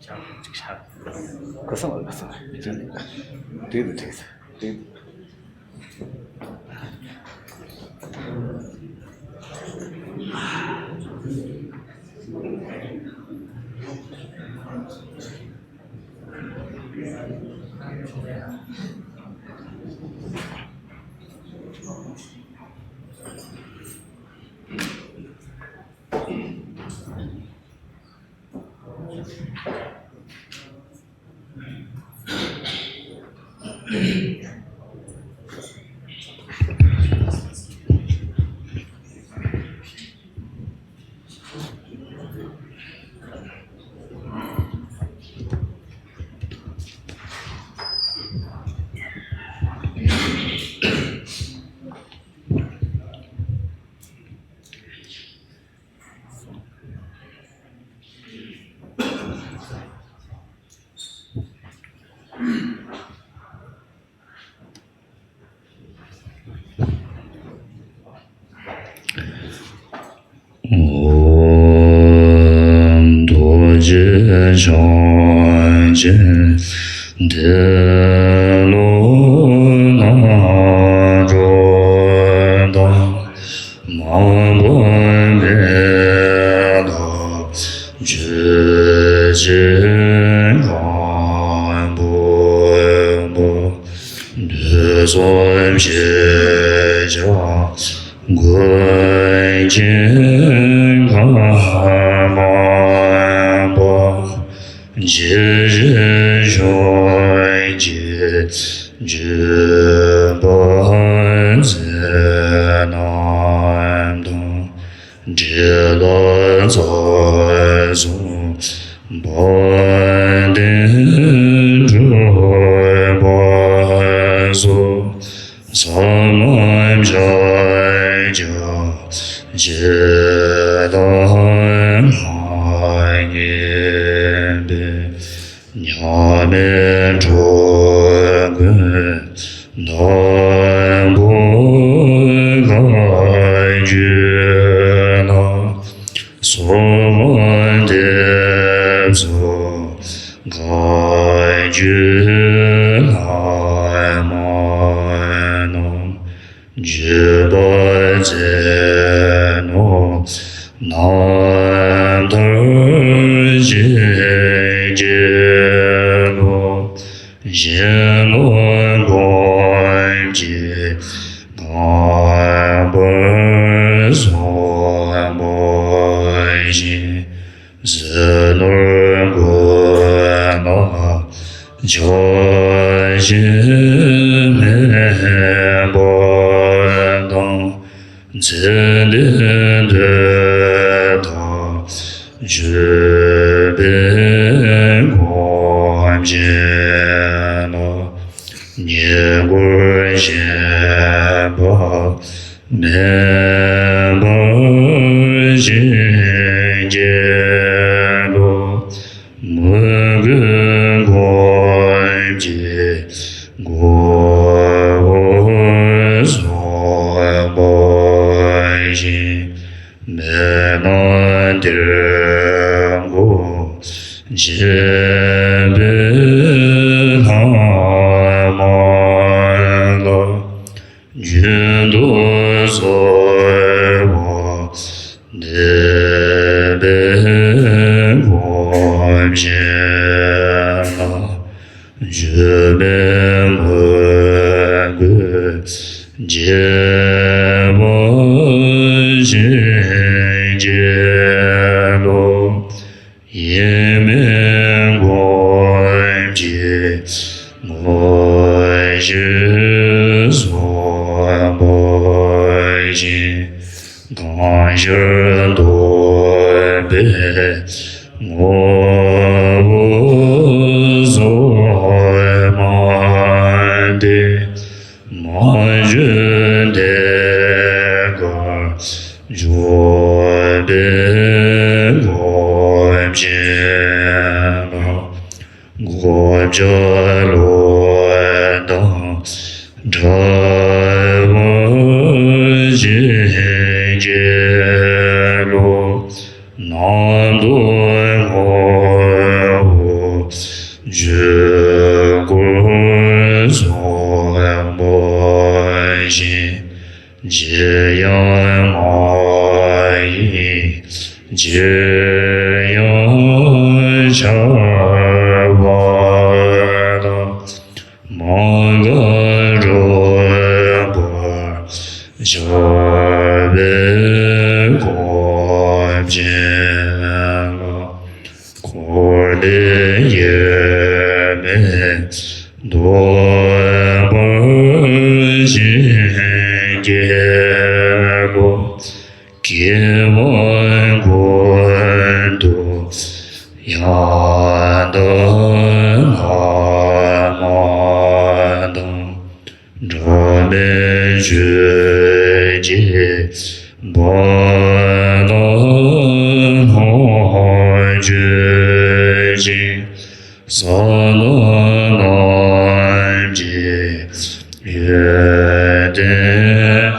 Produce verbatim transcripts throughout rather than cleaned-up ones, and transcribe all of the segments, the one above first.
ཅིག་ཤར། ཁ་སང་ཁ་སང་། དེ་དེ་དེ་དེ། ཨོཾ། རྡོ་རྗེ་འཆང་ཆེན་ཏེ་ལོ་ནཱ་རོ་དང་། མ་འོངས་པའི་བདག་ཆོས་ཀྱི་རྒྱལ་པོ། དུས་གསུམ་ཞི་བྱེད་ཀུན་གྱི་ཁམས་པ། ཇི་བཞིན་ཆོས་ཀྱི་བརྗོད་པ་མཛད་རྣམས་དང་། འབྲེལ་ལ་རྩ་གསུམ་དཔལ་ལྡན་འཁྲུལ་པ་སོགས། ས་ལམ་ཤཱཀྱ་བཅས་དང་མ་ངེས་པའི་མཉམ་མེད་འགྲོ་ཀུན་དང་པོ་བཀའ་བརྒྱུད་ལ། གསོལ་བ་འདེབས་སོ་བཀའ་བརྒྱུད་བླ་མ་རྣམས། བརྒྱུད་པ་མཛད་ནོ་རྣམ་ཐར་ཅན་གྱི་ལུགས། གཞན་ལ་གོམས་ཀྱིས་གང་བར་གསུངས་པ་བཞིན། ཟས་ནོར་ཀུན་ལ་ཆགས་ཞེན་མེད་པ་དང་། ཚེ་འདིར་འདོད་ཐག་ཆོད་པའི་གོ་འཕང་ལ། ཉེ་འཁོར་ཞེན་པ་མེད་པར་བྱིན་གྱིས་རློབས། མོས་གུས་གོམས་ཀྱིས་མགོ་བོས་གསོལ་བ་བཞིན། མེད་ན་འདིར་མགོན་བྱེད་པའི་ལྷ་མ་ལ། རྒྱུན་དུ་གསོལ་བ་འདེབས་པའི་གོ་འཕང་ལ། འགྱུར་མེད་མོས་གུས་བསྐྱེད་པ་བཞིན་གྱི་ལུགས། ཡེངས་མེད་སྒོམ་གྱིས་དངོས་གཞི་བཟུང་བ་བཞིན། དང་ཞིང་སྟོང་པའི་ངོ་བོ་སོ་མ་སྟེ། མ་བཅོས་གནས་གར་འཇོག་པའི་གོ་འཕང་ལ། སྒོམ་བྱ་བློ་དང་བྲལ་བ་བཞིན་གྱི་ལུགས། རྣམ་རྟོག་ངོ་བོ་ ཆོས་སྐུ་གསུངས་པ་བཞིན་ཇི་ཡང་མ་ཡིན་ཇི་ཡང་ཤར་བ་དང་། མ་འགགས་གྲུབ་པར་ཤར་བའི་སྐུ་བཞིན་ལ། འཁོར་འདས་དབྱེར་མེད་རྟོགས་པར་བྱིན་གྱིས་རློབས། སྐྱེ་བ་ཀུན་ཏུ་ཡང་དག་བླ་མ་དང་། འབྲལ་མེད་ཆོས་ཀྱི་དཔལ་ལ་ལོངས་སྤྱོད་ཅིང་། ས་དང་ལམ་གྱི་ཡོན་ཏན་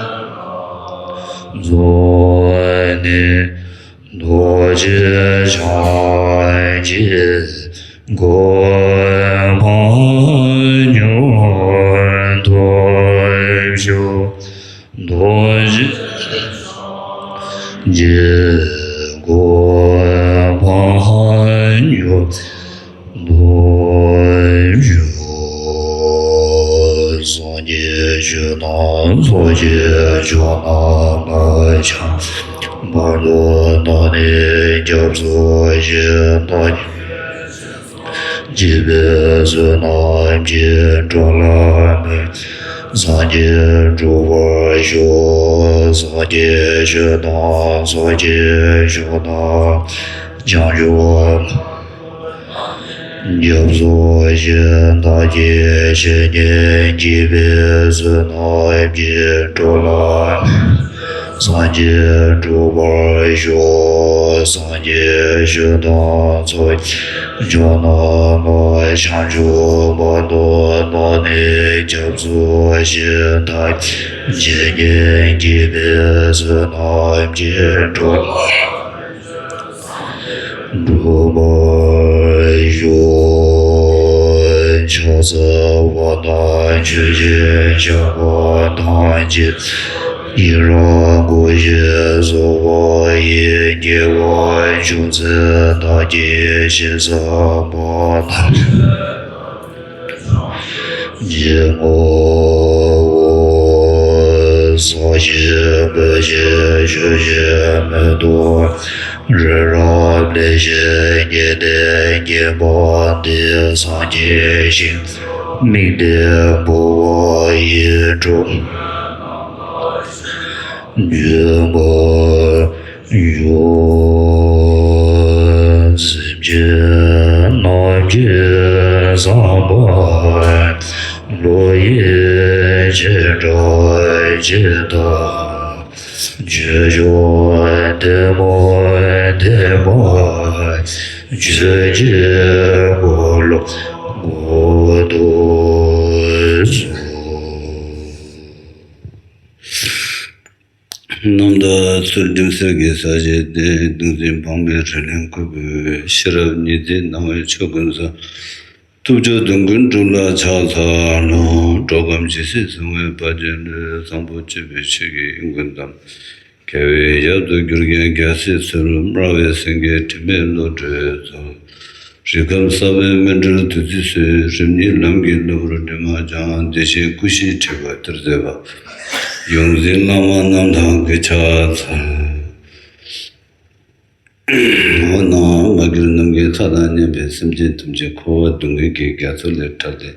རྫོགས་ནས། རྡོ་རྗེ་འཆང་གི་གོ་འཕང་མྱུར་ཐོབ་ཤོག། རྡོ་རྗེ་འཆང་གི་གོ་འཕང་མྱུར་ཐོབ་ཤོག། སངས་རྒྱས་ཆོས་དང་ཚོགས་ཀྱི་མཆོག་རྣམས་ལ་ཕྱག་འཚལ་བར་དུ་བསྔགས་ནས་སྐྱབས་སུ་མཆི། བདག་གིས་བགྱིས་པའི་བསོད་ནམས་ཀྱིས་འགྲོ་ལ་ཕན་ཕྱིར་སངས་རྒྱས་འགྲུབ་པར་ཤོག། སངས་རྒྱས་ཆོས་དང་ཚོགས་ཀྱི་མཆོག་དང་བྱང་ཆུབ་སྐྱབས་སུ་མཆི། བདག་གིས་ཆོས་ཉིད་བགྱིས་པའི་བསོད་ནམས་ཀྱིས་འགྲོ་ལ་ཕན་ཕྱིར་སངས་རྒྱས་འགྲུབ་པར་ཤོག། སངས་རྒྱས་ཆོས་དང་ཚོགས་ཀྱི་མཆོག་རྣམས་ལ་བྱང་ཆུབ་བར་དུ་བསྔགས་ནས་སྐྱབས་སུ་མཆི། བདག་གིས་ཆོས་ཉིད་བགྱིས་པའི་བསོད་ནམས་ཀྱིས་འགྲོ་ལ་འགྲུབ་པར་ཤོག། ཕྱག་འཚལ་བ་དང་མཆོད་ཅིང་བཤགས་པ་དང་། རྗེས་བཟུང་ཡི་རང་བསྐུལ་ཞིང་གསོལ་བ་ཡི། དགེ་བ་ཅུང་ཟད་བདག་གིས་ཞིང་བསགས་པ་དག་ཀྱང་། ཇི་སྙེད་བསགས་ཤིང་འབད་ཞིང་མཆོད་ཅིང་མི་ལྡོག་རི་རབ་ལེགས་བཤད་རྙེད་དེ་མཁྱེན་པ་འདི། སངས་རྒྱས་ཞིང་དམིགས་ཏེ་འབད་བ་ཡིས། འགྲོ་འདུལ་བ་ཡོངས་སེམས་ཅན་རྣམས་ཀྱི་བསམ་པ་བློ་ཡི་བྱེ་བྲག་ཇི་ལྟ་བ། ཆོས་མཆོག་ཐུན་མོང་ཐེག་པ་ཆོས་ཀྱི་འཁོར་ལོ་བསྐོར་དུ་གསོལ། རྣམ་དག་ཚུལ་ཁྲིམས་གསེར་གྱི་ས་གཞི་སྟེང་། གདུང་འཛིན་འཕགས་མའི་རི་ལིང་ཁུ་བའི། ཤེས་རབ་ཉི་ཟླའི་སྣང་བས་ཕྱོགས་ཀུན་སོང་། ཐུབ་རྒྱུད་སྡོམ་ཀུན་སྒྲུབ་ལ་ཕྱག་འཚལ་ལོ། འགྲོ་ཁམས་ཇི་སྲིད་བཟུང་བའི་བར་གྱུར་ནས། བཟང་པོ་སྤྱོད་པའི་ཆོས་ཀྱི་དབྱིངས་ཀུན་དང་། དགེ་བའི་ཡབ་ཏུ་གྱུར་ཀྱང་རྒྱལ་སྲིད་འཚོལ། སྨྲ་བའི་སེང་གེ་དྲི་མེད་བློ་གྲོས་སྩོལ། རིགས་ཁམས་གསར་པའི་སྨིན་གྲོལ་བདུད་རྩི་གསོལ། རིམ་གཉིས་ལམ་གྱི་གློ་བུར་དྲི་མ་སྦྱང་། བདེ་གཤེགས་སྐུ་བཞིའི་ཁྲི་པ་གཏེར་མཛེས་པ། ཡོངས་འཛིན་བླ་མ་རྣམས་དང་གི་ཕྱག་འཚལ། འོ་ན་མ་གྱུར་ནམ་མཁའི་མཐའ་དང་མཉམ་པའི་སེམས་ཅན་ཐམས་ཅད་འཁོར་བ་སྡུག་བསྔལ་གྱི་རྒྱ་མཚོ་ལས་བསྒྲལ་ཏེ།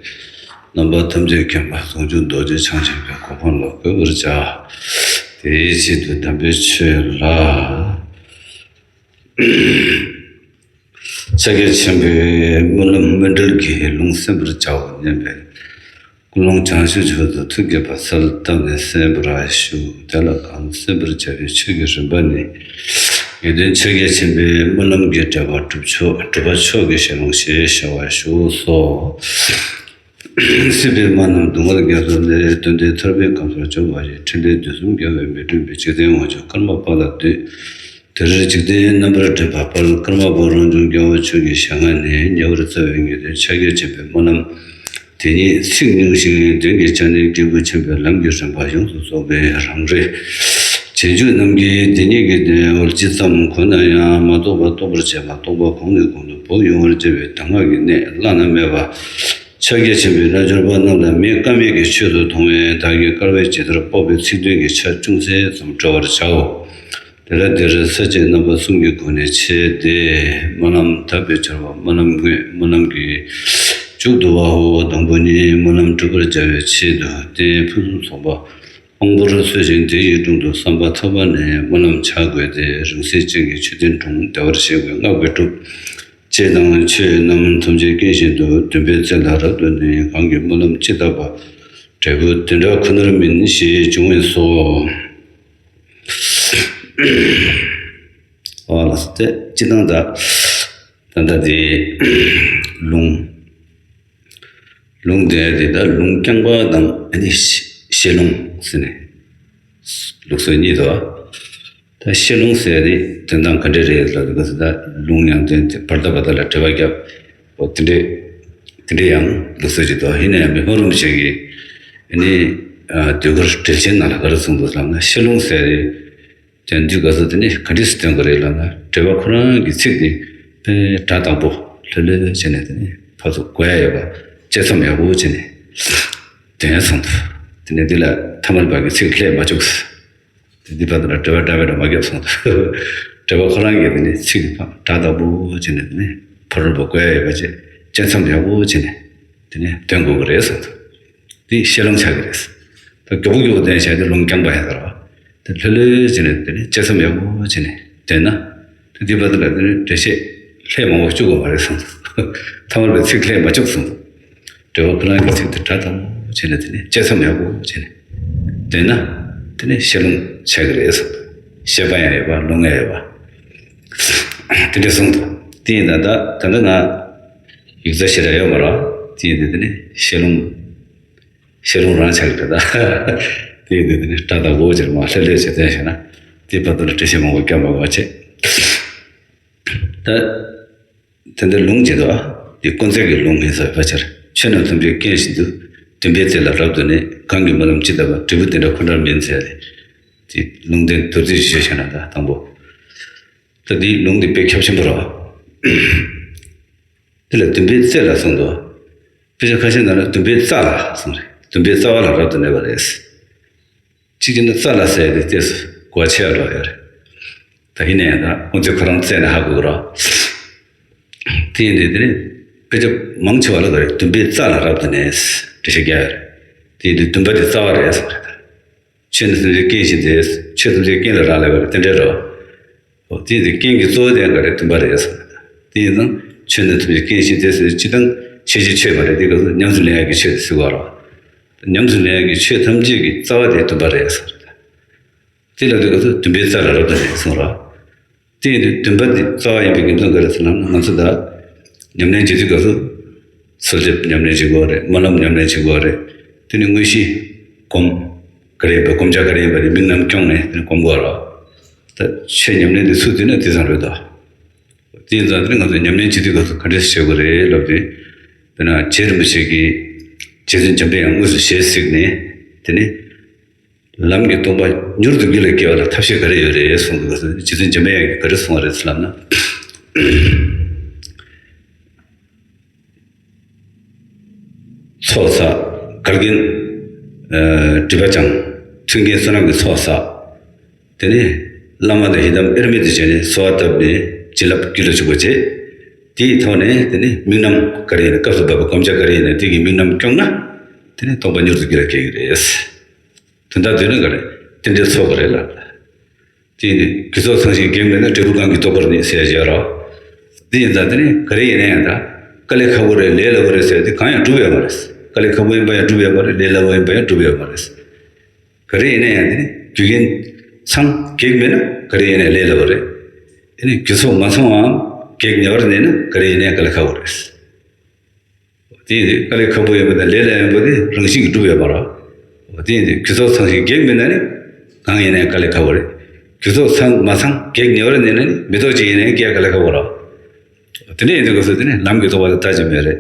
རྣམ་པ་ཐམས་ཅད་མཁྱེན་པ་ཟུང་འཇུག་རྡོ་རྗེ་འཆང་ཆེན་པོའི་གོ་འཕང་ལ་འགོད་པར་བྱ། དེའི་ཆེད་དུ་དམ་པའི་ཆོས་ལ། ཕྱག་རྒྱ་ཆེན་པོའི་སྨོན་ལམ་སྨིན་གྲོལ་གྱི་ལུང་གསན་པར་བྱའོ་སྙམ་པའི་ཀུན་སློང་བྱང་ཆུབ་མཆོག་ཏུ་ཐུགས་བསྐྱེད་པ་གསལ་བཏབ་ནས་གསན་པར་ཞུ། དེ་ལ་གང་གསན་པར་བྱ་བའི་ཆོས་ཀྱི་རིམ་པ་ནི། ངེས་དོན་ཕྱག་རྒྱ་ཆེན་པོའི་སྨོན་ལམ་གྱི་འགྲེལ་པ་གྲུབ་མཆོག་གྲུབ་པ་མཆོག་གི་ཞལ་ལུང་ཞེས་བྱ་བ་ཞུ་སོ། སྲིད་པའི་མ་རྣམས་སྡུག་བསྔལ་རྒྱ་མཚོ་ལས། བཏོན་ཏེ་ཐར་པའི་ཁམས་སུ་སྦྱོང་བ་ཡི། ཕྲིན་ལས་བདུད་གསུམ་རྒྱལ་བས་མི་ཁྲོས་པའི། འཇིག་རྟེན་དབང་ཕྱུག་ཀརྨ་པ་ལ་འདུད། དེར་འཇིག་རྟེན་རྣམ་པར་འདྲེན་པ་དཔལ་ཀརྨ་པ་རང་བྱུང་རྒྱལ་བ་མཆོག་གི་ཞལ་སྔ་ནས་ཉེ་བར་སྩལ་བའི་ངེས་དོན་ཕྱག་རྒྱ་ཆེན་པོའི་སྨོན་ལམ་དེ་ཉིད་ཚིག་ཉུང་ཞིང་དོན་གྱི་ཆ་ནས་གི་གུ་ཆེན་པོའི་ལམ་གྱི་རིམ་པ་ཡོངས་སུ་རྫོགས་པའི་རང་རེ། རྗེས་འཇུག་རྣམས་ཀྱིས་དེ་ཉིད་ཀྱི་དོན་ཇི་ཙམ་གོ་ན་ཡང་མ་རྟོགས་པ་རྟོགས་པར་བྱེད་པ། རྟོགས་པ་གོང་ནས་གོང་དུ་བབས་ཡོང་བར་བྱེད་པའི་གདམས་ངག་གི་གནད་བླ་ན་མེད་པ། ཕྱག་རྒྱ་ཆེན་པོའི་རྣལ་འབྱོར་པ་རྣམས་ལ་མི་ཀ་མད་ཀྱི་ཆོས་སུ་མཐོང་བས་བདག་གིས་དཀའ་བས་ཇི་ལྟར་དཔོག་པའི་ཚིག་དོན་གྱི་ཆ་ཅུང་ཟད་ཙམ་འགྲེལ་བར་བྱའོ། དེ་ལ་འདིར་ས་བཅད་རྣམ་པ་གསུམ་གྱི་སྒོ་ནས་ཕྱེ་སྟེ། སྨོན་ལམ་དག་པའི་ཆར་པ། སྨོན་ལམ་དངོས། སྨོན་ལམ་གྱི་མཇུག་བསྡུ་བའོ། དང་པོ་ནི་སྨོན་ལམ་འགྲུབ་པར་བྱ་བའི་ཆེད་དུ་རྟེན་ཕུན་སུམ་ཚོགས་པ་དཔང་པོར་འཚོལ་ཞིང་དེ་ཡི་དྲུང་དུ་བསམ་པ་ཐག་པ་ནས་སྨོན་ལམ་བྱ་དགོས་ཏེ། རིང་བསྲེལ་ཅན་གྱི་མཆོད་རྟེན་དྲུང་བདེ་བར་གཤེགས་པའི་སྔགས་ཀྱིས་སྒྲུབ། ཅེས་དང་ཆོས་རྣམས་ཐམས་ཅད་མཁྱེན་བཞིན་དུ་འདུན་པའི་རྩེ་ལ་རབ་ཏུ་ནི་གང་གི་སྨོན་ལམ་ཅི་བཏབ་པ་འབྲས་བུ་དེ་འདྲ་ཁོ་ནར་སྨིན་ཞེས་འབྱུང་བས་སོ། ཨོ་ལགས་སོ། དེ་སྤྱི་བཏང་ད་ད་ལྟ་དེ་ལུང་། ལུང་དེ་དེ་ད་ལུང་རྐྱང་པ་དང་ཨ་ནི་བཤད་ལུང་ཟེར་ནས་ལུགས་སྲོལ་གཉིས་འདུག་ད་བཤད་ལུང་ཟེར་ཡ་དེ་དོན་དག་ག་འདྲ་རེད་ལབ་དུས་སྐབས་སུ་ད་ལུང་ཡང་དོན་དེ་བར་ད་བར་ད་ལ་འགྲེལ་པ་རྒྱབ། འོ་དེ་འདྲས་དེ་འདྲས་ཡང་ལུགས་སྲོལ་ཅིག་འདུག་ཡིན་ན་ཡང་མི་ཕམ་རིན་པོ་ཆེ་གིས་ཨ་ནི་ཨ་ཟློས་གར་འགྲེལ་ཆེན་ནང་ལ་ག་རེ་གསུངས་འདུག་ལབ་ན། བཤད་ལུང་ཟེར་ཡ་དེ་དོན་དུས་སྐབས་སུ་དེ་ནི་ག་འདྲས་སུ་སྟོན་དགོས་རེད་ལབ་ན། འགྲེལ་པ་ཁོ་རང་གི་ཚིག་དེ་དཔེ་སྒྲ་དག་པོ་ལྷོད་ལྷོད་བྱས་ནས་དེ་ནི་ཕར་ཚུར་གོ་ཡ་ཡོད་པ། དཔྱད་མཚམས་ཡག་པོ་བྱས་ནས་འདོན་གསུངས་འདུག་དེ་ནས་འདི་ལ་ཐ་མལ་པ་གི་ཚིག་ལྷད་མ་བཅུག་དེ་འདི་བར་དུ་ལ་འགྲེལ་པ་འདྲ་བའི་འགྲེལ་པ་རྒྱབ་སོང་། འགྲེལ་པ་ཁོ་རང་གིས་དེ་ནི་ཚིག་གི་སྒྲ་དག་པོ་བྱས་ནས་དེ་ནི་ཕ་རོལ་པོ་བཀོད་ཡ་ཡོད་པ་བྱས། དཔྱད་མཚམས་ཡག་པོ་བྱས་ནས་དེ་ནི་འདོན་དགོས་ཀྱི་རེད་གསུངས། འདི་བཤད་ལུང་ཆགས་ཀྱི་རེད། ད་མགྱོགས་པོ་མགྱོགས་པོ་འདོན་བྱས་དེ་ལུང་རྐྱང་པ་ཡིན་ཟེར་བ། དེ་ལྷོད་ལྷོད་བྱས་ནས་དེ་ནི་དཔྱད་མཚམས་ཡག་པོ་བྱས་ནས་འདོན་ན། དེ་འདི་བར་དུ་ལ་དེ་ནི་འགྲེལ་བཤད་ལྷད་མང་པོ་བཅུག་དགོས་མ་རེད་གསུངས། ཐ་མལ་པའི་ཚིག་ལྷད་མ་བཅུག་གསུངས། འགྲེལ་པ་ཁོ་རང་གི་ཚིག་དེ་སྒྲ་དག་པོ་བྱས་ནས་དེ་ནི་དཔྱད་མཚམས་ཡག་པོ་བྱས་ནས་བསྟན་ན། དེ་ནི་བཤད་ལུང་ཆགས་ཀྱི་རེད་གསུངས། བཤད་པ་ཡང་ཡོད་པ་ལུང་ཡང་ཡོད་པ། དེ་འདྲ་གསུངས་འདུག་དེ་ཡིན་ད་ད་ད་ལྟ་ང་ཡིག་ཚད་ཞེ་དྲག་ཡོད་མ་རེད། དེ་ཡིན་དུས་དེ་ནི་བཤད་ལུང་བཤད་ལུང་རང་ཆགས་ཀྱི་རེད་ད། དེ་ཡིན་དུས་དེ་ནི་སྒྲ་དག་པོ་ཅིག་མ་ལྷོད་ལྷོད་བྱས་བསྟན་བྱས་ན། དེ་བར་དུ་ལ་འགྲེལ་བཤད་མང་པོ་རྒྱབ་མ་དགོས་པ་བྱས། ད། དེ་འདྲ་ལུང་ཅིག་འདུག་དེ་དཀོན་བརྩེགས་ཀྱི་ལུང་ཡིན་ཟེར་བའི་ཕྱིར། ཆོས་རྣམས་ཐམས་ཅད་མཁྱེན་བཞིན་དུ། འདུན་པའི་རྩེ་ལ་རབ་ཏུ་གནས། གང་གིས་སྨོན་ལམ་ཅི་བཏབ་པ། འབྲས་བུ་དེ་འདྲ་ཁོ་ནར་སྨིན་ཟེར་ཏེ། དེ་ལུང་བསྟན་མདོར་བསྡུས་ཤིག་བཤད་ན་ད་དང་པོ། ད་དེའི་ལུང་དེ་དཔེ་ཁྱབ་ཆེན་པོ་རེད། དེ་ལ་འདུན་པའི་རྩེ་ལ་གསུངས་འདུག་དཔེ་ཆ་ཁ་ཤས་ནང་ལ་འདུན་པའི་རྩ་ལ་གསུངས་རེད། འདུན་པའི་རྩ་བ་ལ་རབ་ཏུ་གནས་པ་རེད། གཅིག་བྱས་ན་རྩ་ལ་ཟེར་ཏེ་ཏོག་ཙམ་གོ་བ་ཆེ་བ་འགྲོ་ཡོད་རེད། ད་ཡིན་ན་ཡང་ད་དཀོན་བརྩེགས་ཁོ་རང་རྩད་ནས་ཧ་གོ་གི་རེད། དེ་ཡིན་དུས་དེ་ནི་དཔེ་ཆ་མང་ཆེ་བ་ལ་ག་རེ་འདུན་པའི་རྩ་ལ་རབ་ཏུ་གནས་འགྲེལ་བཤད་རྒྱག་ཡོད་རེད། དེ་ཡིན་དུས་འདུན་པ་དེ་རྩ་བ་རེད་གསུངས་རེད་ད། ཆོས་ནི་ཐམས་ཅད་མཁྱེན་བཞིན་ཏེ། ཆོས་ཐམས་ཅད་རྐྱེན་ལ་རག་ལས་པ་རེད་དེ་འདྲ་རེད། འོ་དེ་ཡིན་དུས་རྐྱེན་གྱི་གཙོ་བོ་དེ་ག་རེ་འདུན་པ་རེད་གསུངས་རེད་ད། དེ་ཡིན་ཙང་ཆོས་ནི་ཐམས་ཅད་མཁྱེན་བཞིན་ཏེ་ཟེར་སྤྱི་དང་ཆོས་ཀྱི་ཆོས་མ་རེད། དེ་ག་ཚོད་ཉམས་སུ་ལེན་ཡག་གི་ཆོས་ཟེར་བ་རེད། ཉམས་སུ་ལེན་ཡག་གི་ཆོས་ཐམས་ཅད་ཀྱི་རྩ་བ་དེ་འདུན་པ་རེད་གསུངས་རེད་ད། དེ་ལ་དུས་སྐབས་སུ་འདུན་པའི་རྩ་ལ་རབ་ཏུ་གནས་གསུངས་རོ། དེ་ཡིན་དུས་འདུན་པ་འདི་རྩ་བ་ཡིན་པའི་རྒྱུ་མཚན་ག་རེ་ཟེར་ན། ང་ཚོ་ད་ཉམས་ལེན་བྱེད་དུས་སྐབས་སུ་གསོལ་འདེབས་ཉམས་ལེན་བྱེད་དགོས་རེད། སྨོན་ལམ་ཉམས་ལེན་བྱེད་དགོས་རེད། དེ་ནི་དངོས་གཞི་སྒོམ་ག་རེ་ཡིན་པ། སྒོམ་བྱ་ག་རེ་ཡིན་པ་དེ་དམིགས་རྣམ་སྐྱོང་ནས་དེ་ནི་སྒོམ་དགོས་རོ། ད་ཆོས་ཉམས་ལེན་དེ་ཚུལ་བསྟུན་ན་དེ་ཙམ་རེད་དོ། དེ་ཡིན་ཙང་དེ་ནི་ང་ཚོ་ཉམས་ལེན་བྱེད་དུས་སྐབས་སུ་ག་འདྲས་བྱེད་དགོས་རེད་ལབ་དུས། དཔེར་ན་རྗེ་རིན་པོ་ཆེ་གིས་རྗེ་བཙུན་འཇམ་པའི་དབྱངས་དངོས་སུ་ཞལ་གཟིགས་ནས་དེ་ནི། ལམ་གྱི་སྟོང་པ་མྱུར་དུ་རྒྱུད་ལ་སྐྱེ་བ་ལ་ཐབས་ཤེས་ག་རེ་ཡོད་རེད་གསུངས་འདུག་རྗེ་བཙུན་འཇམ་པའི་དབྱངས་ཀྱིས་ག་རེ་གསུངས་པ་རེད་ཟེར་ལབ་ན། ཚོགས་བསགས། བཀའ་བརྒྱུད། སྒྲིབ་པ་སྦྱངས། མཐུན་རྐྱེན་བསོད་ནམས་ཀྱི་ཚོགས་བསགས། དེ་ནས་བླ་མ་དང་ཡི་དམ་དབྱེར་མེད་དུ་བྱས་ནས་གསོལ་བ་བཏབ་ནས་བྱིན་རླབས་རྒྱུད་ལ་ཞུགས་པ་བྱས། དེའི་ཐོག་ནས་དེ་ནས་དམིགས་རྣམ་ག་རེ་ཡིན་ན། སྐབས་སུ་བབས་པའི་སྒོམ་བྱ་ག་རེ་ཡིན་ན་དེ་གི་དམིགས་རྣམ་སྐྱོང་ན། དེ་ནས་སྟོང་པ་མྱུར་དུ་རྒྱུད་ལ་སྐྱེ་གི་རེད། དོན་དག་དེ་ནི་ག་རེ། རྟེན་འབྲེལ་ཚོགས་པ་རེད་ལ། དེ་ཡིན་དུས་རྒྱུ་ཚོགས་ཚང་ཞིང་གེགས་མེད་ན། འབྲས་བུ་གང་གིས་རྟོགས་པར་ནུས་ཟེར་བཞག་རོགས། དེ་ཡིན་ཙང་དེ་ནི་ག་རེ་ཡིན་ན་ཡང་ད། དཀའ་ལས་ཁག་པོ་རེད། ལས་སླ་པོ་རེད་ཟེར་དེ་གང་ཡང་འགྲུབ་ཡོད་མ་རེད། དཀའ་ལས་ཁག་པོ་ཡིན་པ་ཡང་འགྲུབ་ཡོད་མ་རེད། ལས་སླ་པོ་ཡིན་པ་ཡང་འགྲུབ་ཡོད་མ་རེད། ག་རེ་ཡིན་ན་ཡང་དེ་ནི་རྒྱུ་རྐྱེན་ཚང་གེགས་མེད་ན་ག་རེ་ཡིན་ན་ལས་སླ་པོ་རེད། དེ་ནི་རྒྱུ་ཚོགས་མ་ཚང་བའམ་གེགས་ཉེ་བར་གནས་ན་ག་རེ་ཡིན་ན་ཡང་དཀའ་ལས་ཁག་པོ་རེད། དེ་ཡིན་དུས་དཀའ་ལས་ཁག་པོ་ཡོད་པ་དང་ལས་སླ་ཡོད་པ་དེ་རང་བཞིན་གྱིས་འགྲུབ་ཡོད་མ་རེད། དེ་ཡིན་དུས་རྒྱུ་ཚོགས་ཚང་ཞིང་གེགས་མེད་ན་ནི་གང་ཡིན་ན་ཡང་དཀའ་ལས་ཁག་པོ་རེད། རྒྱུ་ཚོགས་ཚང་མ་ཚང་བགེགས་ཉེ་བར་གནས་ན་ནི་མི་རྟོག་ཅིག་ཡིན་ན་ཡང་སྐྱེ་ག་ལ་ཁག་པོ་རེད། དེ་འདྲ་ཡིན་དུས་སྐབས་སུ་དེ་ནི་ལམ་གྱི་རྟོགས་པ་ལ་ལྟ་ཅི་མེད་རེད།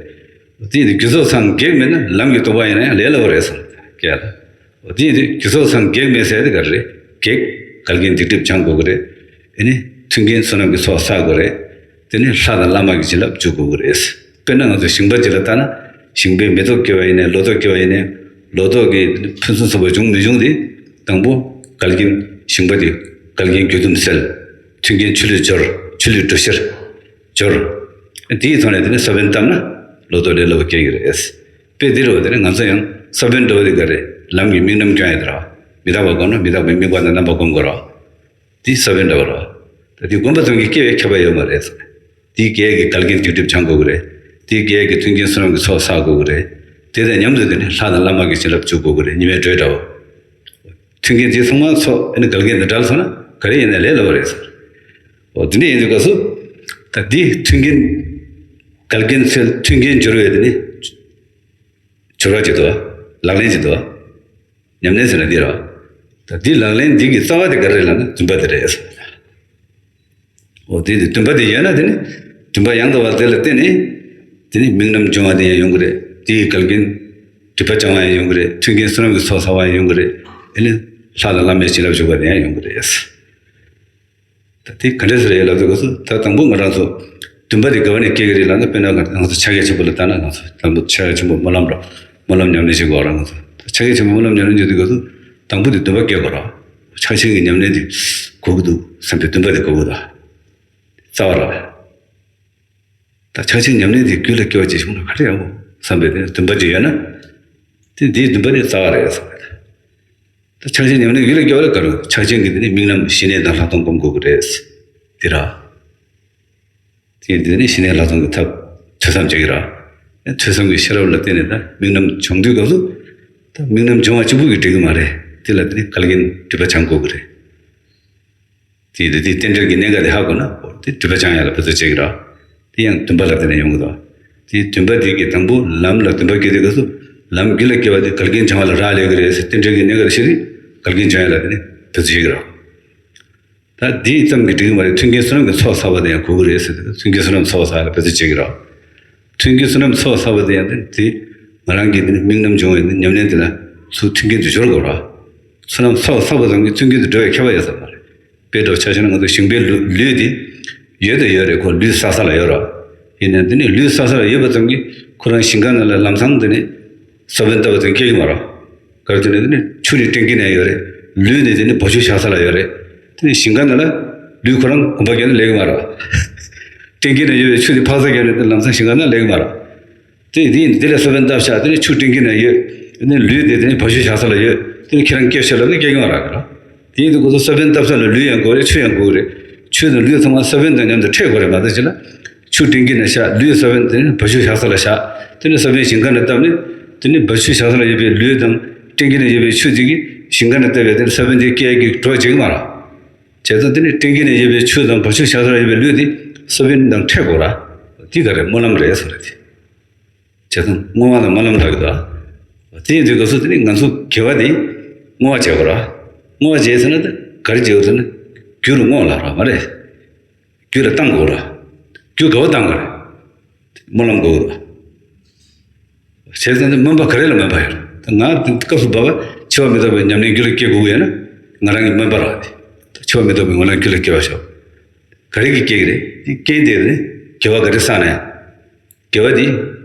དེ་ཡིན་དུས་རྒྱུ་ཚོགས་ཚང་བགེགས་མེད་ན་ལམ་གྱི་རྟོགས་པ་ཡིན་ན་ཡང་ལས་སླ་པོ་རེད་བསམ་སྐྱེ་ལ། དེ་ཡིན་དུས་རྒྱུ་ཚོགས་ཚང་བགེགས་མེད་ཟེར་དེ་ག་རེ་རེད། བགེགས་བཀའ་དྲིན་སྡིག་སྒྲིབ་སྦྱང་དགོས་ཀྱི་རེད། ཨེ་ནི་མཐུན་རྐྱེན་བསོད་ནམས་ཀྱི་ཚོགས་བསགས་དགོས་རེད། དེ་ནི་ལྷ་དང་བླ་མ་གི་བྱིན་རླབས་འཇུག་དགོས་ཀྱི་རེད། དཔེར་ན་ང་ཚོ་ཞིང་པ་ཅིག་ལ་ལྟ་ན། ཞིང་པའི་མེ་ཏོག་སྐྱེ་བ་ཡིན་ནའི་ལོ་ཏོག་སྐྱེ་བ་ཡིན་ནའི་ལོ་ཏོག་གི་ཕུན་སུམ་ཚོགས་པ་འབྱུང་མི་འབྱུང་དེ་དང་པོ་བཀའ་དྲིན་ཞིང་པ་དེ་བཀའ་དྲིན་རྒྱུ་དུམ་སེལ། མཐུན་རྐྱེན་ཆུ་ལུད་སྦྱོར། ཆུ་ལུད་གྲུ་བཞིར་སྦྱོར། དེའི་ཐོག་ནས་དེ་ནས་ས་བོན་བཏབ་ན་ལོ་ཏོག་ལས་སླ་པོ་སྐྱེ་གི་རེད། དཔེ་འདི་རུ་དེ་ནས་ང་ཚོ་ཡང་ས་བོན་འདྲ་བོ་དེ་ག་རེད། ལམ་གྱི་དམིགས་རྣམ་སྐྱོང་ཡ་དེ་ར། མི་རྟག་པ་བསྒོམ་ན་མི་རྟག་པའི་དམིགས་པ་དང་རྣམ་པ་བསྒོམ་དགོས་ར། དེ་ས་བོན་འདྲ་བ་ར། ད་དེ་བསྒོམ་པ་ཙམ་གྱིས་སྐྱེ་བའི་ཁྱབ་པ་ཡོད་མ་རེད། དེའི་རྒྱས་ཀྱི་བཀའ་དྲིན་སྡིག་སྒྲིབ་སྦྱང་དགོས་ཀྱི་རེད། དེའི་རྒྱས་ཀྱི་མཐུན་རྐྱེན་བསོད་ནམས་ཀྱི་ཚོགས་བསགས་དགོས་ཀྱི་རེད། དེ་དང་མཉམ་དུ་དེ་ནི་ལྷ་དང་བླ་མ་གི་བྱིན་རླབས་འཇུག་དགོས་ཀྱི་རེད། ཉི་མའི་འགྲོས་འདྲ་བོ། མཐུན་རྐྱེན་དེ་ཚང་མ་ཚོགས་ཨེ་ནི་བཀའ་དྲིན་དང་བྲལ་སོང་ན་ག་རེ་ཡིན་ན་ལས་སླ་པོ་རེད་ཟེར། འོ་དེ་འདྲ་ཡིན་དུས་སྐབས་སུ། ད་འདི་མཐུན་རྐྱེན། བཀའ་དྲིན་སེལ་མཐུན་རྐྱེན་སྦྱོར་བའི་དེ་ནི། སྦྱོར་བ་ཅིག་འདུག་བ། ལག་ལེན་ཅིག་འདུག་བ། ཉམས་ལེན་ཟེར་ན་འདི་རེད་བ། ད་འདི་ལག་ལེན་འདི་གི་རྩ་བ་དེ་ག་རེ་རེད་ལབ་ན་འདུན་པ་དེ་རེད། འོ་དེ་དེ་འདུན་པ་དེ་ཡོད་ན་དེ་ནི་འདུན་པ་ཡང་དག་པ་དེ་ལ་བརྟེན་ནས་དེ་ནི་དམིགས་རྣམ་སྦྱོང་བ་དེ་ཡང་ཡོང་གི་རེད། དེ་ཡི་བཀའ་དྲིན་སྒྲིབ་པ་སྦྱང་བ་ཡང་ཡོང་གི་རེད། མཐུན་རྐྱེན་བསོད་ནམས་ཀྱི་ཚོགས་བསགས་པ་ཡང་ཡོང་གི་རེད། ཨེ་ནི་ལྷ་དང་བླ་མའི་བྱིན་རླབས་ཞུགས་པ་དེ་ཡང་ཡོང་གི་རེད། ད་དེ་ག་འདྲ་ཟེར་ཡ་ལབ་དུས་སྐབས་སུ་ད་དང་པོ་ང་རང་ཚོ་འདུན་པ་དེ་ག་བ་ནས་སྐྱེ་གི་རེད་ལབ་ན། དཔེར་ན་ང་ཚོ་ཕྱག་རྒྱ་ཆེན་པོ་ལ་ལྟ་ན། ང་ཚོ་དང་པོ་ཕྱག་རྒྱ་ཆེན་པོ་སྨོན་ལམ་ར། སྨོན་ལམ་ཉམས་ལེན་བྱེད་དགོས་ར། ང་ཚོ་ཕྱག་རྒྱ་ཆེན་པོ་སྨོན་ལམ་ཉམས་ལེན་བྱེད་དུས་སྐབས་སུ་དང་པོ་དེ་འདུན་པ་སྐྱེ་དགོས་ར། ཕྱག་ཆེན་གྱི་ཉམས་ལེན་དེ་དགོས་ཀྱི་འདུག་བསམ་པའི་འདུན་པ་དེ་དགོས་ཀྱི་འདུག་རྩ་བ་ར། ད་ཕྱག་ཆེན་ཉམས་ལེན་དེ་རྒྱུད་ལ་སྐྱེ་བ་ཅིག་བྱུང་ན་ག་རེ་ཡོང་བསམ་པའི་དེ་འདུན་པ་ཅིག་ཡོད་ན། དེ་འདིའི་འདུན་པ་དེ་རྩ་བ་རེད་བསམ་པ་དེ། ད་ཕྱག་ཆེན་ཉམས་ལེན་རྒྱུད་ལ་སྐྱེ་བ་ལ་དགའ་རུང་ཕྱག་ཆེན་གྱི་དེ་ནི་དམིགས་རྣམ་ཞི་གནས་དང་ལྷག་མཐོང་སྒོམ་དགོས་ཀྱི་རེད། དེ་ར། དེ་དེ་ནི་ཞི་གནས་ལྷག་མཐོང་གི་ཐབས་ཐོས་བསམ་བྱེད་ཀྱི་ར། ཐོས་བསམ་གྱི་ཤེས་རབ་ལ་བརྟེན་ནས་ད་དམིགས་རྣམ་སྦྱོང་དུས་སྐབས་སུ། ད་དམིགས་རྣམ་སྦྱོང་བ་གཅིག་པུ་གིས་འགྲིག་གི་མ་རེད། དེ་ལ་དེ་ནི་བཀའ་དྲིན་སྒྲིབ་པ་སྦྱང་དགོས་ཀྱི་རེད། དེ་དེ་དེ་རྟེན་འབྲེལ་གྱི་གནད་འགག་དེ་ཧ་གོ་ན་དེ་སྒྲིབ་པ་སྦྱང་ཡ་ལ་འབད་རྩོལ་བྱེད་ཀྱི་ར། དེ་ཡང་འདུན་པ་ལ་བརྟེན་ནས་ཡོང་གི་འདུག་དེ་འདུན་པ་དེ་གིས་དང་པོ་ལམ་ལ་འདུན་པ་སྐྱེ་དུས་སྐབས་སུ་ལམ་རྒྱུད་ལ་སྐྱེ་བ་དེ་བཀའ་དྲིན་སྦྱང་བ་ལ་རག་ལས་ཀྱི་རེད་ཟེར། རྟེན་འབྲེལ་གྱི་གནད་འགག་དེ་ཤེས་དུས་བཀའ་དྲིན་སྦྱང་ཡ་ལ་དེ་ནི་འབད་རྩོལ་བྱེད་ཀྱི་ར། ད་དེ་ཙམ་གྱིས་འགྲིག་གི་མ་རེད། མཐུན་རྐྱེན་བསོད་ནམས་ཀྱི་ཚོགས་བསགས་པ་དེ་ཡང་དགོས་ཀྱི་རེད་ཟེར་དུས། མཐུན་རྐྱེན་བསོད་ནམས་ཚོགས་བསགས་ལ་འབད་རྩོལ་བྱེད་ཀྱི་ར། མཐུན་རྐྱེན་བསོད་ནམས་ཚོགས་བསགས་པ་དེ་ཡང་དེ་དེ་ང་རང་གི་དེ་ནི་དམིགས་རྣམ་སྦྱོང་བའི་ཉམས་ལེན་དེ་ལ་ཚུར་མཐུན་རྐྱེན་དེ་སྦྱོར་དགོས་ར། བསོད་ནམས་ཚོགས་བསགས་པ་ཙམ་གྱིས་མཐུན་རྐྱེན་དེ་འགྲོ་བའི་ཁྱབ་པ་ཡོད་ས་མ་རེད། དཔེ་འདྲ་ཆ་བཞག་ན་ང་ཚོ་ཞིང་པའི་ལུ་ལུད་དེ་ཡོད་དང་ཡོད་རེད། ཁོ་ལུད་བསགས་ས་ལ་ཡོད་ར། ཡིན་ནའི་དེ་ནི་ལུད་བསགས་ས་ལ་ཡོད་པ་ཙམ་གྱིས་ཁོ་རང་ཞིང་ཁ་ནང་ལ་ལམ་སང་དེ་ནི་ས་བོན་བཏབ་པ་ཙམ་སྐྱེ་གི་མ་ར། ག་རེ་དེ་ནི་དེ་ནི་ཆུ་ནི་སྤྲིན་གྱི་ནང་ཡོད་རེད། ལུད་ནི་དེ་ནི་བ་ཕྱུགས་བཞག་ས་ལ་ཡོད་རེད། དེ་ནི་ཞིང་ཁ་ནང་ལ་ལུད་ཁོ་རང་གོམ་པ་བརྒྱབ་ན་ལེགས་མ་རེད། སྤྲིན་གྱི་ནང་ཡོད་པའི་ཆུ་དེ་ཕག་ཚ་བརྒྱབ་ནས་དེ་ལམ་སང་ཞིང་ཁ་ནང་ལེགས་མ་རེད། དེ་དེ་ཡིན་དེ་ལ་ས་བོན་བཏབ་ཤག་དེ་ནི་ཆུ་སྤྲིན་གྱི་ནང་ཡོད། དེ་ནི་ལུད་དེ་དེ་ནི་བ་ཕྱུགས་བཞག་ས་ལ་ཡོད། དེ་ནི་ཁྱེད་རང་སྐྱེ་ཤོག་ལབ་ན་སྐྱེ་གི་མ་རེད་ག་ར། དེ་ཡིན་དུས་ཁོ་ཚོ་ས་བོན་བཏབ་ས་ལ་ལུད་ཡང་དགོས་རེད། ཆུ་ཡང་དགོས་རེད། ཆུ་དང་ལུད་ཚང་མ་ས་བོན་དང་མཉམ་དུ་འཕྲད་དགོས་རེད། མ་གཏོགས་ཅི་ལ་ཆུ་སྤྲིན་གྱི་ནང་བཞག་ལུད་ས་བོན་དེ་ནི་བ་ཕྱུགས་བཞག་ས་ལ་བཞག་དེ་ནི་ས་བོན་ཞིང་ཁ་ནང་བཏབ་ནས་དེ་ནི་བ་ཕྱུགས་བཞག་ས་ལ་ཡོད་པའི་ལུད་དང་སྤྲིན་གྱི་ནང་ཡོད་པའི་ཆུ་དེ་གིས་ཞིང་ཁ་ནང་བཏབ་པའི་དེ་ནི་ས་བོན་དེ་སྐྱེ་ཡག་གི་གྲོགས་བྱེད་ཀྱི་མ་རེད། བྱས་ཙང་དེ་ནི་སྤྲིན་གྱི་ནང་ཡོད་པའི་ཆུ་དང་བ་ཕྱུགས་བཞག་ས་ལ་ཡོད་པའི་ལུད་དེ་ས་བོན་དང་འཕྲད་དགོས་ར། དེ་ག་རེ་སྨོན་ལམ་རེད་ཟེར་རེད་དེ། བྱས་ཙང་བསྔོ་བ་དང་སྨོན་ལམ་ལབ་ཀྱི་འདུག་དེ་ཡིན་དུས་སྐབས་སུ་དེ་ནི་ང་ཚོ་དགེ་བ་དེ་བསྔོ་བ་བྱེད་དགོས་ར། བསྔོ་བ་བྱེད་ཟེར་ན་དེ་ག་རེ་བྱེད་དགོས་ཟེར་ན། རྒྱུ་ལ་བསྔོ་ལབ་ར་མ་རེད། རྒྱུ་ལ་བཏང་དགོས་ར། རྒྱུ་དགའ་བོ་བཏང་དགོས་ར། སྨོན་ལམ་དགོས་ར། བྱས་ཙང་དེ་སྨོན་པ་ག་རེ་ལ་སྨོན་པ་ཡོད་ར། ད་ང་དེ་སྐབས་སུ་བབ་པ་འཆི་བ་མི་རྟག་པའི་ཉམས་ལེན་རྒྱུད་ལ་སྐྱེ་དགོས་ཀྱི་ཡོད་ན་ང་རང་གི་སྨོན་པ་ར་དེ། འཆི་བ་མི་རྟག་པའི་ངོ་ལ་རྒྱུད་ལ་སྐྱེ་བར་ཤོག་ག་རེ་གིས་སྐྱེ་གི་རེད། དེ་རྐྱེན་དེ་ནི་དགེ་བ་ག་རེ་བསགས་ན་ཡང་། དགེ་བ་དེ།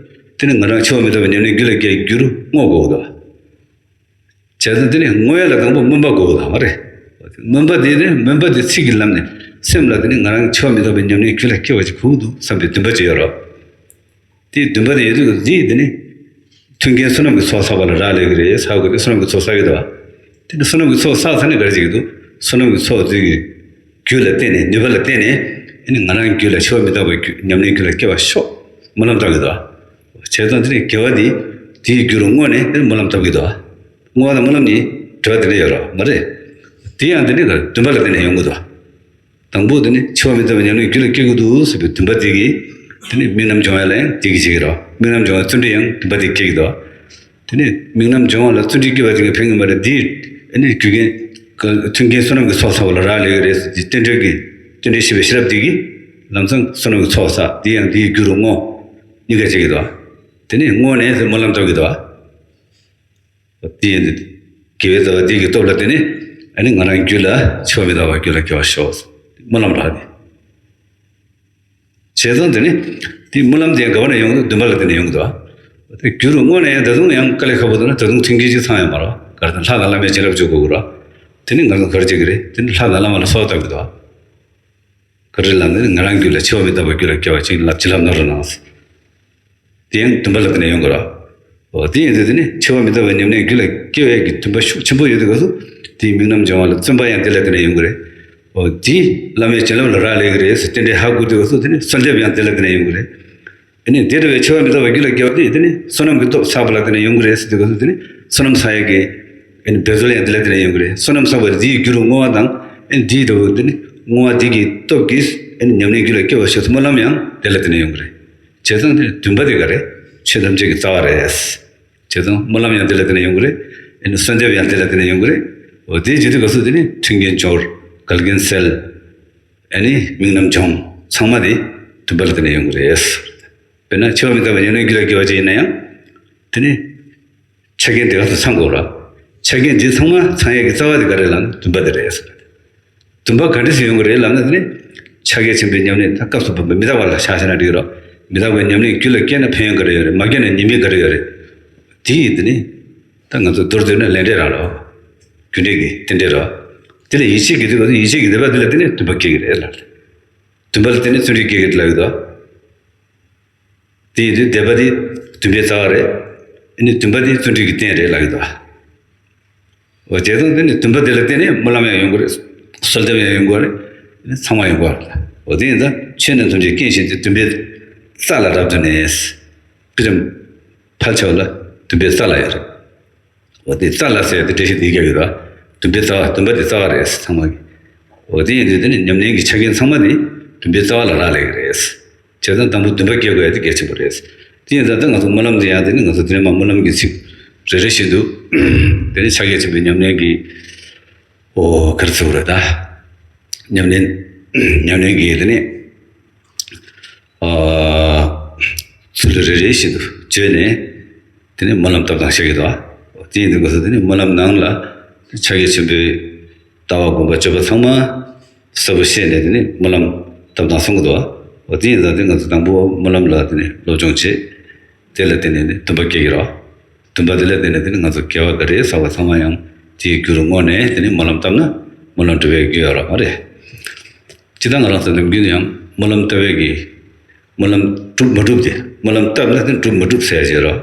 དེ་ནི་ང་རང་འཆི་བ་མི་རྟག་པའི་ཉམས་ལེན་རྒྱུད་ལ་སྐྱེ་རྒྱུ་རུ་བསྔོ་དགོས་འདུག་བྱས་ཙང་དེ་ནི་བསྔོ་ཡ་ལ་དང་པོ་སྨོན་པ་དགོས་འདུག་མ་རེད། སྨོན་པ་དེ་ནི་སྨོན་པ་དེ་ཚིག་གི་ལམ་ནས་སེམས་ལ་དེ་ནི་ང་རང་འཆི་བ་མི་རྟག་པའི་ཉམས་ལེན་རྒྱུད་ལ་སྐྱེ་བ་ཅིག་དགོས་འདུག་བསམ་པའི་འདུན་པ་ཅིག་ཡོད་རོགས། དེའི་འདུན་པ་དེ་ཡོད་དུས་འདིས་དེ་ནི། མཐུན་རྐྱེན་བསོད་ནམས་ཀྱི་ཚོགས་བསགས་པ་ལ་རག་ལས་ཀྱི་རེད་ཟེར་གོ་དེ་བསོད་ནམས་ཀྱི་ཚོགས་བསགས་ཀྱི་འདུག་བ། དེ་ནི་བསོད་ནམས་ཀྱི་ཚོགས་བསགས་ཚར་ནས་ག་རེ་བྱེད་ཀྱི་འདུག་བསོད་ནམས་ཀྱི་ཚོགས་དེ་གི་རྒྱུ་ལ་བརྟེན་ནས་ནུས་པ་ལ་བརྟེན་ནས་ཨ་ནི་ང་རང་རྒྱུད་ལ་འཆི་བ་མི་རྟག་པའི་རྒྱུ་ཉམས་ལེན་རྒྱུད་ལ་སྐྱེ་བར་ཤོག་སྨོན་ལམ་བཏབ་ཀྱི་འདུག་བ། བྱས་ཙང་དེ་ནི་དགེ་བ་འདི་དེའི་རྒྱུ་རུ་བསྔོས་ནས་དེ་ནི་སྨོན་ལམ་བཏབ་ཀྱི་འདུག་བ། བསྔོ་བ་དང་སྨོན་ལམ་གཉིས་འབྲེལ་བ་དེ་འདྲ་ཡོད་རེད་མ་རེད། དེ་ཡང་དེ་ནི་འདུན་པ་ལ་བརྟེན་ནས་ཡོང་གི་འདུག་བ། དང་པོ་དེ་ནི་འཆི་བ་མི་རྟག་པའི་ཉམས་ལེན་རྒྱུད་ལ་སྐྱེ་དགོས་འདུག་ཟེར་བའི་འདུན་པ་དེ་གིས་དེ་ནི་དམིགས་རྣམ་སྦྱོང་བ་ལ་ཡང་དེ་གིས་བྱེད་ཀྱི་རེད། དམིགས་རྣམ་སྦྱོང་བའི་བརྩོན་འགྲུས་ཡང་འདུན་པ་དེ་སྐྱེ་གི་འདུག་དེ་ནི་དམིགས་རྣམ་སྦྱོང་བ་ལ་བརྩོན་འགྲུས་སྐྱེ་བ་དེ་གིས་ཕན་གྱི་མ་རེད། དེ་ཨ་ནི་རྒྱུ་རྐྱེན་ མཐུན་རྐྱེན་བསོད་ནམས་ཀྱི་ཚོགས་བསགས་པ་ལ་རག་ལས་ཀྱི་རེད་ཟེར་དེ་རྟེན་འབྲེལ་གྱི་རྟེན་འབྲེལ་བྱེད་པའི་ཤེས་རབ་དེ་གིས་ལམ་སང་བསོད་ནམས་ཀྱི་ཚོགས་བསགས་དེ་ཡང་དེའི་རྒྱུ་རུ་བསྔོ། གཉིས་ཀ་བྱེད་ཀྱི་འདུག་དེ་ནས་བསྔོ་ནས་ཟེར་སྨོན་ལམ་བཏབ་ཀྱི་འདུག་དེ་ཡིན་དུས་དགེ་བའི་རྩ་བ་དེ་གི་སྟོབས་ལ་བརྟེན་ནས་ཨ་ནི་ང་རང་རྒྱུད་ལ་འཆི་བ་མི་རྟག་པ་རྒྱུད་ལ་སྐྱེ་བར་ཤོག་སྨོན་ལམ་རག་དེ། བྱས་ཙང་དེ་ནི་དེ་སྨོན་ལམ་དེ་ག་བ་ནས་ཡོང་གི་འདུག་འདུན་པ་ལ་བརྟེན་ནས་ཡོང་གི་འདུག་དེ་རྒྱུ་རུ་བསྔོ་ནས་ད་དུང་ཡང་དཀའ་ལས་ཁག་པོ་འདུག་ན་ད་དུང་མཐུན་རྐྱེན་ཅིག་ཚང་ཡོད་མ་རེད་བ། ག་རེ་ལྷ་དང་བླ་མའི་བྱིན་རླབས་འཇུག་དགོས་ཀྱི་རེད་བ། དེ་ནི་ང་ཚོ་ག་རེ་བྱེད་ཀྱི་རེད། དེ་ནི་ལྷ་དང་བླ་མ་ལ་གསོལ་བ་བཏབ་ཀྱི་འདུག་ག་རེ་ལབ་ན་ང་རང་རྒྱུད་ལ་འཆི་བ་མི་རྟག་པ་རྒྱུད་ལ་སྐྱེ་བ་ཅིག་ལ་བྱིན་རླབས་གནང་རོགས་གནང་། དེ་ཡང་འདུན་པ་ལ་བརྟེན་ནས་ཡོང་དགོས་ར། འོ་དེ་ཡིན་དུས་དེ་ནི་འཆི་བ་མི་རྟག་པའི་ཉམས་ལེན་རྒྱུད་ལ་སྐྱེ་བའི་གི་འདུན་པ་ཤུགས་ཆེན་པོ་ཡོད་དུས་སྐབས་སུ་དེའི་དམིགས་རྣམ་སྦྱོང་བ་ལ་བརྩོན་པ་ཡང་དེ་ལ་བརྟེན་ནས་ཡོང་གི་རེད། འོ་དེ་བླ་མའི་བྱིན་རླབས་ལ་རག་ལས་ཀྱི་རེད་ཟེར་རྟེན་འབྲེལ་ཧ་གོ་དུས་སྐབས་སུ་དེ་ནི་གསོལ་འདེབས་ཡང་དེ་ལ་བརྟེན་ནས་ཡོང་གི་རེད། ཨ་ནི་དེ་འདྲ་བའི་འཆི་བ་མི་རྟག་པའི་རྒྱུད་ལ་སྐྱེ་བ་དེ་དེ་ནི་བསོད་ནམས་ཀྱི་སྟོབས་བསགས་པ་ལ་བརྟེན་ནས་ཡོང་གི་རེད་ཟེར་དུས་སྐབས་སུ་དེ་ནི་བསོད་ནམས་བསགས་ཡས་ཀྱི་ཨ་ནི་འབད་རྩོལ་ཡང་དེ་ལ་བརྟེན་ནས་ཡོང་གི་རེད། བསོད་ནམས་བསགས་པ་དེའི་རྒྱུ་རུ་བསྔོ་བ་དང་ཨ་ནི་དེའི་འདྲ་བོ་དེ་ནི་བསྔོ་བ་དེ་གི་སྟོབས་ཀྱིས་ཨ་ནི་ཉམས་ལེན་རྒྱུད་ལ་སྐྱེ་བར་ཤོག་ཟེར་སྨོན་ལམ་ཡང་དེ་ལ་བརྟེན་ནས་ཡོང་གི་རེད། བྱས་ཙང་དེ་འདུན་པ་དེ་ག་རེད། ཆོས་ཐམས་ཅད་ཀྱི་རྩ་བ་རེད། བྱས་ཙང་སྨོན་ལམ་ཡང་དེ་ལ་བརྟེན་ནས་ཡོང་གི་རེད། ཨ་ནི་གསོལ་འདེབས་ཡང་དེ་ལ་བརྟེན་ནས་ཡོང་གི་རེད། འོ་དེའི་རྗེས་དུས་སྐབས་སུ་དེ་ནི་མཐུན་རྐྱེན་སྦྱོར། འགལ་རྐྱེན་སེལ། ཨ་ནི་དམིགས་རྣམ་སྦྱོང་ཚང་མ་དེ་འདུན་པ་ལ་བརྟེན་ནས་ཡོང་གི་རེད། དཔེར་ན་འཆི་བ་མི་རྟག་པའི་ཉམས་ལེན་རྒྱུད་ལ་སྐྱེ་བ་ཅིག་ཡིན་ན་ཡང་དེ་ནི་ཆ་རྐྱེན་དེ་ག་ཚོད་ཚང་དགོས་ར། ཆ་རྐྱེན་འདི་ཚང་མ་ཚང་ཡས་ཀྱི་རྩ་བ་དེ་ག་རེ་ལབ་ན་འདུན་པ་དེ་རེད། འདུན་པ་ག་འདྲ་ཞིག་ཡོང་གི་རེད་ལབ་ན་དེ་ནི་ཕྱག་རྒྱ་ཆེན་པོའི་ཉམས་ལེན་ད་སྐབས་སུ་བབ་པའི་མི་རྟག་པ་ལ་ཆ་བཞག་ན་འགྲིག་རོགས། མི་རྟག་པའི་ཉམས་ལེན་རྒྱུད་ལ་སྐྱེས་ན་ཕན་ཡོན་ག་རེ་ཡོད་རེད། མ་སྐྱེས་ན་ཉེས་དམིགས་ག་རེ་ཡོད་རེད། དེ་ཡིན་དེ་ནི་ད་ང་ཚོ་མདོར་བསྡུས་ན་ལས་འབྲས་རང་རོགས། རྒྱུ་འབྲས་ཀྱི་རྟེན་འབྲེལ་རོགས། དེ་ལ་ཡིད་ཆེས་ཀྱི་དུས་སྐབས་སུ་ཡིད་ཆེས་ཀྱི་དད་པ་དེ་ལ་བརྟེན་ནས་འདུན་པ་སྐྱེ་གི་རེད་ལ། འདུན་པ་ལ་བརྟེན་ནས་བརྩོན་འགྲུས་སྐྱེ་གི་རེད་ལབ་ཡོད་དོ། དེ་ཡིན་དུས་དད་པ་དེ་འདུན་པའི་རྩ་བ་རེད། ཨ་ནི་འདུན་པ་དེ་བརྩོན་འགྲུས་ཀྱི་རྟེན་རེད་ལབ་ཡོད་དོ། འོ་བྱས་ཙང་དེ་ནི་འདུན་པ་དེ་ལ་བརྟེན་ནས་སྨོན་ལམ་ཡང་ཡོང་གི་རེད། གསོལ་འདེབས་ཡང་ཡོང་གི་རེད། ཨ་ནི་ཚང་མ་ཡོང་གི་རེད། འོ་དེ་ཡིན་ཙང་ཆོས་ནི་ཐམས་ཅད་རྐྱེན་བཞིན་ཏེ་འདུན་པའི་རྩ་ལ་རབ་ཏུ་གནས། པི་རམ་ཕལ་ཆེ་བ་ལ་འདུན་པའི་རྩ་ལ་ཡོད་རེད། འོ་དེ་རྩ་ལ་ཟེར་ཏེ་འགྲེལ་བཤད་དེ་རྒྱག་ཡོད་ར། འདུན་པའི་རྩ་བ་འདུན་པ་དེ་རྩ་བ་རེད་ཚང་མ་གི། འོ་དེ་ཡིན་དུས་དེ་ནི་ཉམས་ལེན་གྱི་ཆ་རྐྱེན་ཚང་མ་དེ་འདུན་པའི་རྩ་བ་ལ་རག་ལས་ཀྱི་རེད། བྱས་ཙང་དང་པོ་འདུན་པ་སྐྱེ་དགོས་ཡ་དེ་གལ་ཆེན་པོ་རེད། དེ་ཡིན་ཙང་ད་ང་ཚོ་སྨོན་ལམ་དེ་ཡང་དེ་ནི་ང་ཚོ་དེ་ནས་མ་སྨོན་ལམ་གྱི་ཚིག་རེ་རེ་བཞིན་དུ་དེ་ནི་ཕྱག་རྒྱ་ཆེན་པོའི་ཉམས་ལེན་གྱི་ཨོ་གར་ཚུགས་རེད་ད། ཉམས་ལེན་ཉམས་ལེན་གྱི་དེ་ནི་ཚུལ་རེ་རེ་བཞིན་དུ་བརྗོད་ནས་དེ་ནི་སྨོན་ལམ་བཏབ་སྟངས་བཤད་ཀྱི་འདུག་དེ་ཡིན་དུས་སྐབས་སུ་དེ་ནི་སྨོན་ལམ་ནང་ལ་ཕྱག་རྒྱ་ཆེན་པོའི་ལྟ་བ་སྒོམ་པ་སྤྱོད་པ་ཚང་མ་གསལ་པོ་ཤེས་ནས་དེ་ནི་སྨོན་ལམ་བཏབ་སྟངས་གསུང་གི་འདུག་འོ་དེ་ཡིན་ཙང་དེ་ང་ཚོ་དང་པོ་སྨོན་ལམ་ལ་དེ་ནི་སློབ་སྦྱོང་བྱེད། དེ་ལ་བརྟེན་ནས་ནི་འདུན་པ་སྐྱེ་གི་རེད། འདུན་པ་དེ་ལ་བརྟེན་ནས་དེ་ནི་ང་ཚོ་དགེ་བ་ག་རེ་བསགས་པ་ཚང་མ་ཡང་དེའི་རྒྱུ་རུ་བསྔོ་ནས་དེ་ནི་སྨོན་ལམ་བཏབ་ན་སྨོན་ལམ་འགྲུབ་པའི་རྒྱུ་ཡོད་རེད་མ་རེད། སྤྱིར་བཏང་ང་རང་ཚོ་ནམ་རྒྱུན་ཡང་སྨོན་ལམ་བཏབ་པའི་གི་སྨོན་ལམ་འགྲུབ་མ་འགྲུབ་དེ་སྨོན་ལམ་བཏབ་ན་དེ་འགྲུབ་མ་འགྲུབ་ཟེར་ཡ་ཅིག་རེད།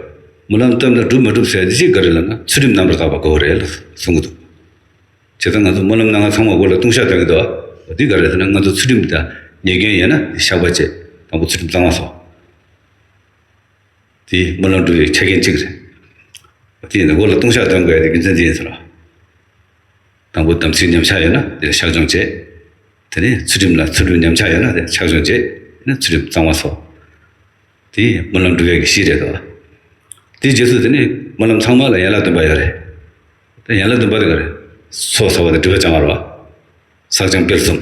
སྨོན་ལམ་བཏབ་ན་འགྲུབ་མ་འགྲུབ་ཟེར་ཡ་དེ་ཅིག་ག་རེ་ལབ་ན་ཚུལ་ཁྲིམས་རྣམ་པར་དག་པ་དགོས་རེད་ལ་གསུང་གི་འདུག་བྱས་ཙང་ང་ཚོ་སྨོན་ལམ་གནང་མཁན་ཚང་མ་མགོ་ལ་ལྟུང་བཤགས་སྟོན་གྱི་འདུག་འདི་ག་རེ་ཟེར་ན་ང་ཚོ་ཚུལ་ཁྲིམས་དང་ཉེས་སྐྱོན་ཡོད་ན་དེ་བཤགས་པ་བྱེད། དང་པོ་ཚུལ་ཁྲིམས་གཙང་མ་བཟོ། དེ་སྨོན་ལམ་འགྲུབ་པའི་ཆ་རྐྱེན་གཅིག་རེད། དེ་ཡིན་ན་མགོ་ལ་ལྟུང་བཤགས་སྟོན་དགོས་ཡ་དེ་རྒྱུ་མཚན་དེ་ཡིན་ཟེར་ལ། དང་པོ་དམ་ཚིག་ཉམས་ཆག་ཡོད་ན་དེ་ལ་བཤགས་སྦྱོང་བྱེད། དེ་ནས་ཚུལ་ཁྲིམས་ལ་ཚུལ་ཁྲིམས་ཉམས་ཆག་ཡོད་ན་དེ་ལ་བཤགས་སྦྱོང་བྱེད། དེ་ནས་ཚུལ་ཁྲིམས་གཙང་མ་བཟོ། དེ་སྨོན་ལམ་འགྲུབ་པའི་གི་གཞི་རེད་དོ། དེའི་རྗེས་སུ་དེ་ནི་སྨོན་ལམ་ཚང་མ་ལ་ཡན་ལག་བདུན་པ་ཡོད་རེད། དེ་ཡན་ལག་བདུན་པ་དེ་ག་རེད། ཚོགས་བསགས་པ་དང་སྒྲིབ་པ་སྦྱང་བ་རེད་བ། བསགས་སྦྱང་སྤེལ་གསུམ་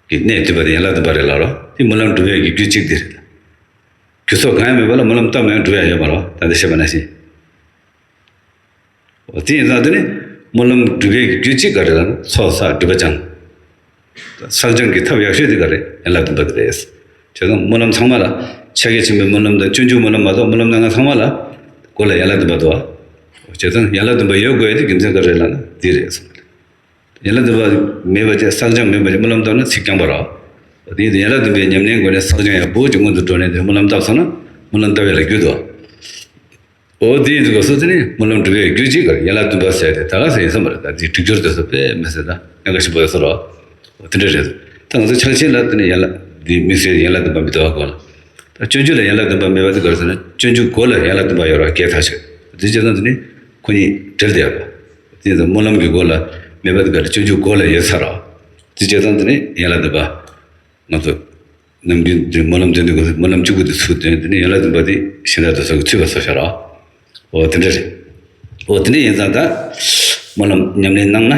གྱི་གནད་བསྡུས་པ་དེ་ཡན་ལག་བདུན་པ་རེད་ལ་རོ། དེ་སྨོན་ལམ་འགྲུབ་པའི་གི་རྒྱུ་གཅིག་དེ་རེད། རྒྱུ་ཚོགས་གང་ཡང་མེད་པ་ལ་སྨོན་ལམ་བཏབ་ན་ཡང་འགྲུབ་ཡ་ཡོད་མ་རེད་བ། ད་ལྟ་བཤད་པ་ནང་བཞིན། འོ་དེ་ཡིན་ཙང་དེ་ནི་སྨོན་ལམ་འགྲུབ་པའི་རྒྱུ་གཅིག་ག་རེ་ལབ་ན་ཚོགས་བསགས་སྒྲིབ་པ་སྦྱང་། བསགས་སྦྱང་གི་ཐབས་ཡག་ཤོས་དེ་ག་རེ་ཡན་ལག་བདུན་པ་དེ་རེད། བྱས་ཙང་སྨོན་ལམ་ཚང་མ་ལ་ཕྱག་རྒྱ་ཆེན་པོའི་སྨོན་ལམ་དང་སྤྱོད་འཇུག་སྨོན་ལམ་མ་གཏོགས་སྨོན་ལམ་གནང་མཁན་ཚང་མ་ལ་མགོ་ལ་ཡན་ལག་བདུན་པ་འདུག་བ། བྱས་ཙང་ཡན་ལག་བདུན་པ་ཡོད་དགོས་ཡ་དེ་རྒྱུ་མཚན་ག་རེ་ལབ་ན་དེ་རེད་གསུངས། ཡན་ལག་བདུན་པ་མེད་པ་དེ་བསགས་སྦྱང་མེད་པ་དེ་སྨོན་ལམ་བཏབ་ན་ཚིག་རྐྱང་པ་རེད། དེ་ཡིན་དུས་ཡན་ལག་བདུན་པའི་ཉམས་ལེན་སྒོ་ནས་བསགས་སྦྱང་ཡག་པོ་ཅིག་སྔོན་དུ་འགྲོ་ནས་དེ་སྨོན་ལམ་བཏབ་སོང་ན་སྨོན་ལམ་བཏབ་ཡ་ལ་རྒྱུ་འདུག་འོ་དེ་ཡིན་དུས་སྐབས་སུ་དེ་ནི་སྨོན་ལམ་འགྲུབ་པའི་རྒྱུ་གཅིག་ག་ཡན་ལག་བདུན་པ་ཟེར་ཏེ་ད་ག་ཟེར་ཡིན་ས་མ་རེད། ད་དེ་སྒྲིག་སྦྱོར་དེ་ཚོ་དཔེ་མི་སྲིད་ད་གནད་འགག་ཆེན་པོ་ཡོད་ས་རེད། འོ་དེ་འདྲ་རེད། ད་ང་ཚོ་ཕྱག་ཆེན་ལ་དེ་ནི་ཡན་ལག་འདི་དམིགས་བསལ་ཡན་ལག་བདུན་པ་མི་འདུག་ག་གོ་ལ། ད་སྤྱོད་འཇུག་ལ་ཡན་ལག་བདུན་པ་མེད་པ་དེ་ག་རེ་ཟེར་ན་སྤྱོད་འཇུག་མགོ་ལ་ཡན་ལག་བདུན་པ་ཡོད་ར་གལ་ཐག་ཆོད། དེ་བྱས་ཙང་དེ་ནི་ཁོ་གཉིས་འབྲེལ་བསྡད་ཡོད་པ། དེ་ཡིན་ཙང་སྨོན་ལམ་གྱི་མགོ་ལ་མེད་པ་དེ་ག་རེ་སྤྱོད་འཇུག་མགོ་ལ་ཡོད་ས་རེད། དེ་བྱས་ཙང་དེ་ནི་ཡན་ལག་བདུན་པ། ང་ཚོ་ནམ་རྒྱུན་དུ་སྨོན་ལམ་འདོན་དུས་སྐབས་སུ་སྨོན་ལམ་བཅུ་དགུ་དེ་ཚུར་འདོན། དེ་ནས་ཡན་ལག་བདུན་པ་དེ་གཞན་དག་དེ་ཚོ་གི་ཚུད་པ་བཟོས་བཞག་ར། འོ་དེ་འདྲ་རེད། འོ་དེ་འདྲ་ཡིན་ཙང་ད་ སྨོན་ལམ་ཉམས་ལེན་གནང་ན།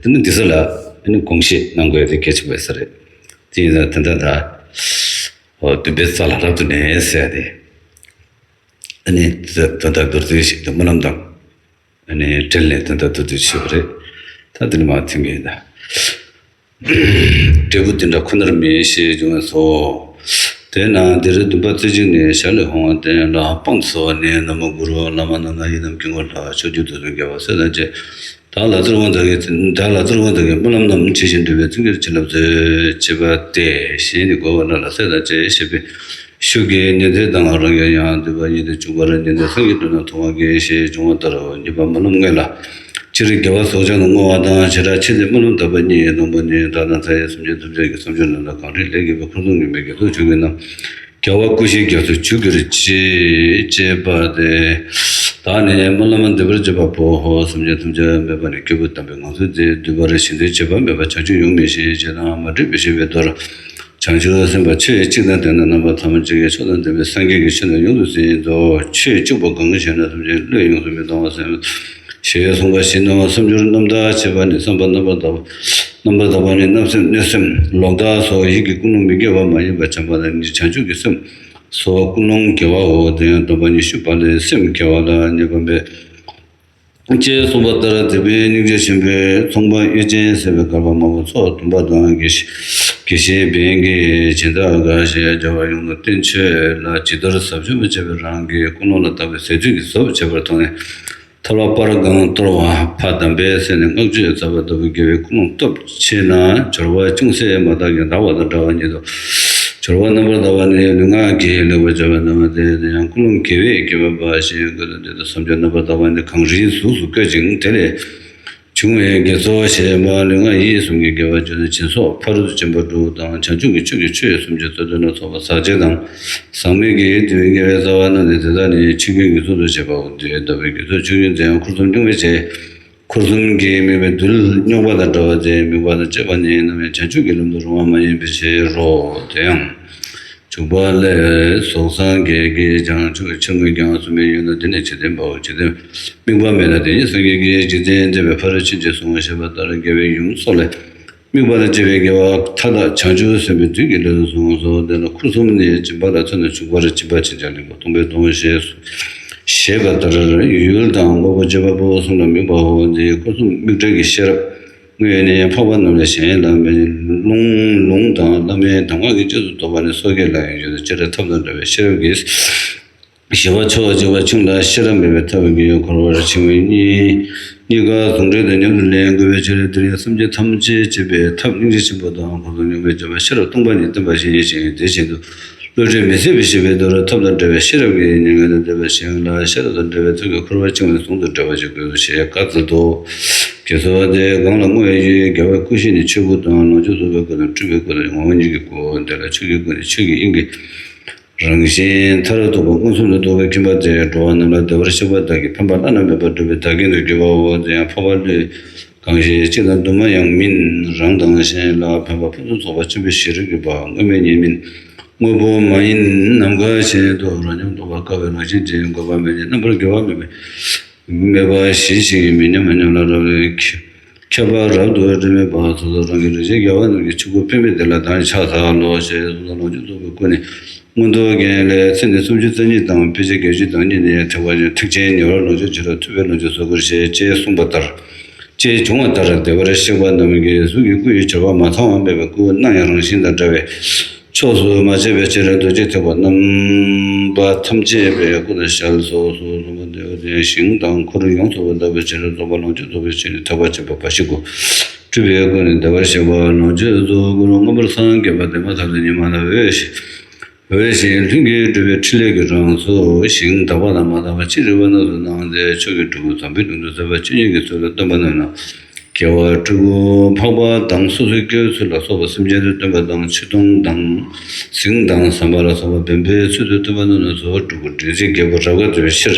དེ་ནི་འདི་ཚོ་ལ་ཨ་ནི་དགོངས་བཞེས་གནང་དགོས་དེ་གལ་ཆེན་པོ་ཡོད་ས་རེད། དེ་ཡིན་ཙང་དེ་འདྲ་ད། འོ་འདུན་པའི་རྩ་ལ་རབ་ཏུ་གནས་ཟེར་ཡ་དེ། ཨ་ནི་ད་ལྟ་མདོར་བསྡུས་ཤིག་ཏུ་སྨོན་ལམ་དང་། ཨ་ནི་འབྲེལ་ནས་ད་ལྟ་མདོར་བསྡུས་ཞུས་པ་རེད། ད་དེ་ནི་མ་ཐོན་གྱི་ཡིན་ད། འབྲས་བུ་འདི་འདྲ་ཁོ་ནར་མི་ཞེས་འབྱུང་བས་སོ། དེས་ན་འདིར་འདུན་པ་རྩེ་གཅིག་ནས་ཞལ་ལས་འོང་བ་དེ་ལ་དཔང་དུ་སོ་བ་ནི་ན་མོ་གུ་རུ་བླ་མ་ནཱ་ལ་ཡི་དམ་དཀྱིལ་འཁོར་ལ་ཕྱོགས་བཅུ་དུས་གསུམ་རྒྱལ་བ་སྲས་དང་བཅས། བདག་ལ་ཙར་དབང་དག་གིས་བདག་ལ་ཙར་དབང་དག་གིས་སྨོན་ལམ་རྣམས་ཇི་བཞིན་འགྲུབ་པའི་བརྩོན་གྱིས་བྱིན་རླབས་མཛོད། ཅེས་པ་སྟེ་གཞན་ནི་རྒོལ་བ་རྣམས་ལ་སྲས་དང་བཅས་ཞེས་པའི་ཤུགས་ཀྱིས་ཉན་ཐོས་དང་རང་གིས་ཡང་འདུན་པ་ཉིད་དུ་འཇུག་པར་ཉན་ཐོས་སངས་རྒྱས་འགྲོ་ན་ཐོབ་པར་གྱིས་ཞེས་འབྱུང་བ་ལྟར་རོ། གཉིས་པ་སྨོན་ལམ་དངོས་ལ། སྤྱིར་རྒྱལ་བ་རྫོགས་བྱང་དུ་བསྔོ་བ་དང་བྱེ་བྲག་ཕྱེ་སྟེ་སྨོན་ལམ་བརྡ་པ་གཉིས། དང་པོ་ནི་བདག་དང་མཐའ་ཡས་སེམས་ཅན་ཐམས་ཅད་ཀྱི་བསམ་སྦྱོར་རྣམས་དང་གང་རིགས་ལས་བརྒལ་བའི་འཁོར་གསུམ་མཁྱེན་པའི་རྒྱ་མཚོ་ཆུ་སྐྱོང་རྣམས་རྒྱལ་བ་སྐུ་བཞིའི་རྒྱ་མཚོར་འཇུག་གྱུར་ཅིག་ཅེས་པ་སྟེ། བདག་ནི་སྨོན་ལམ་འདེབས་པར་བྱེད་པ་པོའོ། སེམས་ཅན་ཐམས་ཅད་སྨོད་པ་ནི་སྐྱེས་བུ་དམ་པའི་ངང་ཚུལ་ཏེ། འདུན་པར་བཞེད་དོན་བྱེད་པ་སྨོད་པ་བྱང་ཆུབ་ཡོང་མི་ཤེས། ཞེ་སྡང་མ་འདྲེས་པའི་ཞེས་པའི་མདོར། བྱང་ཆུབ་སེམས་དཔའ་ཆོས་གཅིག་དང་ལྡན་ན་རྣམ་པ་ཐ་མལ་གཅིག་གི་ཕྱོགས་དང་ལྡན་པའི་སངས་རྒྱས་ཀྱི་ཆོས་རྣམས་ཡོངས་སུ་ཟིན་ཏོ། ཆོས་གཅིག་པུ་གང་ཞེ་ན། སེམས་ཅན་བློས་ཡོངས་སུ་མི་གཏོང་བ་སེམས། ཞེས་གསུངས་པ་བཞིན་ནོ། བསམ་སྦྱོར་རྣམ་དག་བྱེད་པ་ནི་བསམ་པ་རྣམ་པར་དག་པ། རྣམ་པར་དག་པ་ནི་བརྣབ་སེམས་གནོད་སེམས་ལོག་ལྟ་སོགས་ཡིད་ཀྱི་ཀུན་སློང་མི་དགེ་བ་མ་ཡིན་པ་བྱམས་པ་དང་ནི་བྱང་ཆུབ་ཀྱི་སེམས་སོགས་ཀུན་སློང་དགེ་བའོ། དེ་ཡང་སྡོམ་པ་ཉི་ཤུ་པ་ལས་སེམས་དགེ་བ་ལ་གནས་པ་མེད། ཅེས་གསུངས་པ་ལྟར་མཛད་པའི་སྙིང་རྗེ་ཆེན་པོས་ཚོང་པ་གཡོ་ཅན་ཟེར་བའི་སྒར་པ་མང་པོ་ཚོགས་བསྡོམས་པ་དང་། དགེ་བཤེས་དགེ་བཤེས་འབེན་གྱིས་སྦྱིན་བདག་དགའ་ཞེས་བྱ་བ་ཡོངས་ལ་བསྟན་ཆོས་ལ་ཇི་ལྟར་ཟབ་ཆོས་པ་བྱས་པའི་རང་གི་ཀུན་སློང་ལ་བརྟག་པའི་ཟས་བཅུད་ཀྱིས་ཟོབ་བྱེད་པར་མཐོང་ནས། ཐལ་བ་སྤར་གང་གཏོར་བ་ཕ་དམ་པའི་སེམས་ནི་བསྔགས་བརྗོད་མཛད་པ་ལྟ་བུ་དགེ་བའི་ཀུན་སློང་སྟོབས་ཆེ་ན་སྦྱོར་བ་ཅུང་ཟད་མ་དག་ཀྱང་དག་པ་དང་འདྲ་བ་ཉིད་དོ། སྦྱོར་བ་རྣམ་པར་དག་པ་ནི་ལུས་ངག་གིས་ལེགས་པར་སྦྱོར་བ་རྣམ་པ་སྟེ། དེ་ཡང་ཀུན་སློང་དགེ་བས་བསྐྱེད་པ་ཞེས་བཀོད་དོ། དེ་ལྟར་བསམ་སྦྱོར་རྣམ་པར་དག་པ་ནི་གངས་རིའི་གཟུགས་སུ་བཀོད་ཅིང་། དེ་ལས་བྱུང་བའི་དགེ་ཚོགས་ཞེས་པ་ལུས་ངག་ཡིད་གསུམ་གྱི་དགེ་བ་བརྗོད་ན་སྦྱིན་སོགས་ཕ་རོལ་ཏུ་ཕྱིན་པ་དྲུག་དང་། བྱང་ཆུབ་ཀྱི་ཆོས་ཀྱི་ཆོས་སུམ་ཅུ་རྩ་བདུན་ལ་སོགས་པ་ཟག་བཅས་དང་ཟག་མེད་ཀྱི་དུས་དགེ་བའི་རྩ་བ་རྣམས་ཏེ། དེ་དག་ནི་ཆོས་ཀུན་གྱི་ཚུལ་དུ་བྱེད་པའོ། དེ་ལྟ་བུའི་དགེ་ཚོགས་ཆོས་ཀུན་དེ་ཡང་འཁོར་གསུམ་སྙོམས་པའི་ཚེ། འཁོར་གསུམ་གྱི་དམིགས་པའི་རྡུལ་སྙོམས་པ་དང་འདྲ་བ་སྟེ། དམིགས་པ་དང་བཅས་པ་ནི་རྣམ་གཡེང་བྱང་ཆུབ་ཀྱི་ལམ་དུ་རུང་བ་མ་ཡིན་པའི་ཕྱིར་རོ། དེ་ཡང་འཇུག་པ་ལས་གཟུགས་སངས་རྒྱས་ཀྱིས་བྱང་ཆུབ་ཕྱིར་མངོན་ཀྱང་གཟུགས་མེད་ཡོད་ན་དེ་ནི་འཇིག་རྟེན་པའོ། འཇིག་རྟེན་དམིགས་པ་མེད་ན་དེ་ཉིད་སངས་རྒྱས་ཀྱི་འཇིག་རྟེན་འདས་པའི་ཕ་རོལ་ཕྱིན་ཅེས་གསུངས་པ་ཞེས་པ་ལྟར་དགེ་བའི་ཡུམ་སོགས་ལས་དམིགས་པ་དང་བཅས་པའི་དགེ་བ་མཐའ་དག་བྱང་ཆུབ་སེམས་དཔའི་བདུད་ཀྱི་ལས་སུ་གསུངས་སོ། དེ་ལ་འཁོར་གསུམ་ནི་སྦྱིན་པ་ལ་མཚོན་ན་བྱུག་པར་སྦྱིན་པ་བྱིན་ཅིང་བརླན་པ་སྟོང་པས་སྟོང་ཞེས་ཞེས་པ་ལྟར་ཡུལ་དང་དངོས་པོ་སྤྱོད་པ་པོ་གསུམ་ལ་དམིགས་པའོ། འདིའི་འཁོར་གསུམ་དམིགས་བྲལ་གྱི་ཤེས་རབ་དངོས་ནི་འཕགས་པ་རྣམས་ལས་གཞན་ལ་མེད། རླུང་ལུང་དང་བླ་མའི་གདམས་ངག་གིས་རྗེས་སུ་ཐོབ་པ་ནི་སོ་སྐྱེ་ལ་ཡང་ཡོད་དོ། སྤྱིར་ཐབས་དང་བྲལ་བའི་ཤེས་རབ་ཀྱིས་ཞི་བ་ཕྱོགས་གཅིག་པ་ཆུང་ལ་ཤེས་རབ་མེད་པའི་ཐབས་ཀྱིས་འཁོར་བར་འཆིང་བའི་གཉིས། གཉིས་ཀ་ཟུང་འབྲེལ་དུ་མཉམ་དུ་ལེན་དགོས་པའི་ཕྱིར། དེར་ཡང་སེམས་ཅན་ཐམས་ཅད་བྱེད་པའི་ཐབས་སྙིང་རྗེ་ཆེན་པོ་དང་འཁོར་གསུམ་སྙོམས་པར་འཇུག་པ་ཤེས་རབ་སྟོང་པ་ཉིད་བསྟན་པ་བཞིན་ཡིན་ཞིང་། དེ་བཞིན་དུ་བློ་གྲོས་མི་ཟད་པའི་ཞེས་པའི་མདོར་ཐབས་དང་བྲལ་བའི་ཤེས་རབ་ཀྱིས་མྱ་ངན་ལས་འདས་པ་ཞིང་ལ་ཤེས་རབ་དང་བྲལ་བའི་ཚུལ་གྱིས་འཁོར་བར་འཆིང་བའི་ཟུང་དུ་འབྲེལ་བར་བྱེད་དགོས་ཞེས་བཀའ་སྩལ་ཏོ། དགེ་ཚོགས་དེ་གང་ལ་བསྔོ་བའི་ཡུལ་རྒྱལ་བའི་སྐུ་བཞི་ནི་ཆོས་སྐུ་དང་ལོངས་སྤྱོད་རྫོགས་པའི་སྐུ་དང་སྤྲུལ་པའི་སྐུ་དང་ངོ་བོ་ཉིད་ཀྱི་སྐུ། དེ་ལ་ཆོས་ཀྱི་སྐུ་ནི་ཆོས་ཀྱི་དབྱིངས་ཀྱི་རང་བཞིན་མཐར་ཐུག་པ་མངོན་སུམ་དུ་རྟོགས་པའི་ཁྱིམ་པ་སྟེ། འགྲོ་བ་རྣམས་ལ་བདེ་བར་གཤེགས་པ་བདག་གིས་ཕན་པ་བླ་ན་མེད་པར་བསྒྲུབས་པའི་བདག་རྐྱེན་དུ་གྱུར་པའོ། དེ་ཡང་འཕགས་པ་ཀླུའི་གང་ཞིག་གཅིག་དང་དུ་མ་ཡང་མིན། རང་དང་གཞན་ལ་ཕན་པ་ཕུན་སུམ་ཚོགས་པ་ཆེན་པོའི་ཞིང་རུ་གྱུར་པ་དངོས་མེད་ཉིད་མིན། དངོས་པོ་མ་ཡིན་ནམ་མཁའ་བཞིན་དུ་རང་ཉིད་རྟོགས་པར་དཀའ་བའི་རང་བཞིན་ཅན། འགོག་པ་མེད་ཅིང་རྣམ་པར་འགྱུར་བ་མེད་པའི་མེད་པ་ཞི་ཞིང་མི་ཉམས་ཉམས་ལ་རབ་ཁྱད་པར་རབ་ཏུ་དྲི་མེད་པ། སོ་སོ་རང་གི་རིགས་ཅན་རྒྱལ་བ་རྣམས་ཀྱི་ཆོས་སྐུ་པདྨའི་གདན་ལ་གདངས་ཕྱག་འཚལ་ལོ། ཞེས་གསུངས་ལ་ལོངས་སྤྱོད་རྫོགས་པའི་སྐུ་ནི་མངོན་རྟོགས་རྒྱན་ལས་ཚེ་འདི་སུམ་ཅུ་རྩ་གཉིས་དང་དཔེ་བྱད་བརྒྱད་ཅུ་དང་གཉིས་ནས་ཐེག་པ་ཆེན་ཐེག་ཆེན་ཉེ་བར་ལོངས་སྤྱོད་ཕྱི་རབས་ཐུབ་པའི་ལོངས་སྤྱོད་བཟོ་དགོས་ཞེས་ཅེས་གསུངས་པ་ལྟར། ཅེས་འབྱུང་བ་ལྟར་བདེ་བར་གཤེགས་པ་རྣམས་ཀྱི་གཟུགས་ཀྱི་སྐུ་ཡི་བྱེ་བྲག་མ་ཚང་བ་མེད་པའི་སྐུ་སྣང་ཡང་རང་བཞིན་དང་འདྲ་བའི་ཕྱོགས་སུ་མ་ཆད་པའི་ཕྱིར། རྡོ་རྗེ་ཐེག་པ་རྣམ་པ་ཐམས་ཅད་པའི་སྐུ་དང་ཞལ་སོགས་སུ་བཟུང་བ་དེ་ཞིང་དང་འཁོར་ཡོངས་སུ་བརྡལ་བའི་ཕྱིར། རྫོགས་པ་ལོངས་སྤྱོད་རྫོགས་པའི་ཕྱིར་ཐེག་པ་ཆེན་པོ་བར་ཤིག་གུ་སྤྲུལ་པའི་སྐུ་ནི་བདེ་བར་གཤེགས་པ་ལོངས་སྤྱོད་རྫོགས་སྐུ་རུ་མངོན་པར་སངས་རྒྱས་པ་དེ་མ་ཐག་ཏུ་ཉི་མ་ལ་འོད་ཞིང་འོད་ཞིང་ལྷུན་གྱིས་གྲུབ་པའི་ཕྲིན་ལས་ཀྱི་རང་གཟུགས་ཞིང་དག་པ་དང་མ་དག་པ་ཅི་རིགས་པ་རྣམས་སུ་སྣང་སྟེ། ཆོས་ཀྱི་སྤྲུལ་སྐུ་འཛམ་བུའི་གླིང་དུ་མཛད་པ་བཅུ་གཉིས་ཀྱི་ཚུལ་ལ་སྟོན་པ་རྣམས་ལ་རྒྱལ་བ་སྤྲུལ་སྐུ་འཕགས་པ་དང་སོ་སོའི་སྐྱེ་བོའི་ཚུལ་ལ་སོགས་པ་སེམས་ཅན་དུ་སྟོན་པ་དང་། ཆོས་དུང་དང་གཟིངས་དང་ཟམ་པ་ལ་སོགས་པ་བེམ་པོའི་ཚུལ་དུ་སྟོན་པ་རྣམས་ལ་གཙོ་བོ་སྤྲུལ་སྐུ་འབྲེལ་ཚིག་རྒྱལ་པོ་རབ་དགའ་སྟོན་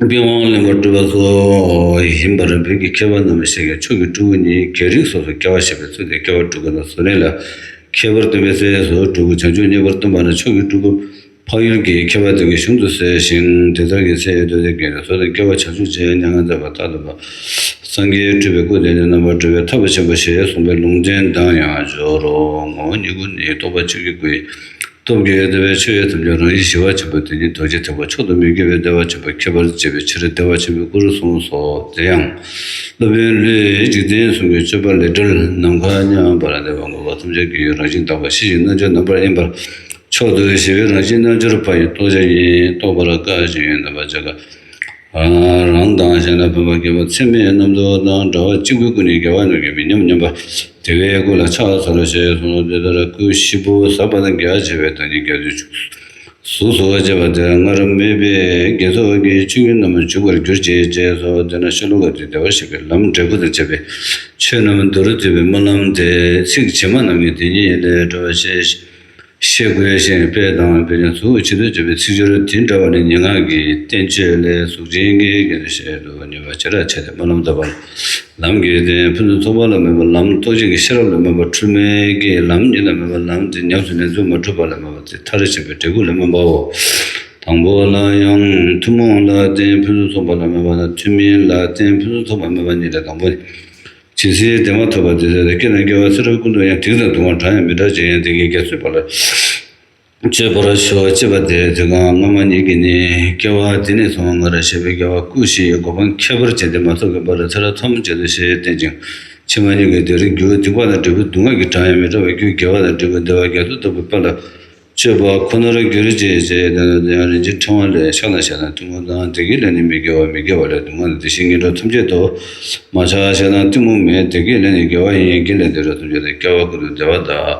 པའི་ཕྱིར། པི་ཝང་ལེན་པར་སྤྲུལ་པ་སོགས་ཡིན་པར་འབད་ཀྱི། མཁས་པ་རྣམས་ཤེས་ཀྱང་ཆོས་ཀྱི་སྤྲུལ་སྐུ་ནི་རྒྱལ་རིགས་སོ་སོའི་སྐྱེ་བ་བཞེས་པའི་ཚུལ་ཏེ། སྐྱེ་བ་སྤྲུལ་སྐུ་དང་བཟོ་ལས་ལ་ཁྱད་པར་སྟོན་པའི་སྲས་སུ་སྤྲུལ་སྐུ་བྱང་ཆུབ་བརྙེས་པར་སྟོན་པ་ན་ཆོས་ཀྱི་སྤྲུལ་སྐུ་ འཕགས་ཡུལ་གྱི་མཁས་པ་དེ་གིས་གཞུང་དུ་གསལ་ཞིང་། དེ་ལྟར་གྱི་ཚེ་ཡི་འདོད་སྡེ་བརྒྱད་ལས། ཟོ་དང་སྐྱེ་བ་བྱང་ཆུབ་ཅེས། མྱ་ངན་འདས་པ་རྟག་ཏུ་སྤང་། སངས་རྒྱས་སྤྲུལ་པའི་སྐུ་དེ་ནི། རྣམ་པར་གྲོལ་བའི་ཐབས་པ་ཆེན་པོ་ཞེས་གསུངས་པའི་ལུང་བསྟན་དང་ཡང་སྦྱོར་རོ། ངོ་བོ་ཉིད་སྐུ་ནི་རྟོགས་པ་ཆོས་ཀྱི་སྐུ་ཡི། སྟོབས་ཀྱིས་བདེ་བའི་ཆོས་ཐམས་ཅད་རང་བཞིན་ཞི་བ་ཆེན་པོ་དེ་ཉིད་རྡོ་རྗེ་ཐེག་པ་མཆོག་ཏུ་མི་འགྱུར་བའི་བདེ་བ་ཆེན་པོ་ཁྱད་པར་བྱེད་པའི་ཕྱིར་བདེ་བ་ཆེན་པོའི་སྐུ་རུ་གསུངས་སོ། དེ་ཡང་སློབ་དཔོན་ཀླུས་འཇིག་རྟེན་གསུམ་གྱི་སྤྱོད་པ་ལས་བྲལ། ནམ་མཁའ་མཉམ་པར་བདེ་བ་འགོད་པ་ཐམས་ཅད་ཀྱི་རང་བཞིན་དག་པ་ཞི་ཞིང་རྣལ་འབྱོར་རྣམ་པར་གཡེང་བར་མཆོག་ཏུ་ཞི་བའི་རང་བཞིན་རྣལ་འབྱོར་པ་ཡི་རྟོགས་བྱ་ཡིན། རྟོགས་པར་དཀའ་ཞིང་རྣམ་པར་འབྱེད་དཀའ། རང་དང་གཞན་ལ་ཕན་པ་སྐྱེ་བ་ཚད་མེད་རྣམ་རྟོག་དང་བྲལ་བ་གཅིག་པུའི་སྐུ་ནི་རྒྱལ་བ་རྣམས་ཀྱི་མི་མཉམ་མཉམ་པ། དེ་བས་སྐུ་ལ་ཕྱག་འཚལ་ལོ་ཞེས་གསུངས་སོ། དེ་ལྟར་སྐུ་བཞི་པོ་ཟབ་པ་དང་རྒྱ་ཆེ་བའི་བདག་ཉིད་རྒྱ་མཚོའི་གཟུགས་སུ་བྱས་པ་དེ་སྔར་སྨྲས་པའི་དགེ་ཚོགས་ཀྱི་ཆུ་རྒྱུན་རྣམས་འཇུག་པར་གྱུར་ཅིག་ཅེས་སོ། དེས་ན་ཤོ་ལོ་ཀ་དེ་བདེ་བར་གཤེགས་པའི་ལམ་འབྲས་བུ་དང་བཅས་པའི་ཆོས་རྣམས་མདོར་བསྡུས་པའི་སྨོན་ལམ་དེ་ཚིག་ཇི་མ་རྣམས་ཀྱིས་དེ་ཉིད་ལས་སྒྲོལ་བར་བྱེད། ཞེས་བཀོད་ཤིང་དཔེ་དང་དཔེ་ཀྱང་གཟུགས་ཀྱི་ཆེད་དུ་བརྗོད་པའི་ཚིག་སྦྱོར་དེ་འདྲ་བ་ནི་སྙན་ངག་གི་བསྟན་བཅོས་ལས་གཟུགས་ཅན་གྱི་རྒྱན་དུ་བཤད་དུ་ནུས་པ་ཇི་ལྟར་བྱས་ཏེ་སྨོན་ལམ་བཏབ་པ། ལམ་གྱི་རྟེན་ཕུན་སུམ་ཚོགས་པ་ལ་སྨོན་པ་ལམ། རྟོགས་བྱེད་ཀྱི་ཤེས་རབ་ལ་སྨོན་པ། འཁྲུལ་མེད་ཀྱི་ལམ་ཉིད་ལ་སྨོན་པ་ལམ་དེ་ཉམས་སུ་ལེན་ཚུལ་མ་གྲུབ་པ་ལ་སྨོན་པ་དེ་མཐར་ཕྱིན་པའི་འབྲས་བུ་ལ་སྨོན་པའོ། དང་པོ་ལ་ཡང་ཐུན་མོང་ལ་བརྟེན་ཕུན་སུམ་ཚོགས་པ་ལ་སྨོན་པ་དང་། ཐུན་མིན་ལ་བརྟེན་ཕུན་སུམ་ཚོགས་པ་སྨོན་པ་གཉིས་ལས་དང་པོ་ནི། ཇི་སྲིད་བདེ་བ་ཐོབ་པ་དེ་སྲིད་དུ་སྐྱེ་དང་སྐྱེ་བ་ཚེ་རབས་ཀུན་ཏུ་ཡང་། སྡིག་དང་སྡུག་བསྔལ་གྲངས་ཡང་མི་འཕྲད་ཅིང་། བདེ་སྐྱིད་རྒྱ་མཚོའི་བར་ལ་སྤྱོད་པར་ཤོག་ཅེས་པ་སྟེ། དེ་གང་སྔ་མ་ཉིད་ཀྱིས་ནི་སྐྱེ་བ་འདི་ནས་བཟུང་སྔར་བཤད་པའི་རྒྱལ་བ་སྐུ་བཞིའི་གོ་འཕང་ཁྱད་པར་ཅན་དེ་མ་ཐོབ་ཀྱི་བར་ཚེ་རབས་ཐམས་ཅད་དུ་ཞེས་བསྟན་ཅིང་། ཕྱི་མ་ཉིད་ཀྱིས་དེར་རྒྱུ་སྡིག་པ་དང་འབྲས་བུ་སྡུག་བསྔལ་གྱི་གྲངས་ཡང་མི་འཕྲད་པའི་རྒྱུ་དགེ་བ་དང་འབྲས་བུ་བདེ་བ་རྒྱ་མཚོ་ལྟ་བུའི་དཔལ་ལ་སྤྱོད་པ་ཁོ་ནར་འགྱུར་ཅིག་ཅེས་བསྟན་ཏོ། དེ་ཡང་རིན་ཆེན་ཕྲེང་བ་ལས། ཕྱག་དང་ཞལ་དང་ཐུན་མོང་དང་། བདེ་སྐྱིད་ལས་ནི་མི་དགེ་བ། མི་དགེ་བ་ལས་སྡུག་བསྔལ་དང་། དེ་བཞིན་ངན་འགྲོ་ཐམས་ཅད་དོ། མ་ཆགས་ཞེ་སྡང་གཏི་མུག་མེད། བདེ་སྐྱིད་ལས་ནི་དགེ་བ་ཡིན། བདེ་སྐྱིད་ལས་འདི་འགྲོ་ཐམས་ཅད་དོ། སྐྱེ་བ་ཀུན་ཏུ་བདེ་བ་དང་།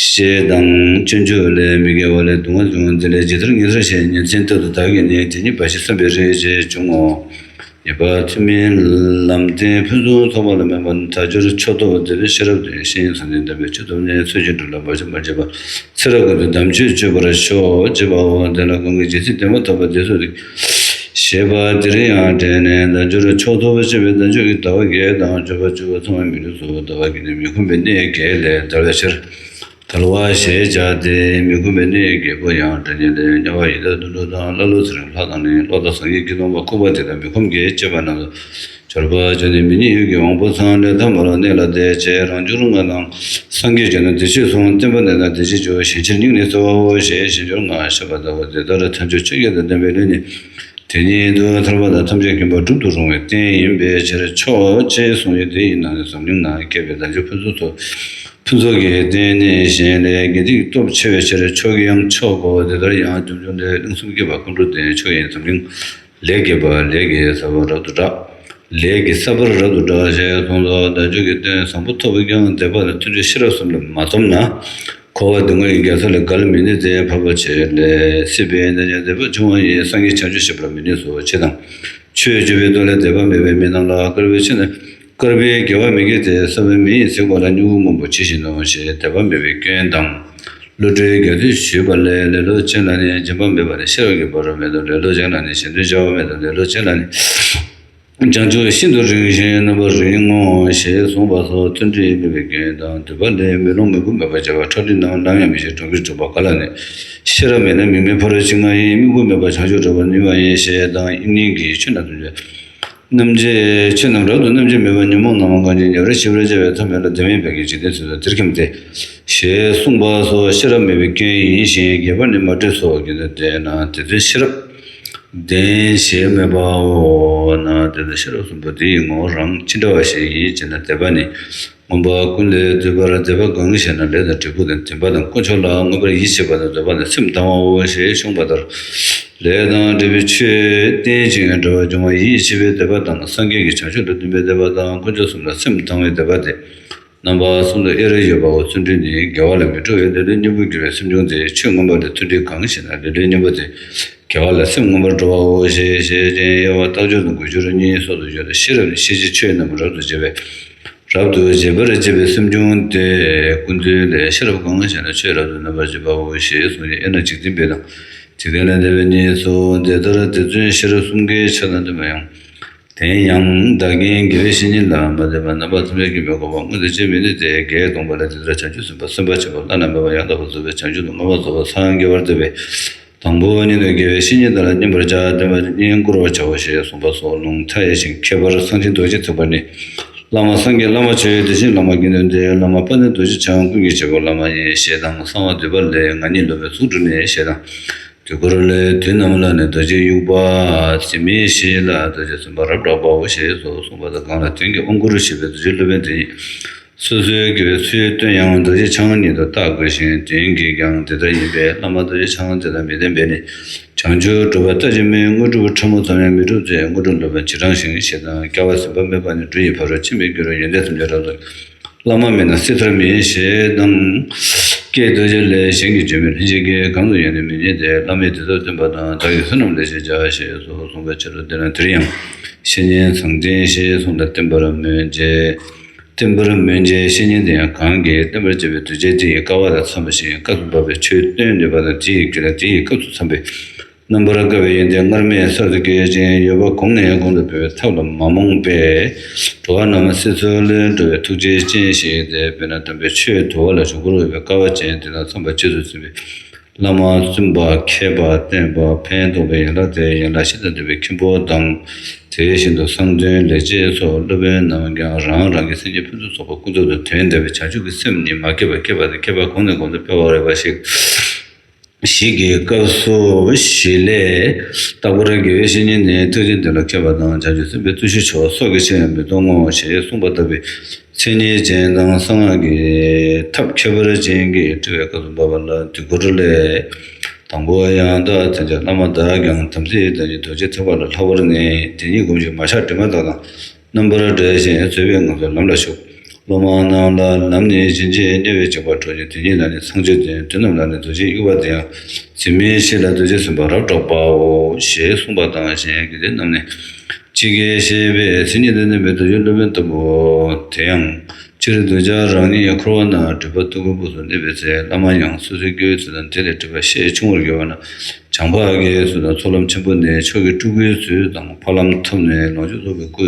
ཞེ་སྡང་སྤྱོད་འཇུག་ལས། མི་དགེ་བ་ལས་སྡུག་བསྔལ་འབྱུང་། འདི་ལས་ཇི་ལྟར་ངེས་སོ་ཞེས། ཉིན་མཚན་རྟག་ཏུ་བདག་གིས་ནི། དེ་ཉིད་འབའ་ཞིག་བསམ་པའི་རིགས་ཅེས་འབྱུང་ངོ་། གཉིས་པ་ཐུན་མིན་ལམ་བརྟེན་ཕུན་སུམ་ཚོགས་པ་ལ་སྨོན་པ། དལ་འབྱོར་ཕྱོགས་རྟོགས་བདེ་བའི་ཤེས་རབ་ལྡན། བཤེས་གཉེན་དམ་ལྡན་དམ་པའི་ཆོས་ཐོབ་ནས། ཚུལ་བཞིན་སྒྲུབ་ལ་བར་ཆད་མ་བྱེད་པར། ཚེ་རབས་ཀུན་ཏུ་དམ་ཆོས་སྤྱོད་པར་ཤོག་ཅེས་པའོ། དེ་ལ་གང་གིས་ཇི་སྲིད་བདེ་བ་ཐོབ་པ་དེ་སྲིད་དུ། ཞེས་པ་འདིར་ཡང་འགྲེལ་ནས། དལ་འབྱོར་ཕྱོགས་རྟོགས་པ་སྤྱོད་པའི་དལ་འབྱོར་གྱི་ལྟ་བ་བརྒྱད་དང་སྤྱོད་པ་བཅུ་པོ་ཚང་བའི་མི་ལུས་སུ། ལྟ་བ་བརྒྱད་ནི་མི་ཁོམ་པའི་གནས་བརྒྱད་ལས་བརྒལ་བའི་ཕྱིར། དལ་བ་ཞེས་བྱ་སྟེ། མི་ཁོམ་པའི་གནས་བརྒྱད་པོ་ཡང་སྒྲ་སྙན་ལས། དམྱལ་བ་ཡི་དྭགས་དུད་འགྲོ་དང་། ཀླ་ཀློ་ཚེ་རིང་ལྷ་དང་ནི། ལོག་ལྟ་སངས་རྒྱས་ཀྱི་སྟོང་པ་ལྐུགས་པ་དེ་དག་མི་ཁོམ་གྱིས་སྤྱོད་པ་རྣམས་སུ་སྦྱོར་བར་བྱ་སྟེ། མི་མཉེས་ཡུལ་གྱི་དབང་པོ་ཚང་། ལས་ཐ་མལ་པའི་གནས་ལ་བདེ་བྱེད་རང་འབྱོར་ལྔ་དང་། སངས་རྒྱས་བྱོན་ན་བདེ་སྤྱོད་གསུམ། བསྟན་པ་གནས་དང་བདེ་སྤྱོད་བཅུ། ཞིང་ཕྱིར་སྙིང་ནས་བརྩེ་བའོ་ཞེས་ཞིང་འབྱོར་ལྔ་བཤད་པ་ལྟ་བུ། དེ་ལྟར་ཐལ་འགྱུར་ཆོས་བརྒྱད་དང་ལྡན་པའི་ལུས་ནི། དེ་ཉིད་དུ་ཐར་པ་དང་ཐམས་ཅད་མཁྱེན་པ་སྒྲུབ་ཏུ་རུང་བའི་རྟེན་ཡིན་པའི་ཕྱིར་མཆོག་ཅེས་གསུངས་ཡོད། དེ་ཡི་ནང་ནས་འཛམ་གླིང་ན་སྐྱེས་པའི་དལ་འབྱོར་ཕུན་སུམ་ཚོགས། ཕུན་ཚོགས་ཀྱི་རྟེན་ནི་གཞན་ལས་དགེ་སྡིག་སྟོབས་ཆེ་བའི་ཕྱིར་མཆོག་གི་ཡང་མཆོག་གོ། དེ་ལྟར་ཡང་སྒྲིབ་སྦྱོང་ལས་གླིང་གསུམ་སྐྱེས་པ་ཀུན་འགྲོ་སྟེ། མཆོག་ཡིན་འཛམ་གླིང་ལས་སྐྱེས་པ་ལས་ཀྱི་ས་བོན་རབ་ཏུ་བསྒྲགས། ལས་ཀྱི་ས་བོན་རབ་ཏུ་བསྒྲགས་ཞེས་གསུངས་སོ། དལ་འབྱོར་གྱི་རྟེན་བཟང་པོ་ཐོབ་པས་ཀྱང་མཛེས་པ་དང་མཐུན་འབྲེལ་ཤེས་རབ་གསུམ་ལ་མ་འཛོམས་ན། འཁོར་བ་སྡུག་བསྔལ་གྱི་རྒྱ་མཚོ་ལས་བརྒལ་མི་ནུས་ཏེ། འཕགས་པ་ཆོས་ལས་སྲིད་པའི་གནས་ཀྱང་འཛད་པར་འབྱུང་བ་ཡིན། སངས་རྒྱས་བྱང་ཆུབ་སྤྱད་པར་མི་ནུས་སོ། ཆོས་དང་ཆོས་སྤྱོད་པའི་ཐོག་ལས་དད་པ་མེད་པའི་མི་རྣམས་ལ་དཀར་པོའི་ཆོས་ནི་དཀར་པོའི་དགེ་བ་མི་དགེ་སྟེ། ས་བོན་མེ་ཡིས་ཟིན་པ་ལ་སྨྱུ་གུ་སྔོན་པོ་ཇི་བཞིན་ནོ་ཞེས་དད་པ་མེད་པའི་སྐྱོན་དང་། བློ་གྲོས་རྒྱ་མཚོས་ཞུས་པ་ལས། ལེ་ལོ་ཅན་ལ་ནི་སྦྱིན་པ་མེད་པ་ལས་ཤེས་རབ་ཀྱི་ཕ་རོལ་མེད་དོ། ལེ་ལོ་ཅན་ལ་ནི་གཞན་དོན་བྱ་བ་མེད་དོ། ལེ་ལོ་ཅན་ལ་ནི། བྱང་ཆུབ་ཤིན་ཏུ་རིང་ཞིང་རྣམ་པར་རིང་ངོ་ཞེས་གསུངས་པ་སོགས་མཐུན་སྒྲིལ་མེད་པའི་སྐྱོན་དང་། འདོད་པ་ལས་མེ་ལོང་མི་ཁོམ་མེད་པར་བྱ་བ། ཁྲག་དྲི་རྣམས་ནམ་ཡང་མི་ཤེས། གྲོང་ཁྱེར་འགྲིག་པ་ག་ལ་ནི། ཤེས་རབ་མེད་ན་མིག་མེད་ཕ་རོལ་ཕྱིན་ལྔ་ཡི། མིག་དཔེ་མེད་པར་བྱང་ཆུབ་འགྲུབ་པར་ནུས་པ་ཡིན་ཞེས་དང་། དབྱིག་གཉེན་གྱི་ཆོས་རྣམས་དོན་བྱེད་རྣམ་འབྱེད་ཆོས་རྣམས་རབ་ཏུ་རྣམ་འབྱེད་མེད་པ། ཉོན་མོངས་རྣམ་སྤངས་ཤིང་། ཉེ་བར་ཞི་བར་བྱ་བའི་ཐབས་མེད་ལ། དེ་མིན་བོད་ཀྱི་འཇིག་རྟེན་ཚུལ་དུ་དེར་འཁྱམས་ཏེ། ཞེས་གསུངས་པ་སོགས་ཤེས་རབ་མེད་པའི་སྐྱོན་ཡིན་ཞིང་། རྒྱས་པར་ནི་མ་འགྲེལ་སོ། རྒྱས་དོན་བལྟས་ན་དེ་དོན་ཤེས་རབ་ལྡན་ཞེས་སྨོས་པའོ། ན་དེ་དོན་ཤེས་རབ་གསུམ་པོ་དེ་ཡི་ངོ་བོ་རང་ཅི་འདྲ་བ་ཞིག་ཡིན་ཅེ་ན། དད་པ་ནི་མངོན་པ་ཀུན་ལས་བཏུས་པར། དད་པ་གང་ཞེ་ན། ལས་དང་འབྲས་བུ་དང་། བདེན་པ་དང་དཀོན་མཆོག་ལ་མངོན་པར་ཡིད་ཆེས་པ་དང་། འདོད་པ་ནི་སེམས་དང་བའོ་ཞེས་གསུངས་པ་ལྟར། ལས་དང་འབྲས་བུའི་ཆོས་རྟེན་ཅིང་འབྲེལ་བར་འབྱུང་བ་ཡིད་ཆེས་པའི་དད་པ་དང་། སངས་རྒྱས་ཀྱི་བྱང་ཆུབ་ལ་འདུན་པའི་དད་པ་དང་། དཀོན་མཆོག་གསུམ་ལ་སེམས་དང་བའི་དད་པ་སྟེ། རྣམ་པ་གསུམ་དུ་དབྱེར་ཡོད་པའོ། བརྩོན་འགྲུས་ནི་དགེ་བ་ལ་མི་སྤྲོ་བའི་ལེ་ལོའི་གཉེན་པོར་གྱུར་པའི་སེམས་བྱུང་སྟེ། ཆོས་མངོན་པ་ལ་བརྩོན་འགྲུས་གང་ཞེ་ན། ལེ་ལོའི་གཉེན་པོ་སྟེ། དགེ་བ་ལ་སེམས་མངོན་པར་འགྲོ་བའོ་ཞེས་བཤད་ཅིང་། དབྱེ་བ་རྟགས་སྦྱོར་དང་དགོས་སྦྱོར་གཉིས་སོ་སོར་ཡོད་དོ། ཤེས་རབ་ནི་ཤེས་བྱའི་ཆོས་རྣམས་རབ་ཏུ་འབྱེད་པའི་རབ་ཏུ་འབྱེད་པར་བྱེད་པའི་སེམས་བྱུང་སྟེ། ཀུན་བཏུས་ལས། ཤེས་རབ་གང་ཞེ་ན། ཆོས་རབ་ཏུ་རྣམ་པར་འབྱེད་པའོ་ཞེས་གསུངས་ཤིང་། དབྱེ་ན་འཇིག་རྟེན་པའི་དང་འཇིག་རྟེན་ལས་འདས་པའི་གཉིས་སོ། དེ་ལྟར་དེ་ཚུན་ཤེས་རབ་གསུམ་ཀའི་ཆ་དང་ལྡན་པ་ཡང་། དེ་ཡང་བདག་རྐྱེན་དགེ་བའི་བཤེས་གཉེན་ལ་མ་ལྟོས་པར་རྣམ་པ་ཐམས་ཅད་ཀྱིས་མི་དགོངས་པ་མངོན་དུ་བྱེད་མི་ནུས་ཏེ། བརྒྱད་སྟོང་པ་ལས་དེ་ལྟར་བྱང་ཆུབ་སེམས་དཔའ་སེམས་དཔའ་ཆེན་པོ་བླ་ན་མེད་པ་ཡང་དག་པར་རྫོགས་པའི་བྱང་ཆུབ་ཏུ་མངོན་པར་རྫོགས་པར་སངས་རྒྱས་པར་འདོད་པས། དང་པོ་ཉིད་དུ་དགེ་བའི་བཤེས་གཉེན་དག་ལ་བསྙེན་པར་བྱ། བསྟེན་པ་ཉིད་བསྐུར་བར་བྱའོ་ཞེས་གསུངས་པ་སོགས་ལུང་མཐའ་ཡས་ཤིང་ཁྱད་པར་གསང་ཆེན་རྡོ་རྗེ་ཐེག་པ་ནི། བླ་མ་སངས་རྒྱས་བླ་མ་ཆོས་དེ་བཞིན་བླ་མ་དགེ་འདུན་ཏེ། བླ་མ་དཔལ་ལྡན་རྡོ་རྗེ་འཆང་ཀུན་གྱི་བྱེད་པོ་བླ་མ་ཡིན་ཞེས་དང་། གསང་བ་འདུས་པ་ལས་ང་ཉིད་སློབ་དཔོན་གཙུག་སྒྲུབ་ནས་ཞེས་དང་། དུས་འཁོར་ལས་དུས་ནམ་ལ་ནི་རྡོ་རྗེ་དབྱུག་པ་འཛིན་མའི་ཞལ་ལ་རྡོ་རྗེ་སེམས་དཔའ་རབ་གྲགས་པའོ་ཞེས་སོགས་གསུངས་པ་དང་། གང་ལ་དོན་གྱི་དབང་བསྐུར་ཞེས་པའི་རྡོ་རྗེ་སློབ་དཔོན་དེ་ཉིད་སོ་སོའི་དགེ་བའི་ཚུལ་སྟོན་ཡང་རྡོ་རྗེ་འཆང་ཉིད་དུ་བཏགས་དགོས་ཤིང་། དོན་གྱིས་ཀྱང་དེ་ལྟར་ཡིན་པས་བླ་མ་རྡོ་རྗེ་འཆང་དེ་དག་མི་བསྟེན་པས་ནི། བྱང་ཆུབ་སྒྲུབ་པ་ལྟ་ཅི་སྨོས། དངོས་གྲུབ་ཕྲ་མོ་ཙམ་ཡང་མི་འགྲུབ་སྟེ། དངོས་གྲུབ་སློབ་དཔོན་ཇི་འདྲ་ཞིང་ཞེས་དང་། སྐལ་བ་ཟད་པ་མེད་པ་ནི་འབྲུ་ཡི་ཕ་རོལ་ཕྱིན་པའི་རྒྱུ་རུ་ཡོན་ཏན་ཐམས་ཅད་རབ་ཏུ། བླ་མ་མེད་ན་སྲིད་མཐར་མེད་ཞེས་དང་། ཀྱེ་རྡོ་རྗེ་ལས་གཞན་གྱི་བརྗོད་མེད་ལྷན་ཅིག་སྐྱེས། གང་དུ་ཡོད་ནས་མི་རྙེད་དེ། བླ་མས་དེ་ཚོར་བསྟན་པ་དང་། བདག་གིས་བསོད་ནམས་ལས་ཞེས་བྱ་ཞེས་སོགས་གསུངས་པའི་ཕྱིར་རོ། དེ་ན་དེར་ཡང་བཤེས་གཉེན་མཚང་འཛིན་ཞེས་གསུངས་ལ་བསྟེན་པར་མོས་བྱེད། བསྟེན་པར་མོས་བྱེད་བཤེས་གཉེན་དེ་ཡང་གང་གིས་བསྟེན་པར་བྱ་བའི་གདུལ་བྱ་དེ་ཡི་སྐལ་བ་དང་འཚམས་པ་ཞིག་སྐབས་སུ་བབ་པའི་ཆོས་སྟོན་ནུས་པ་དང་། དེ་ཡི་རྒྱུད་ལ་དེ་ཡི་སྐབས་སུ་འཚམས་པའི་རྣམ་པར་དཀར་བའི་ཡོན་ཏན་སྔར་མེད་གསར་དུ་སྐྱེད་ཅིང་། ཡོད་པ་གོང་ནས་གོང་དུ་འཕེལ་བའི་ཐབས་ལ་མ་རྨོངས་པས། འགྲོ་བ་རྣམས་སྲིད་མཚོ་ལས་སྒྲོལ་བའི་ཐུགས་རྗེ་ཅན་ཞིག་སྟེ། དཔེར་ན་དམ་པའི་ཆོས་དུལ་བ་ལ་འཇུག་པར་འོས་པའི་སྐལ་བ་ཅན་དེ་དང་འཚམས་པ་རྗེས་སུ་འཛིན་པའི་བླ་མ་བཙུན་པ་མཁས་པ་བསྟེན་པ་ཕན་འདོགས་པའི་ཡན་ལག་སྟེ། ཡན་ལག་བཞི་དང་ལྡན་པའི་མཁན་པོ་དང་། དེ་བཞིན་དུ་གསང་སྟེང་ལེགས་སྤྱད་སོགས་སློབ་དཔོན་རྣམས་ཀྱང་རང་རང་གི་སེམས་ཀྱི་ཕུན་སུམ་ཚོགས་པ་ཀུན་རྫོབ་ཏུ་དོན་དམ་པའི་བྱང་ཆུབ་ཀྱི་སེམས་ནི་མ་སྐྱེས་པ་སྐྱེས་པ་དང་། སྐྱེས་པ་གོང་ནས་གོང་དུ་འཕེལ་བར་འོས་པ་ཞིག་ཞིག་གི་སྐབས་སུ་ཞི་ལས། རྟག་པར་དགེ་བའི་བཤེས་གཉེན་ནི་ཐེག་ཆེན་དོན་ལ་མཁས་པ་དང་། བྱང་ཆུབ་སེམས་དཔའི་བརྟུལ་ཞུགས་ཆེ་བ་སོགས་ཀྱིས་ཆེ་ཡང་མི་གཏོང་ངོ་ཞེས་གསུངས་པ་ལྟ་བུའི་མཚན་ཉིད་ཅན་དང་གསང་སྔགས་ཀྱི་ཐབས་ཁྱད་པར་ཅན་གྱིས་བཀྲི་བའི་སྐབས་སུ་བབ་པ་ལ་དུས་འཁོར་ལས། དང་པོ་ཡང་དག་མཚན་བཅས་བླ་མ་དག་ཀྱང་། དམ་ཚིག་དང་ནི་རྡོ་རྗེ་ཐེག་པ་ལ་ལྷག་པར་ནི། དེ་ཉིད་སྒོམ་ཞིང་མ་ཆགས་དྲི་མ་དག་དང་། རྣམ་པར་བྲལ་ཞིང་བཟོད་པའི་ངང་ཚུལ་ལམ་ལ་ཞུགས། སློབ་མ་རྣམས་ལ་ལམ་ནི་ཕྱིན་ཆད་དམྱལ་བའི་འཇིགས་པ་སྒྲོལ་ཞིང་། དེ་ཉིད་ལ་ནི་སངས་རྒྱས་འདོད། དུས་རྣམས་ལ་ནི་རྡོ་རྗེ་དབྱུག་པ་དེ་ཡང་འཛིན་མའི་ཞལ་ལ་རྡོ་རྗེ་སེམས་དཔའ་རབ་གྲགས་པའོ་ཞེས་གསུངས་པ་དང་། གཞན་གྱི་དེ་རྣམས་ནི་ཇི་སྐད་བཤད་པའི་མཚན་ཉིད་དང་ལྡན་པའི་རྡོ་རྗེ་སློབ་དཔོན་ལྟ་བུ་དེ་ཡང་། སྤྱིར་གདུལ་བྱ་རང་ཉིད་འཁོར་བ་ན་སྒྲིབ་པ་རྟུལ་ཕོག་སྦུབས་སུ་གནས་པའི་ཚེ། བླ་མ་ཡང་སོ་སོའི་སྐྱེ་བོའི་ཚུལ་དང་དེ་ལས་སྒྲིབ་པ་ཤས་ཆུང་བར་གྱུར་པ་ན། བྱམས་པ་དགེ་བའི་ཚུལ་དང་ཚོགས་ལམ་ཆེན་པོ་ནས་མཆོག་གི་སྤྲུལ་སྐུའི་ཚུལ་དང་ཕ་ལམ་ཐོབ་ནས་ལོངས་སྤྱོད་རྫོགས་པའི་སྐུ་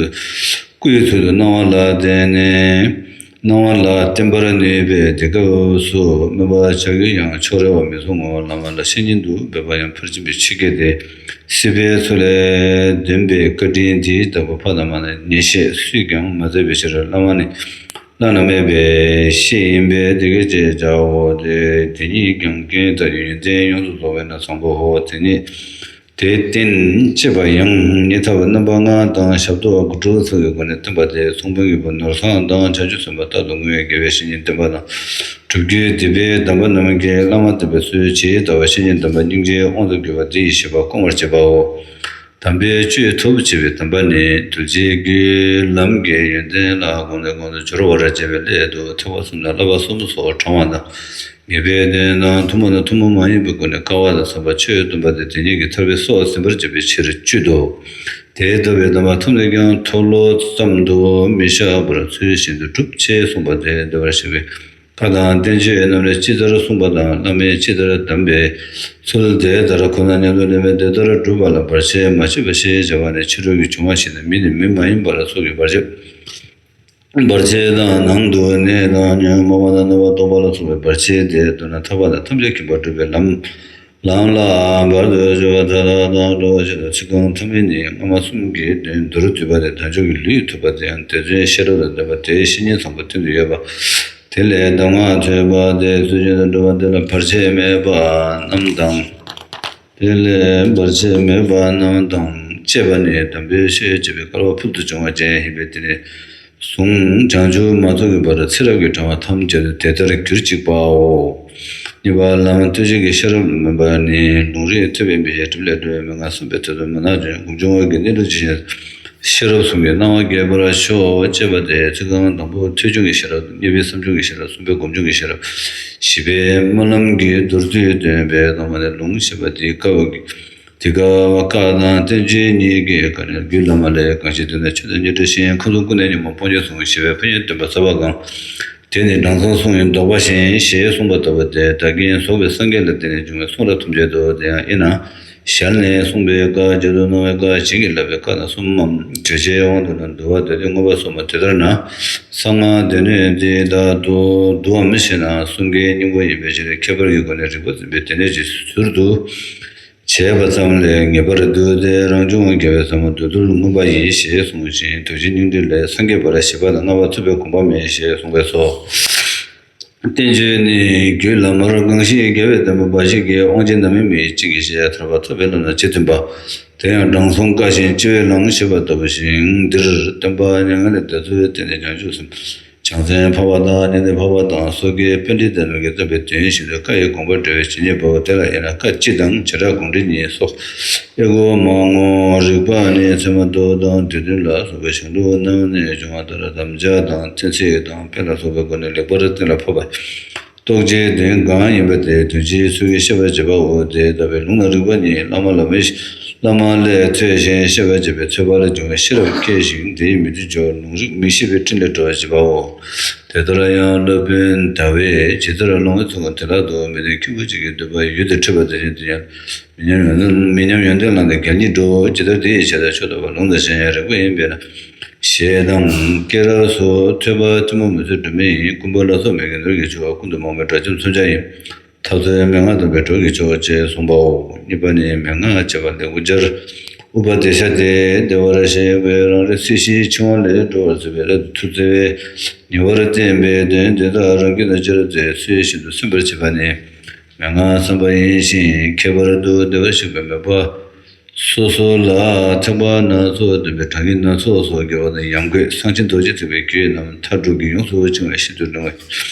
སྐུའི་ཚུལ་དུ་སྣང་བ་ལ་བརྟེན་ནས། སྣང་བ་ལ་བརྟེན་པར་ནུས་པས་དེ་སྐབས་སུ་སྨོན་པ་བྱ་རྒྱུ་ཡང་ཕྱོགས་རེ་བ་མི་གསུང་ངོ་། བླ་མ་ལ་བཤེས་གཉེན་དུ་འབོད་པ་ཡང་ཕར་ཕྱིན་པའི་ཆོས་སྐད་དེ། སྲིད་པའི་མཚོ་ལས་འདོན་པའི་བཀའ་དྲིན་འདི་ལྟ་བུ་ཕ་དང་མ་ནི་ཉེས་བཤད་སུས་ཀྱང་མ་མཛད་པའི་ཕྱིར། བླ་མ་ནི་བླ་ན་མེད་པའི་བཤེས་ཡིན་པས་དེ་སྐད་ཅེས་བྱའོ། དེ་དེ་ཉིད་ཀྱང་རྐྱེན་དང་ཡོན་ཏན་ཡོངས་སུ་རྫོགས་པས་ན་བཟང་པོའོ། དེ་ཉིད་དེ་བསྟེན་ཅེས་པ་ཡང་ཉེ་ཐབས་རྣམ་པ་ལྔ་དང་ཞབས་ཏོག་དགུ་ཕྲུགས་ཚོ་གི་སྒོ་ནས་བསྟེན་པ་སྟེ། ཚོང་དཔོན་གྱི་བུ་ནོར་བཟང་དང་བྱང་ཆུབ་སེམས་དཔའ་རྟག་ཏུ་བསྔོ་བའི་དགེ་བའི་བཤེས་གཉེན་བསྟེན་པ་དང་། སྒྲུབ་བརྒྱུད་སྡིག་པའི་གདམས་པ་རྣམས་ཀྱིས་བླ་མ་བསྟེན་པའི་ཚུལ་ཇི་ལྟ་བ་བཤེས་གཉེན་བསྟེན་པ་སྙིང་རྗེའི་དབང་དུ་གྱུར་པ་འདི་ཡི་བཞེད་པ་སྐོང་བར་བྱེད་པའོ། དམ་པའི་ཆོས་ཐོབ་བྱེད་པའི་དམ་པ་ནི་གདུལ་བྱའི་རྒྱུད་ལམ་གྱི་ཡོན་ཏན་ལ་གོང་ནས་གོང་དུ་སྦྱོར་བར་བྱེད་པའི་སླད་དུ་ཐེག་པ་གསུམ་དང་བསླབ་པ་གསུམ་སོགས་དྲང་བ་དང་། ངེས་པའི་དོན་དང་ཐུན་མོང་དང་ཐུན་མོང་མ་ཡིན་པའི་སྒོ་ནས་དཀའ་བ་དང་འཚམ་པ་ཆོས་སྟོན་པ་སྟེ། དེ་ཉིད་ཀྱི་ཐར་པའི་སྲོག་འཛིན་པར་བྱེད་པའི་ཕྱིར་བཅུད་དོ། དེ་ལྟ་བུའི་དམ་པ་ཐོབ་ནས་ཀྱང་མཐོལ་ལོ་ཙམ་དུ་མི་བཞག་པར་ཚུལ་བཞིན་དུ་སྒྲུབ་ཅེས་གསུངས་པ་དེ་བདེ་བར་གཤེགས་པའི་བཀའ་དང་བསྟན་བཅོས་རྣམས་ལས་ཅི་ལྟར་གསུངས་པ་དང་། བླ་མས་ཅི་ལྟར་གདམས་པའི་ཚུལ་དེ་ལྟར་ཁོ་ན་ཉམས་སུ་ལེན་པས་དེ་ལྟར་སྒྲུབ་པ་ལ་བར་ཆད་མ་བྱེད་པ་ཞེས་བྱ་བ་ནི་ཕྱི་རོལ་གྱི་འབྱུང་བ་ཞིག་དང་མི་ནི་མི་མ་ཡིན་པ་ལ་སོགས་ཀྱི་བར་ཆད། བར་ཆད་དང་ནང་དུ་གནས་དང་ཉོན་མོངས་པ་དང་རྣམ་པར་རྟོག་པ་ལ་སོགས་པའི་བར་ཆད་དེ་མདོར་ན་ཐར་པ་དང་ཐམས་ཅད་མཁྱེན་པར་འགྲུབ་པའི་ལམ། ལམ་ལ་བར་དུ་གཅོད་པ་མཐའ་དག་དང་སྒྲོལ་བ་ཆེད་དུ་ཚིག་རྐང་ཐ་མལ་ནི་སྔ་མ་གསུམ་གྱི་དོན་མདོར་བསྡུས་པ་སྟེ། དལ་འབྱོར་གྱི་ལུས་ཐུབ་པ་དེ་ཡང་དེ་ཚུན་ཤེས་རབ་དང་ལྡན་པ་དེའི་བཤེས་གཉེན་བཟང་པོ་མཐུན་དུ་ཡོད་པ། དེ་ལས་གདམས་ངག་ཐོས་པ་དེ་ཚུལ་བཞིན་དུ་སྒྲུབ་པ་དེ་ལ་བར་ཆད་མེད་པ་རྣམས་དང་། དེ་ལས་བར་ཆད་མེད་པ་རྣམས་དང་བཅས་པ་ནི་དམ་པའི་ཆོས་བྱེད་པའི་སྐལ་བ་ཕུལ་དུ་བྱུང་བ་ཅན་ཡིན་པས། དེ་ནས་བཟུང་བྱང་ཆུབ་མ་ཐོབ་ཀྱི་བར་ཚེ་རབས་ཀྱི་དྲན་པ་ཐམས་ཅད་དུ་དེ་ལྟར་གྱུར་ཅིག་པའོ། གཉིས་པ་ལམ་སྟོན་བྱེད་ཀྱི་ཤེས་རབ་ལ་སྨོན་པ་ནི། ལུང་རིགས་ཐོས་པའི་མི་ཡི་སྒྲིབ་ལས་སྒྲོལ་བའི་མན་ངག་གསུངས་པའི་དོན་དུ་མན་ངག་ཅན་སྒོམ་བྱུང་བ་གི་གནས་ལུགས་ཇི་བཞིན་ཤེས་རབ་གསུམ་གྱི་སྣང་བ་རྒྱས་པར་ཤོག་ཅེས་པ་སྟེ། ཚིག་རྐང་དང་པོ་ཐོས་བྱུང་གི་ཤེས་རབ། གཉིས་པའི་བསམ་བྱུང་གི་ཤེས་རབ། གསུམ་པའི་སྒོམ་བྱུང་གི་ཤེས་རབ། བཞི་པའི་སྨོན་ལམ་གྱི་མདོར་བསྡུས་སྟོན་པའི་དང་པོ་ནི་ལུང་ཞེས་པ་འདི་སྐབས་དེ་སྐབས་བཀའ་དང་བསྟན་བཅོས་གཉིས་ཀྱི་བཀའ་ནི་རྒྱུད་བླ་མ་ལས། གང་ཞིག་དེ་ནི་ཆོས་དང་ཉེར་འབྲེལ་ཞིང་། ཁམས་གསུམ་ཀུན་ནས་ཉོན་མོངས་སྤོང་བྱེད་གསུངས། ཞེས་པའི་ཕན་ཡོན་སྟོན་པ་རྩ་བ་གང་། དེ་ནི་དྲང་སྲོང་གསུང་ཡི་དོགས་པ་ཞེན། ཞེས་གསུངས་པ་ལྟ་བུ་སྟེ། བདག་གིས་གཟུགས་ཕུད་སངས་རྒྱས་ལ་བརྟེན་ནས་བྱུང་བའི་གསུང་རབ་ཐམས་ཅད་དུ། དེ་ཡང་དབྱེ་ན། ཞལ་ནས་གསུངས་པའི་བཀའ། རྗེས་སུ་གནང་བའི་བཀའ། བྱིན་གྱིས་བརླབས་པའི་བཀའ་རྣམ་གསུམ་མམ། བརྗོད་བྱའི་དབང་དུ་ན་བསྡུ་བ་སྡེ་སྣོད་མངོན་པ་གསུམ་མམ། དེ་ལྟར་ན། གསང་སྔགས་སྡེ་སྣོད་འདི་དག་ཏུ་བསྡུའམ་ཞེ་ན། གསུང་གི་སྙིང་པོ་ཡིན་པའི་ཕྱིར། ཁྱད་པར་གྱི་སྒོ་ནས་རིགས་པ་འཛིན་པའི་སྡེ་སྣོད་ཀྱི་ཟུར་དུ་བྱས་པ་ཙམ་ལས་ངེས་པར་བསྡུ་སྟེ། རང་བྱུང་རྒྱལ་བའི་ཟབ་མོ་བསྡུ་ལྡོག་མངོན་པ་ཡིན་ཞེས་གསུངས་ཤིང་། རྡོ་རྗེ་སྙིང་ཏིག་ལས། སངས་རྒྱས་པར་བཞེད་པ་ལ་བསྔགས་པ་ཐུབ་པའི་གོ་འཕང་མེད་ཞེས་གསུངས་པས་སོ། བསྟན་བཅོས་ནི། རྒྱུད་བླ་མར་གང་ཞིག་རྒྱལ་བའི་བསྟན་པ་འབའ་ཞིག་གི་དབང་ཆེན་རྣམ་སྨིན་མི་ཡི་བྱིན་གྱིས་བཞེས། ཐར་པ་ཐོབ་པའི་ལམ་ལ་རྗེས་མཐུན་པ། དེ་ཡང་དྲང་སྲོང་བཀའ་བཞིན་སྤྱི་བོས་བླངས་ཞེས་པ་ལྟ་བུ་ཞིག་འདིར་སྟོན་པ་མྱ་ངན་ལས་འདས་ཚུལ་བསྟན་ནས། བྱང་ཆུབ་སེམས། བྱང་སེམས་འཕགས་པ་དང་། མྱང་འདས་འཕགས་པ་དང་། སོ་སྐྱེ་པཎྜི་ཏ་རྣམས་ཀྱིས་བསྟན་པའི་དོན་བཞིན་དུ་བཀའ་ཡི་དགོངས་པ་འགྲེལ་བའི་ཇི་སྙེད་པའོ། དེ་ལ་དབྱེ་ན་བཀའ་སྤྱི་དང་བྱེ་བྲག་དགོངས་འགྲེལ་གཉིས་སོ། དབྱེ་སྒོ་མང་ངོ་། རིགས་པ་ནི་ཚད་མ་མདོ་དང་སྡེ་བདུན་ལ་སོགས་པའི་གཞུང་ལུགས་རྣམས་ནས་འབྱུང་བ་ལྟར། དམ་བཅའ་དང་གཏན་ཚིགས་དང་དཔེ་ལ་སོགས་པའི་སྒོ་ནས་ལེགས་པར་གཏན་ལ་ཕབ་པ། རྟོགས་བྱའི་དོན་གང་ཡིན་པ་དེ་དོན་སྤྱིའི་ཚུལ་གྱིས་བཤད་པར་བྱེད་པའོ། དེ་ལྟ་བུའི་ལུང་ལ་རིགས་པ་ནི་བླ་མ་ལ་མི་བླ་མ་ལས་ཐོས་ཤིང་བཤད་པར་བྱེད་པའི་ཐོས་པ་ལས་བྱུང་བའི་ཤེས་རབ་སྐྱེ་ཞིང་། དེའི་མིག་ཏུ་འཇུག་ལུང་རིགས་མིག་ཤེས་པའི་སྤྲིན་ལས་སྒྲོལ་བར་བྱེད་པའོ། དེ་ལྟར་ཡང་སློབ་དཔོན་ཟླ་བས་ཇི་ལྟར་ལུང་བའི་ཚུལ་ཁྲིམས་དེ་ལ་འདུག་མི་མཐུན་ཁྱད་པར་ཅན་གྱི་འདུན་པ་ཡུལ་དུ་འཁྲིད་པ་དེ་བཞིན་དུ་ཡང་མི་ཉམས་ཡོན་མི་ཉམས་ཡོན་ཏན་བླངས་ཏེ་གལ་གཉིས་འགྲོ། ཇི་ལྟར་དེ་ཡི་བྱེ་བྲག་ཕྱོགས་གཏོགས་པ་ལུང་དང་གཞན་ཡང་རིགས་པ་ཡིན་པས་ན། ཞེས་དང་། སྐྱེས་རབས་སུ་ཐོས་པ་ཐུན་མོང་མི་བཟོད་སྒྲོན་མེ་ཡིན། ཀུན་པོ་ལ་སོགས་མི་དགེ་འདུལ་གྱི་ཆོས་ཀུན་ཏུ་མང་བའི་དགྲ་བཅོམ་མཚོན་ཆ་ཡིན། འཐབ་རྩོད་མན་ངག་སྡོམ་པའི་གྲོགས་ཀྱི་མཆོག་ཅེས་གསུངས་པའོ། གཉིས་པ་ནི་མན་ངག་བྱེད་པ་ལེགས་པོ་སྦྱར། ཨུ་པ་དེ་ཤ་སྟེ། བདེ་བར་གཤེགས་པའི་རང་རིག་ཚེ་བཞིའི་འཆིང་བ་ལས་སྒྲོལ་བར་མཛད་པའི་སླད་དུ་ཐུགས་བརྩེ་བས་ཉེ་བར་བསྟན་པའི་དོན་དེ་དག་རང་རྒྱུད་དང་སྦྱར་ཏེ་ཚུལ་བཞིན་དུ་སེམས་པར་བྱེད་པ་ནི་མན་ངག་བསམ་པ་ཡིན་ཞིང་། ཁྱད་པར་དུ་བདེ་བར་གཤེགས་པའི་མོས་པ། སོ་སོ་ལ་ཐེག་པ་སྣ་ཚོགས་སྟོན་པའི་གྲངས་ཀྱི་སྣ་ཚོགས་སུ་དགེ་བ་དང་ཡམ་གོས་གསང་ཆེན་རྡོ་རྗེ་ཐེག་པའི་རྒྱུད་རྣམས་མཐའ་དྲུག་གིས་ཡོངས་སུ་བཅིངས་པའི་ཤིན་ཏུ་ལུས་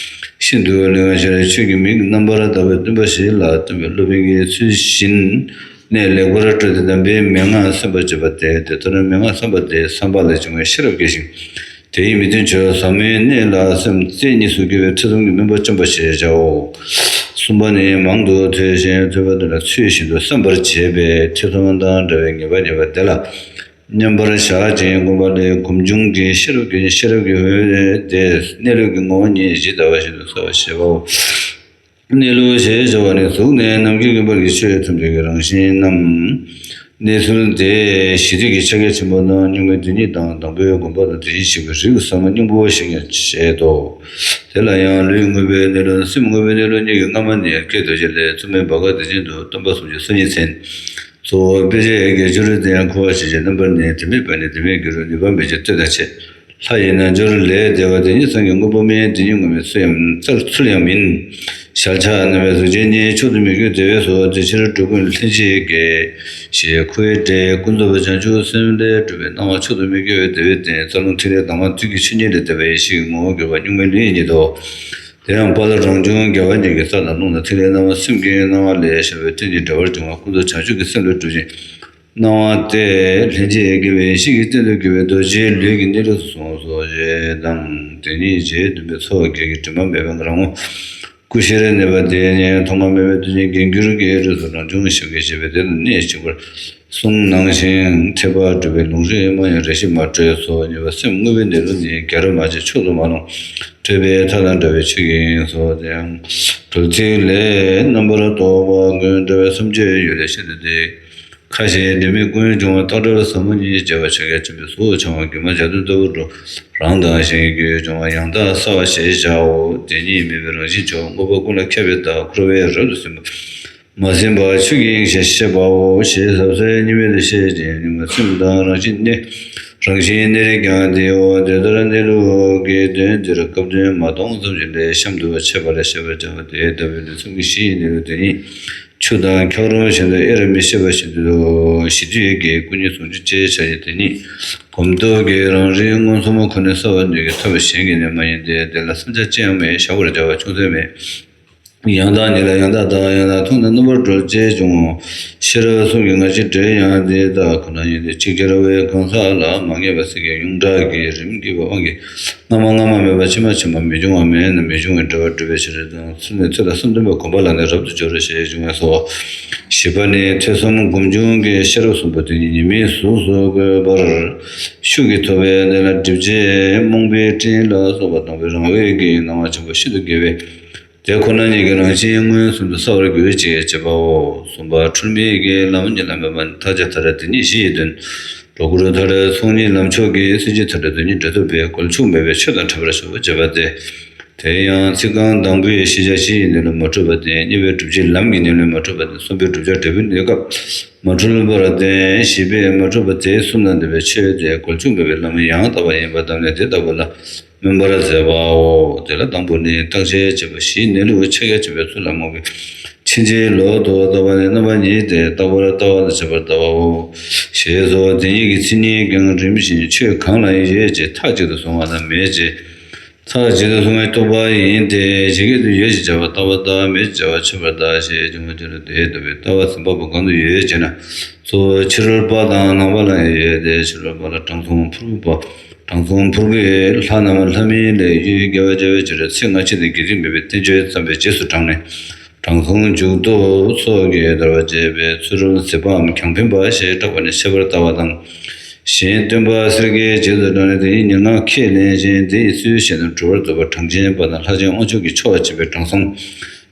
ཤིན་ཏུ་ལུས་ཤེར་ཆོས་ཀྱི་མིག་རྣམ་པར་དག་པའི་སྟོན་པ་ཞིག་ལ་བསྟན་པའི་སློབ་དཔོན་གྱིས་ཚུལ་བཞིན་གནས་ལེགས་པར་བཀྲོལ་ཏེ་དམ་པའི་མན་ངག་བསམ་པར་བྱེད་པ་སྟེ། དེ་ལྟར་མན་ངག་བསམ་པ་སྟེ་བསམ་པ་ལས་བྱུང་བའི་ཤེས་རབ་སྐྱེ་ཞིང་། དེའི་མི་མཐུན་ཕྱོགས་ཟབ་མོའི་གནས་ལ་སེམས་རྩེ་གཉིས་སུ་འགྱུར་བའི་ཐེ་ཚོམ་གྱི་མུན་པ་བཅོམ་པ་ཞེས་བྱའོ། གསུམ་པ་ནི་མང་དུ་ཐོས་ཤིང་ཐོས་པ་དེ་ལ་ཚུལ་བཞིན་དུ་བསམ་པར་བྱེད་པའི་ཐེ་ཚོམ་དང་བྲལ་བའི་ངེས་པ་རྙེད་པ་དེ་ལ་མཉམ་པར་བཞག་ཅིང་བསྒོམ་པ་ལས་སྒོམ་བྱུང་གི་ཤེས་རབ་ཀྱི་ཤེས་རབ་ཀྱི་འོད་དེ་གནས་ལུགས་ཀྱི་ངོ་བོ་ཉིད་ཇི་ལྟ་བ་བཞིན་དུ་གསལ་བར་བྱེད་པའོ། གནས་ལུགས་ཞེས་བྱ་བ་ནི་གཟུགས་ནས་རྣམ་མཁྱེན་མངོན་པར་རིག་པའི་ཆོས་ཐམས་ཅད་ཀྱི་རང་བཞིན་རྣམས། གནས་ཚུལ་དེ་གཞི་དུས་ཀྱི་ཕྱག་རྒྱ་ཆེན་པོ་དང་གཉུག་མའི་དོན་གཉིས་དང་དང་པོའི་སྒོམ་པ་དང་དེ་བཞིན་གཤེགས་པའི་རིགས་ཟབ་མོ་སྙིང་པོ་ཞེས་ཀྱང་བཤད་དོ། དེ་ལ་ཡང་ལུས་དངོས་པོའི་གནས་ལུགས་སེམས་དངོས་པོའི་གནས་ལུགས་གཉིས་ཀྱི་སྔ་མ་ནི་སྐད་དོད་ཅན་ལས་བཙུན་མོའི་བ་ག་བདེ་ཆེན་དུ་སྟོན་པ་གསུམ་གྱི་སོ་གཉིས་མཚན། གཙོ་བོ་དཔེ་བྱད་ཀྱི་སྦྱོར་དེ་ཡང་ཁུ་བ་ཞེས་བྱའི་རྣམ་པར་གནས་དེ་མེད་པ་ནི་དེ་མེད་ཀྱི་རོ་ནུས་པ་མེད་ཅིང་ལྟོས་དང་ཕྱེད། ལྷ་ཡི་རྣལ་འབྱོར་ལས་འདས་པ་དེ་ཉིད་སངས་རྒྱས་དངོས་པོ་མིན། དེ་ཉིད་དངོས་མེད་ཚུལ་ཡང་ཚུལ་ཡང་མིན། ཞལ་ཕྱག་རྣམ་པའི་གཟུགས་ཅན་གཉིས་མཆོག་ཏུ་མི་གོས་དེ་བས་སོ། དེ་ཕྱིར་འགྲོ་ཀུན་ལྷན་ཅིག་སྐྱེས། ཞེས་ཁུ་བའི་སྒྲས་ཀུན་རྫོབ་པ་བྱང་ཆུབ་སེམས་ལས་གྲུབ་པའི་སྣང་བ་མཆོག་ཏུ་མི་གོས་པ་དེ་བས་བརྟེན་རྩ་རླུང་ཐིག་ལེ་དྭངས་མ་དུས་ཀྱི་ཆོས་ཉིད་ལས་འདས་པ་ཡེ་ཤེས་ཀྱི་ངོ་བོར་གྱུར་པ་གཉུག་མའི་ལུས་ཉིད་དོ། དེ་ཡང་དཔལ་རང་བྱུང་རྒྱལ་བ་ཉིད་ཀྱིས་རྩ་དང་རླུང་དང་ཐིག་ལེ་སྣང་བ་སེམས་ཀྱི་སྣང་བ་ལས་ཤར་བའི་རྟེན་གྱི་འབྲེལ་བར་འབྱུང་བ་ཀུན་རྫོབ་བྱང་ཆུབ་ཀྱི་སེམས་ལས་གྲུབ་ཅིང་། སྣང་བ་སྟེ་ལྷན་ཅིག་སྐྱེས་པའི་ཡེ་ཤེས་ཀྱི་རྟེན་དུ་གྱུར་པའི་རྡོ་རྗེའི་ལུས་ཀྱི་གནས་ལུགས་སུ་གསུངས་སོ། ཞེས་དང་། དེ་ཉིད་རྗེ་བདུན་པའི་ཚོགས་བརྒྱད་ཀྱི་དྲི་མ་མེད་པའི་རང་ངོ། སྐུ་ཞེས་གནས་པ་དེ་ཉིད་ཐོག་མ་མེད་པའི་དུས་ཀྱི་རྒྱན་གྱུར་གྱི་རིགས་སུ་རང་བྱུང་ཞེས་པའི་དེ་ལ་གནས་གཅིག་པར་གསུངས་གནང་ཞིང་། ཐེག་པ་སྒྲུབ་པའི་ལུང་རིགས་མ་ཡིན་རེ་ཞིག་མ་སྤྲོས་སོ། གཉིས་པ་སེམས་དངོས་པོའི་གནས་ལུགས་ནི་རྒྱ་ར་མ་ཆད་མཆོག་ཏུ་མ་ལོངས་སྤྲོས་པའི་མཐའ་དང་བྲལ་བའི་ཆོས་ཀྱི་དབྱིངས་སོ། དེ་ཡང་གྲོལ་ཚིག་ལས་རྣམ་པར་རྟོག་པ་ཀུན་བྲལ་བའི་སེམས་བསྐྱེད་ཡུལ་ལས་ཤིན་ཏུ་འདས། ཁ་ཞེས་ལྡན་མིན་ཀུན་འབྱུང་བ་རྟག་བྲལ་ཟབ་མོ་ཉིད་རྒྱས་པ་ཕྱག་རྒྱ་ཆེན་པོའི་གཟུགས་འཆང་བ་སྒྱུ་མ་འཇའ་ཚོན་ལྟ་བུ་རུ་རང་དང་གཞན་གྱི་རྒྱུད་འབྱུང་བ་ཡང་དག་བསལ་བ་ཞེས་བྱའོ། དེ་ཉིད་མེད་པའི་རང་བཞིན་མཆོག་དངོས་པོ་ཀུན་ལ་ཁྱབ་པའི་བདག་འཁོར་བའི་རབ་ཏུ་ཟིན་པ་མ་ཟིན་པ་ཆོས་ཀྱི་དབྱིངས་ཞེས་བཤད་པའོ། ཞེས་ཟབ་གསལ་གཉིས་མེད་དུ་བཤད་ཅིང་གཉུག་མ་སེམས་དང་རང་བཞིན་གནས་རང་བཞིན་གནས་རིགས་ཀྱང་དེའོ། དེ་ལྟར་གནས་ལུགས་ཀྱི་དོན་འདིར་སྐབས་དོན་མ་སྟོང་ཙམ་ཞིག་ལས་གཤམ་དུ་འཆད་པ་ལ་བཤད་པར་བྱ་བ་དེ་ལྟ་བུའི་ལུས་སེམས་ཀྱི་གཞི་ཡི་གནས་ལུགས་དེ་ཉིད། ཆུ་དང་འཁྱགས་རོམ་བཞིན་དུ་དབྱེར་མི་ཕྱེད་པ་བཞིན་དུ་ཞི་དུལ་གྱི་སྐུ་གཉིས་ཟུང་འཇུག་ཅེས་བྱ་ཡི་དེ་ཉིད་སྒོམ་སྟོབས་ཀྱིས་རང་རིག་མངོན་སུམ་ཁོ་ནས་གསལ་བར་ནུས་ཀྱི་ཐབས་གཞན་གྱིས་ནི་མ་ཡིན་ཏེ། དེ་ལ་བསམ་བྱ་ཅི་ཡང་མེད་བཞག་པར་བྱ་བ་ཅུང་ཟད་མེད། ཡང་དག་ཉིད་ལ་ཡང་དག་བལྟ། ཡང་དག་མཐོང་ནས་རྣམ་པར་གྲོལ་ཅེས་བྱུང་ངོ་། ཤེས་རབ་གསུམ་གྱི་སྔ་ཕྱི་འགྲོས་ཡང་འདི་ལྟ་ཁོ་ན་ཉིད་དེ། ཅིག་ཅར་བའི་གང་ཟག་ལ་མ་ངེས་པ་སེང་གེའི་ཡུངས་འདྲ་གི་རིམ་གྱིས་པའི་དབང་གིས། སྔ་མ་སྔ་མ་མེད་པ་ཕྱི་མ་ཕྱི་མ་མི་འབྱུང་བ་མེད་ན་མི་འབྱུང་བའི་འབྲེལ་བ་སྒྲུབ་པའི་ཕྱིར་དང་། ཚུལ་ནི་ཐོས་དང་བསམ་ལྡན་པ་གོམས་པ་ལ་ནི་རབ་ཏུ་སྦྱོར་ཞེས་འབྱུང་བས་སོ། བཞི་པ་ནི་ཐོས་བསམ་སྒོམ་བྱུང་གི་ཤེས་རབ་གསུམ་པོ་དེ་ཉིད་ཉི་མའི་གཟུགས་སུ་བཀོད་པར་ཤུགས་ཀྱིས་ཐོབ་པས། དེ་ལ་སྒྲིབ་བྱེད་རྨོངས་པའི་སྤྲིན་ལ་སོགས་པ་དང་པོའི་རང་འོད་ཀྱི་སྣང་བ་ཆེན་པོ་ཤིན་ཏུ་དགེ་བས། དེ་ཁོ་ན་ཉིད་ཀྱི་རང་བཞིན་མངོན་སུམ་དུ་གསལ་བར་གྱུར་ཅིག་ཅེས་པའོ། གསུམ་པ་འཁྲུལ་མེད་ཀྱི་ལམ་ཉིད་ལ་སྨོན་པ་ནི། མཐར་བྱ་མཐའ་བྲལ་དེ་ཉིད་གཞི་ཡི་དོན། སྒྲོ་སྐུར་མཐའ་བྲལ་ཚོགས་གཉིས་ལམ་མཆོག་གི། སེམས་ཅན་མཐའ་བྲལ་དོན་གཉིས་འབྲས་ཐོབ་པའི་རྒོལ་ཕྱུག་མེད་པའི་ཆོས་དང་འཕྲད་པར་ཞོག་ཅེས་པ་སྟེ། དེ་ཡང་ཚིག་རྐང་དང་པོའི་ཤེས་བྱ་ཕྱི་ཡི་གནས་ལུགས་མ་འཁྲུལ་བ་སྟེ། གཉིས་པའི་སྒྲུབ་བྱེད་ལམ་གྱི་གནས་ལུགས་མ་འཁྲུལ་བ་སྟེ། གསུམ་པའི་བསྒྲུབ་བྱ་འབྲས་བུའི་གནས་སྐབས་མ་འཁྲུལ་བར་བསྟན། བཞི་པའི་མ་འཁྲུལ་བ་དེ་གསུམ་ལ་འདུས་པའི་ཆོས་དེ་རྒོལ་ཕྱུག་མེད་པའི་ལམ་ཡང་དག་པ་ཡིན་པ་དང་ནི་དེ་ལྟ་བུ་ལ་སྨོན་པར་མཛད་པའོ། དེ་ལ་དང་པོ་ནི་རྟག་ཆད་བྱེད་པ་བཞིའི་གནས་ལུགས་ཕྱེད་ཀ་བྱེད་པའི་ཚུལ་ལ་རྨོངས་པའི་ཕྱིན་ཅི་ལོག་ཏུ་ལྟ་བ་ནི་རྣམ་པ་གཉིས་ཏེ། རྟག་པར་ལྟ་བ་ལ་བྱེད་པར་ལྟ་བའོ། ཞེས་སོ། དེ་ཉིད་ཀྱི་མཚན་ཉིད་ཀྱང་རིམ་བཞིན་ཆོས་གང་ལ་ཡོད་ཅེས་མཐའ་གཅིག་ཏུ་གཟུང་བ་དང་མེད་ཅེས་མཐའ་གཅིག་ཏུ་གཟུང་བའི་རྟོག་པ་ཡིན་ཏེ། ཇི་སྐད་དུ་ཡོད་ཅེས་བྱ་བ་རྟག་པར་ལྟ། མེད་ཅེས་བྱ་བ་ཆད་པར་ལྟ་ཞེས་འབྱུང་བའི་དོན་ལ། དེ་ལྟ་བུའི་ལྟ་བ་འཛིན་པ་པོ་གང་དུ་ཡོད་ཅེ་ན། གཙོ་བོ་ཕྱི་རོལ་པ་དང་ནང་པ་ལ་ཡོད་དེ། ཕྱི་རོལ་པ་ལ་དྲང་སྲོང་ཕུར་བུ་པ། དྲང་སྲོང་ཕུར་བུས་ལྷ་རྣམས་ལྷ་མིན་ལས་ཡུལ་དགེ་བ་བྱ་བའི་ཕྱིར་ཚེ་སྔ་ཕྱི་དང་དགེ་སྡིག་མེད་པའི་བསྟན་བཅོས་བརྩམས་པའི་རྗེས་སུ་འབྲངས་ནས། དྲང་སྲོང་འཇུག་ལྡོག་སོགས་ཀྱིས་བརྡར་བ་བཅད་པའི་ཚུལ་མཛེས་པའམ་གྱང་འཕེན་པ་ཞེས་གྲགས་པ་ནི་ཤེས་པར་ལྟ་བ་དང་། གཞན་སྟོན་པ་གསེར་གྱི་རྗེས་སུ་འབྲངས་ནས་དེ་ཉིད་ཉེར་ལྔ་ཁས་ལེན་ཅིང་དེ་ཡི་ཚུལ་བཤད་ནས་སྒྲུབ་པར་འདོད་པ་གྲངས་ཅན་པ་དང་ལྷ་ཆེན་དབང་ཕྱུག་གི་ཆོ་ག་བྱེད་པའི་དྲང་སྲོང་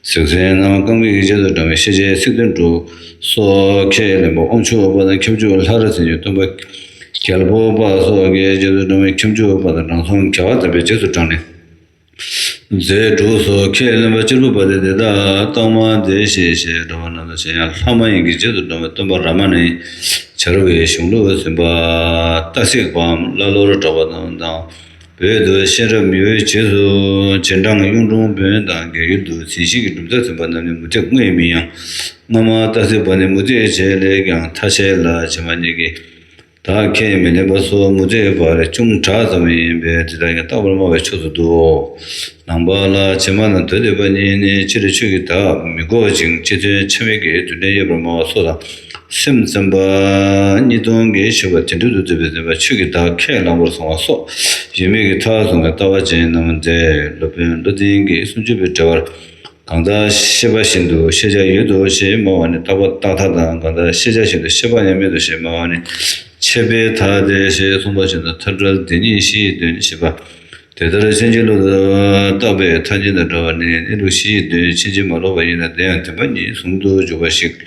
གཟེགས་ཟན་ནམ་རྐང་མིག་གི་རྗེས་སུ་འབྲངས་པའི་ཤེས་བྱའི་ཚིག་དོན་དྲུག་སོགས་ཁས་ལེན་པ་དབང་ཕྱུག་པ་དང་ཁྱབ་འཇུག་ལྷ་རབ་མཚན་ཉིད་སྟོན་པ་རྒྱལ་པོ་པ་སོགས་ཀྱི་རྗེས་སུ་འབྲངས་པའི་ཁྱབ་འཇུག་པ་དང་དྲང་སྲོང་རྒྱལ་བ་དམ་པའི་རྗེས་སུ་འབྲངས་ནས། རྫས་དྲུག་སོགས་ཁས་ལེན་པ་གཅེར་བུ་པ་སྟེ། དེ་དག་རྟགས་མ་དེ་བཞིན་ཞེས་འདྲ་བ་རྣམས་ལ་ཞེན་ཡང་ལྷ་མ་ཡིན་གྱི་རྗེས་སུ་འབྲངས་པའི་སྟོན་པ་རཱ་མ་ནའི་བྱ་རུ་པའི་གཞུང་ལུགས་ཟིན་པ། རྟ་བསྲེགས་པའམ་ཀླ་ཀློར་གྲགས་པ་རྣམས་དང་། བོད་དུ་གཤེན་རབ་མི་བོའི་རྗེས་སུ་རྗེས་འབྲང་གཡུང་དྲུང་བོན་དང་རྒྱ་ཡུལ་དུ་མཚན་གཞི་གི་གྲུབ་མཐའ་ཟིན་པ་རྣམས་ནི་མུ་སྟེགས་དངོས་ཡིན་མིན་ཡང་། སྔ་མ་རྟ་བསྲེགས་པ་ནི་མུ་སྟེགས་བྱས་ལས་ཀྱང་ཐ་ཤལ་ལ་བྱེ་མ་སྙེད་ཀྱི། བདག་ཁས་མི་ལེན་པ་སོགས་མུ་སྟེགས་པར་ཅུང་དྲག་ཙམ་ཡིན་པས་དེ་དག་ཀྱང་རྟག་པར་སྨྲ་བའི་ཕྱོགས་སུ་འདུའོ། ནང་པ་ལ་བྱེ་མ་དང་དོད་འདོད་པ་གཉིས་ནི་སྤྱིར་ཆོས་ཀྱི་བདག་མི་གོ་ཅིང་སྤྱི་དོན་ཆ་མེད་ཀྱི་རྡུལ་ཕྲན་གཡོ་བར་སྨྲ་བ་སོགས་དང་། སེམས་ཙམ་པ་གཉིས་སྟོང་གིས་ཞུགས་པ་དེ་འདྲ་དུ་འདོད་པའི་བདེན་པ་ཆོས་ཀྱི་བདག་ཁས་བླངས་པར་སོང་བ་སོགས་ཡོད་མེད་ཀྱི་མཐར་སོང་བའི་ལྟ་བ་ཅན་རྣམས་ཏེ། སློབ་དཔོན་བློ་ལྡན་གྱིས་སུམ་ཅུ་པའི་འགྲེལ་པར། གང་ལྟར་ཤེས་པ་བཞིན་དུ་ཤེས་བྱ་ཡོད་དོ་ཞེས་སྨྲ་བ་ནི་རྟག་པ་རྟག་མཐའ་དང་། གང་ལྟར་ཤེས་བྱ་བཞིན་དུ་ཤེས་པ་ཡང་མེད་དོ་ཞེས་སྨྲ་བ་ནི་ཆད་པའི་མཐའ་སྟེ་ཞེས་གསུངས་པ་བཞིན་དུ་མཐར་བྲལ་དེ་ཉིད་གཞི་ཡི་དོན་ཞེས་པ། དེ་ལྟར་ཕྱིན་ཅི་ལོག་ཏུ་བརྟགས་པའི་ཐ་སྙད་དང་འདྲ་བ་ནི་གནས་ལུགས་གཞི་ཡི་དོན་ཕྱིན་ཅི་མ་ལོག་པ་ཡིན་ན་དེ་ཡང་བདེན་པ་གཉིས་ཟུང་དུ་འཇུག་པ་ཞིག་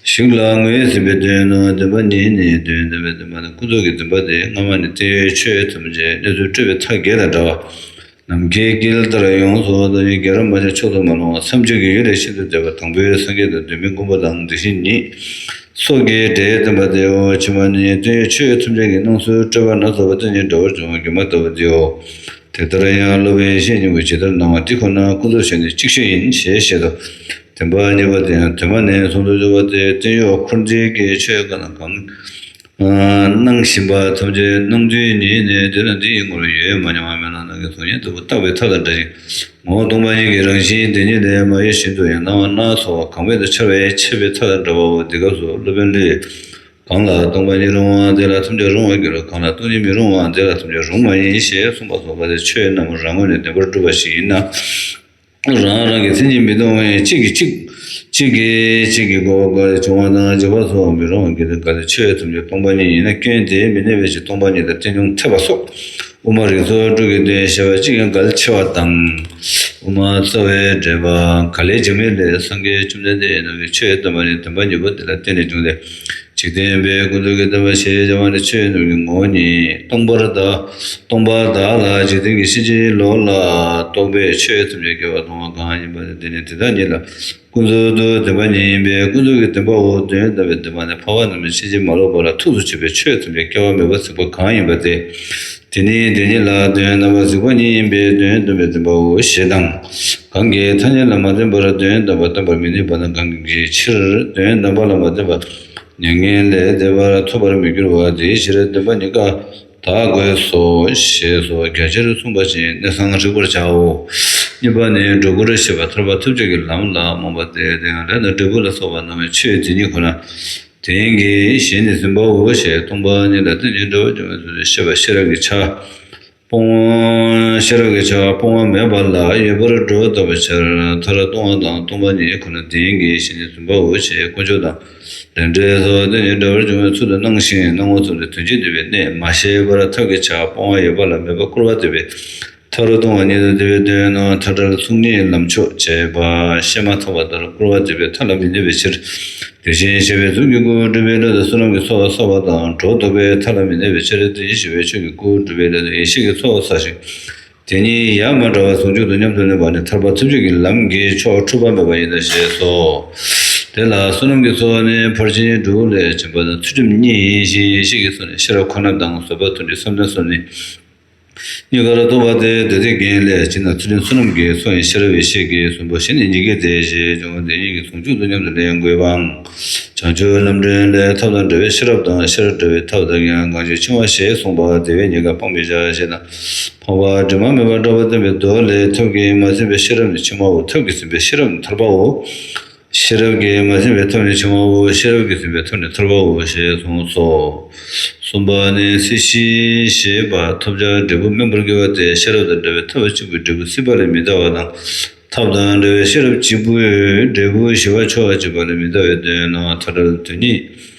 ཞིག་ལ་ངོས་ཟིན་པའི་དོན་ནོ། བདེན་པ་གཉིས་ནི་དོན་བདེན་པའི་བདེན་པ་ནི་ཀུན་རྫོབ་ཀྱི་བདེན་པ་སྟེ། སྔ་མ་ནི་བརྟན་གཡོའི་ཆོས་ཐམས་ཅད་གནས་ཚུལ་སྤྲོས་པའི་མཐའ་བརྒྱད་དང་འདྲ་བ། ནམ་མཁའི་དཀྱིལ་ལྟར་ཡོངས་སུ་རྟོག་ཅིང་རྒྱལ་བ་མ་ཆགས་མཆོག་ཏུ་མ་ལོངས་པ་སངས་རྒྱས་ཀྱི་ཡུལ་ལས་ཤིན་ཏུ་འདས་པ་དང་པོའི་སངས་རྒྱས་དང་གདོད་མའི་མགོན་པོ་དང་དེ་བཞིན་ཉིད་སོགས་ཀྱི་སྒྲས་བསྟན་པ་སྟེའོ། ཕྱི་མ་ནི་བརྟན་གཡོའི་ཆོས་ཐམས་ཅད་ཀྱི་སྣང་ཚུལ་སྤྲོས་པ་སྣ་ཚོགས་པ་སྟོན་ཅིང་འདྲ་བར་འབྱུང་བ་སྒྱུ་མ་ལྟ་བུ་སྟེའོ། དེ་ལྟར་ཡང་སློབ་དཔོན་བཤེས་གཉེན་པོས་ཇི་ལྟར་སྣང་བ་འདི་ཁོ་ན་ཀུན་རྫོབ་ཤེས་ནས་གཅིག་ཤོས་ཡིན་ཞེས་བཤད་དོ། བདེན་པ་གཉིས་པ་དེ་ཡང་དོན་མ་ནས་ཟུང་དུ་འཇུག་པ་སྟེ། བརྟན་གཡོ་འཁོར་འདས་ཀྱི་ཆོས་གང་དང་གང་སྣང་བཞིན་པ་ཐམས་ཅད་སྣང་དུས་ཉིད་ནས་དེ་ལ་འདི་ཡི་ངོར་ཡོད་མ་མྱོང་བ་མེད་ལ་སྣང་གི་གཟུགས་བརྙན་ལྟ་བུ་རྟག་པའི་མཐའ་དང་འདྲ་ཞིང་། ངོ་བོ་སྟོང་པ་ཉིད་ཀྱི་རང་བཞིན་དེ་ཉིད་ལས་མ་གཡོས་བཞིན་དུ་ཡང་སྣང་བ་སྣ་ཚོགས་པ་གང་མེད་དུ་འཆར་བས་ཆད་པའི་མཐའ་དང་འདྲ་བའོ། འདི་སྐབས་སུ་སློབ་དཔོན་ལས། གང་ལ་སྟོང་པ་ཉིད་རུང་བ་དེ་ལ་ཐམས་ཅད་རུང་བར་འགྱུར་རོ། གང་ལ་སྟོང་ཉིད་མི་རུང་བ་དེ་ལ་ཐམས་ཅད་རུང་བ་ཡིན་ཞེས་གསུངས་པ་སོགས་པ་དེ་ཆོས་རྣམས་རང་ངོས་ནས་བདེན་པར་གྲུབ་པ་ཞིག་ཡིན་ན། རང་རང་གི་མཚན་ཉིད་མི་སྟོང་བས་གཅིག་གིས་གཅིག་གཅིག་གིས་གཅིག་གི་འགོག་པ་འགལ་བྱུང་བ་དང་འཇིག་པ་སོགས་མི་རུང་བར་འགྱུར་ཏེ། གལ་ཏེ་ཆོས་ཐམས་ཅད་སྟོང་པ་ཉིད་ཡིན་ན་སྐྱོན་དེ་མི་གནས་པའི་ཕྱིར་སྟོང་པ་ཉིད་དང་བརྟན་བཞུགས་འཐད་པ་སོགས་དབུ་མ་རིགས་ཚོགས་དྲུག་གི་དོན་བཤད་པ་གཅིག་ཀྱང་གལ་ཆེ་བ་དང་། དབུ་མ་རྩ་བའི་འགྲེལ་པ་ག་ལེར་འཇིགས་མེད་ལས། སངས་རྒྱས་བཅོམ་ལྡན་འདས་ཡིན་ནོ་གིས་ཆོས་སྟོན་པ་ནི་བདེན་པ་གཉིས་པོ་དེ་ལ་བརྟེན་ནས་བྱུང་སྟེ། འཇིག་རྟེན་པའི་ཀུན་རྫོབ་ཀྱི་བདེན་པ་ཞེས་བྱ་བ་ནི་ཆོས་རྣམས་ཀྱི་ངོ་བོ་ཉིད་སྟོང་པར་བདག་སྟོང་པ་བདག་ལ་འཇིག་རྟེན་གྱི་ཕྱིན་ཅི་ལོག་ལ་རྟོག་པས་ཆོས་ཐམས་ཅད་སྐྱེ་བ་སྟོང་བ་གང་ཡིན་པ་དེ་དེ་ནི་དེ་དག་ཉིད་ལ་ཀུན་རྫོབ་ཏུ་བདེན་པ་ཉིད་ཡིན་པས། ཀུན་རྫོབ་ཀྱི་བདེན་པའོ། དོན་དམ་པའི་བདེན་པ་ནི་འཕགས་པ་རྣམས་ནི་ཕྱིན་ཅི་མ་ལོག་པ་ལ་ཐུགས་སུ་ཆུད་པའི་ཆོས་ཐམས་ཅད་སྐྱེ་བ་མེད་པར་གཟིགས་པ་གང་ཡིན་པ་སྟེ། དེ་ནི་དེ་ཉིད་ལ་དོན་དམ་པར་གཟིགས་པ་ཉིད་ཡིན་པས་དོན་དམ་པའི་བདེན་པའོ་ཞེས་དང་། གང་གིས་ཐ་སྙད་ལ་མ་བརྟེན་པར་དོན་དམ་པར་སྟོན་པར་མི་ནུས་པ་དང་། གང་གི་ཕྱིར་དོན་དམ་པ་ལ་མ་བརྟེན་པར་མྱ་ངན་ལས་འདས་པར་ཐོབ་པར་མི་འགྱུར་བ་དེའི་ཕྱིར་བདེན་པ་གཉིས་ཀ་དག་དགོས་སོ་ཞེས་སོགས་རྒྱ་ཆེར་གསུངས་པ་བཞིན་གནས་སྟངས་རིག་པར་བྱའོ། གཉིས་པ་ནི་སྒྲོ་སྐུར་ཞེས་པ་ཐར་པ་ཐོབ་བྱེད་ཀྱི་ལམ་ལ་རྨོངས་པ་སྟེ། དེ་ཡང་ལས་དང་འབྲས་བུ་ལ་སོགས་པ་སྣང་བའི་ཆོས་དེ་ཉིད་ཁོ་ན་དེ་ཉིད་ཀྱིས་གཞན་ནི་ཟིན་པའོ་ཞེས་སྟོང་པ་ཉིད་ལ་རྟེན་ཅིང་འབྲེལ་བར་འབྱུང་བའི་ཚུལ་དུ་ཤེས་པ་ཤེས་རབ་ཀྱི་ཆ། སྤོང་བ་ཤེས་རབ་ཀྱི་ཆ་སྤོང་བ་མེད་པ་ལ་ཡོད་པར་སྒྲོ་བཏགས་པའི་ཕྱིར། མཐར་སྟོང་པ་དང་སྟོང་པ་ཉིད་ཁོ་ན་དེ་ཉིད་ཀྱིས་གཞན་ནི་ཟིན་པའོ་ཞེས་དཀོན་མཆོག་དང་ལས་འབྲས་སོགས་རྟེན་ཅིང་འབྲེལ་བར་འབྱུང་བའི་ཚུལ་དུ་སྣང་ཞིང་སྣང་བ་ཙམ་དུ་དོན་སྤྱི་འདུས་པའི་གནད་མ་ཤེས་པར་ཐབས་ཀྱི་ཆ་སྤོང་བ་ཡོད་པ་ལ་མེད་པར་སྐུར་བ་འདེབས་པས། མཐར་སྟོང་པ་ཉིད་དུ་འདུས་པའི་དོན་ནོ། མཐའ་བྲལ་ཚུལ་གཉིས་ལམ་མཆོག་བྱས་པ་ཤེས་མ་ཐག་པ་ལྟར་སྐུར་བ་འདེབས་པས་མཐའ་ལ་མི་གནས་པའི་ཕྱིར། དེ་བཞིན་གཤེགས་པའི་གཟུགས་ཀྱི་སྐུ་སྒྲུབ་པའི་སླད་དུ་བསོད་ནམས་ཀྱི་ཚོགས་བསགས་པ་དང་སྒྲོ་འདོགས་པས་མཐའ་ལ་མི་གནས་པའི་ཕྱིར། དེ་བཞིན་གཤེགས་པའི་ཆོས་ཀྱི་སྐུ་སྒྲུབ་པའི་སླད་དུ་ཡེ་ཤེས་ཀྱི་ཚོགས་བསགས་ཤིང་། དེ་ཉིད་ཡ་མ་བྲལ་བར་ཟུང་འཇུག་ཏུ་མཉམ་དུ་གནས་པ་ནི་ཐར་པ་ཐོབ་བྱེད་ཀྱི་ལམ་གྱི་མཆོག་འཁྲུལ་པ་མེད་པ་ཡིན་ནོ་ཞེས་སོ། དེ་ལ་བསོད་ནམས་ཀྱི་ཚོགས་ནི་ཕར་ཕྱིན་དྲུག་ལས་བྱུང་བ་དང་ཚུལ་ཁྲིམས་གཉིས་ཡིན་ཞིང་། ཡེ་ཤེས་ཀྱི་ཚོགས་ནི་ཤེས་རབ་ཁོ་ན་དང་བཟོད་པ་མཐུ་སྒྲིབ་བསམ་གཏན་སོགས་ནི། གཉིས་ཀར་རྟོག་པ་སྟེ་དེ་དེ་རྒྱན་ལས་བྱེད་ན་ཚུལ་ཁྲིམས་བསོད་ནམས་ཀྱི་ཚོགས་ཡིན་ཤེས་རབ་ཡེ་ཤེས་ཀྱི་གསུམ་པོ་བཞི་ནི་གཉིས་ཀའི་སྡེ་ཞེས་འབྱུང་བ་དེ་ཉིད་ཀྱི་ཟུང་འཇུག་ཏུ་མཉམ་དུ་ལེན་དགོས་པའང་། བྱང་ཆུབ་ལམ་འདྲེན་ལས་ཐབས་དང་འབྲེལ་བའི་ཤེས་རབ་དང་ཤེས་རབ་འབྲེལ་བའི་ཐབས་དང་ཡང་གང་ཞིག་འཆིང་བ་ཞེས་གསུངས་པ་དེ་བས་ཉེས་དགག་སྤང་མི་བྱ་ཞེས་དང་། འཕགས་པ་དྲི་མ་མེད་པར་བཀྲ་བ་སྟོན་པའི་མདོ་ལས་ཐབས་ཀྱིས་མ་ཟིན་པའི་ཤེས་རབ་ནི་འཆིང་བའོ། ཐབས་ཀྱིས་ཟིན་པའི་ཤེས་རབ་ནི་ཐར་པའོ། ཤེས་རབ་ཀྱིས་མ་ཟིན་པའི་ཐབས་ནི་འཆིང་བའོ། ཤེས་རབ་ཀྱིས་ཟིན་པའི་ཐབས་ནི་ཐར་པའོ་ཞེས་གསུངས་སོ། གསུམ་པ་ནི་སྲིད་ཞི་ཞེས་པ་ཐོབ་བྱ་འབྲས་བུ་དམན་པར་གྱུར་པ་སྟེ་ཤེས་རབ་དང་འབྲེལ་བའི་ཐབས་གཅིག་པུས་འབྲས་བུ་སྲིད་པ་ལས་མི་འདའ་བ་དང་། ཐབས་དང་འབྲེལ་བའི་ཤེས་རབ་གཅིག་པུས་འབྲས་བུ་ཞི་བ་ཕྱོགས་གཅིག་པ་ལས་མི་འདའ་བའི་དོན་ནོ། མཐའ་བྲལ་དོན་གཉིས་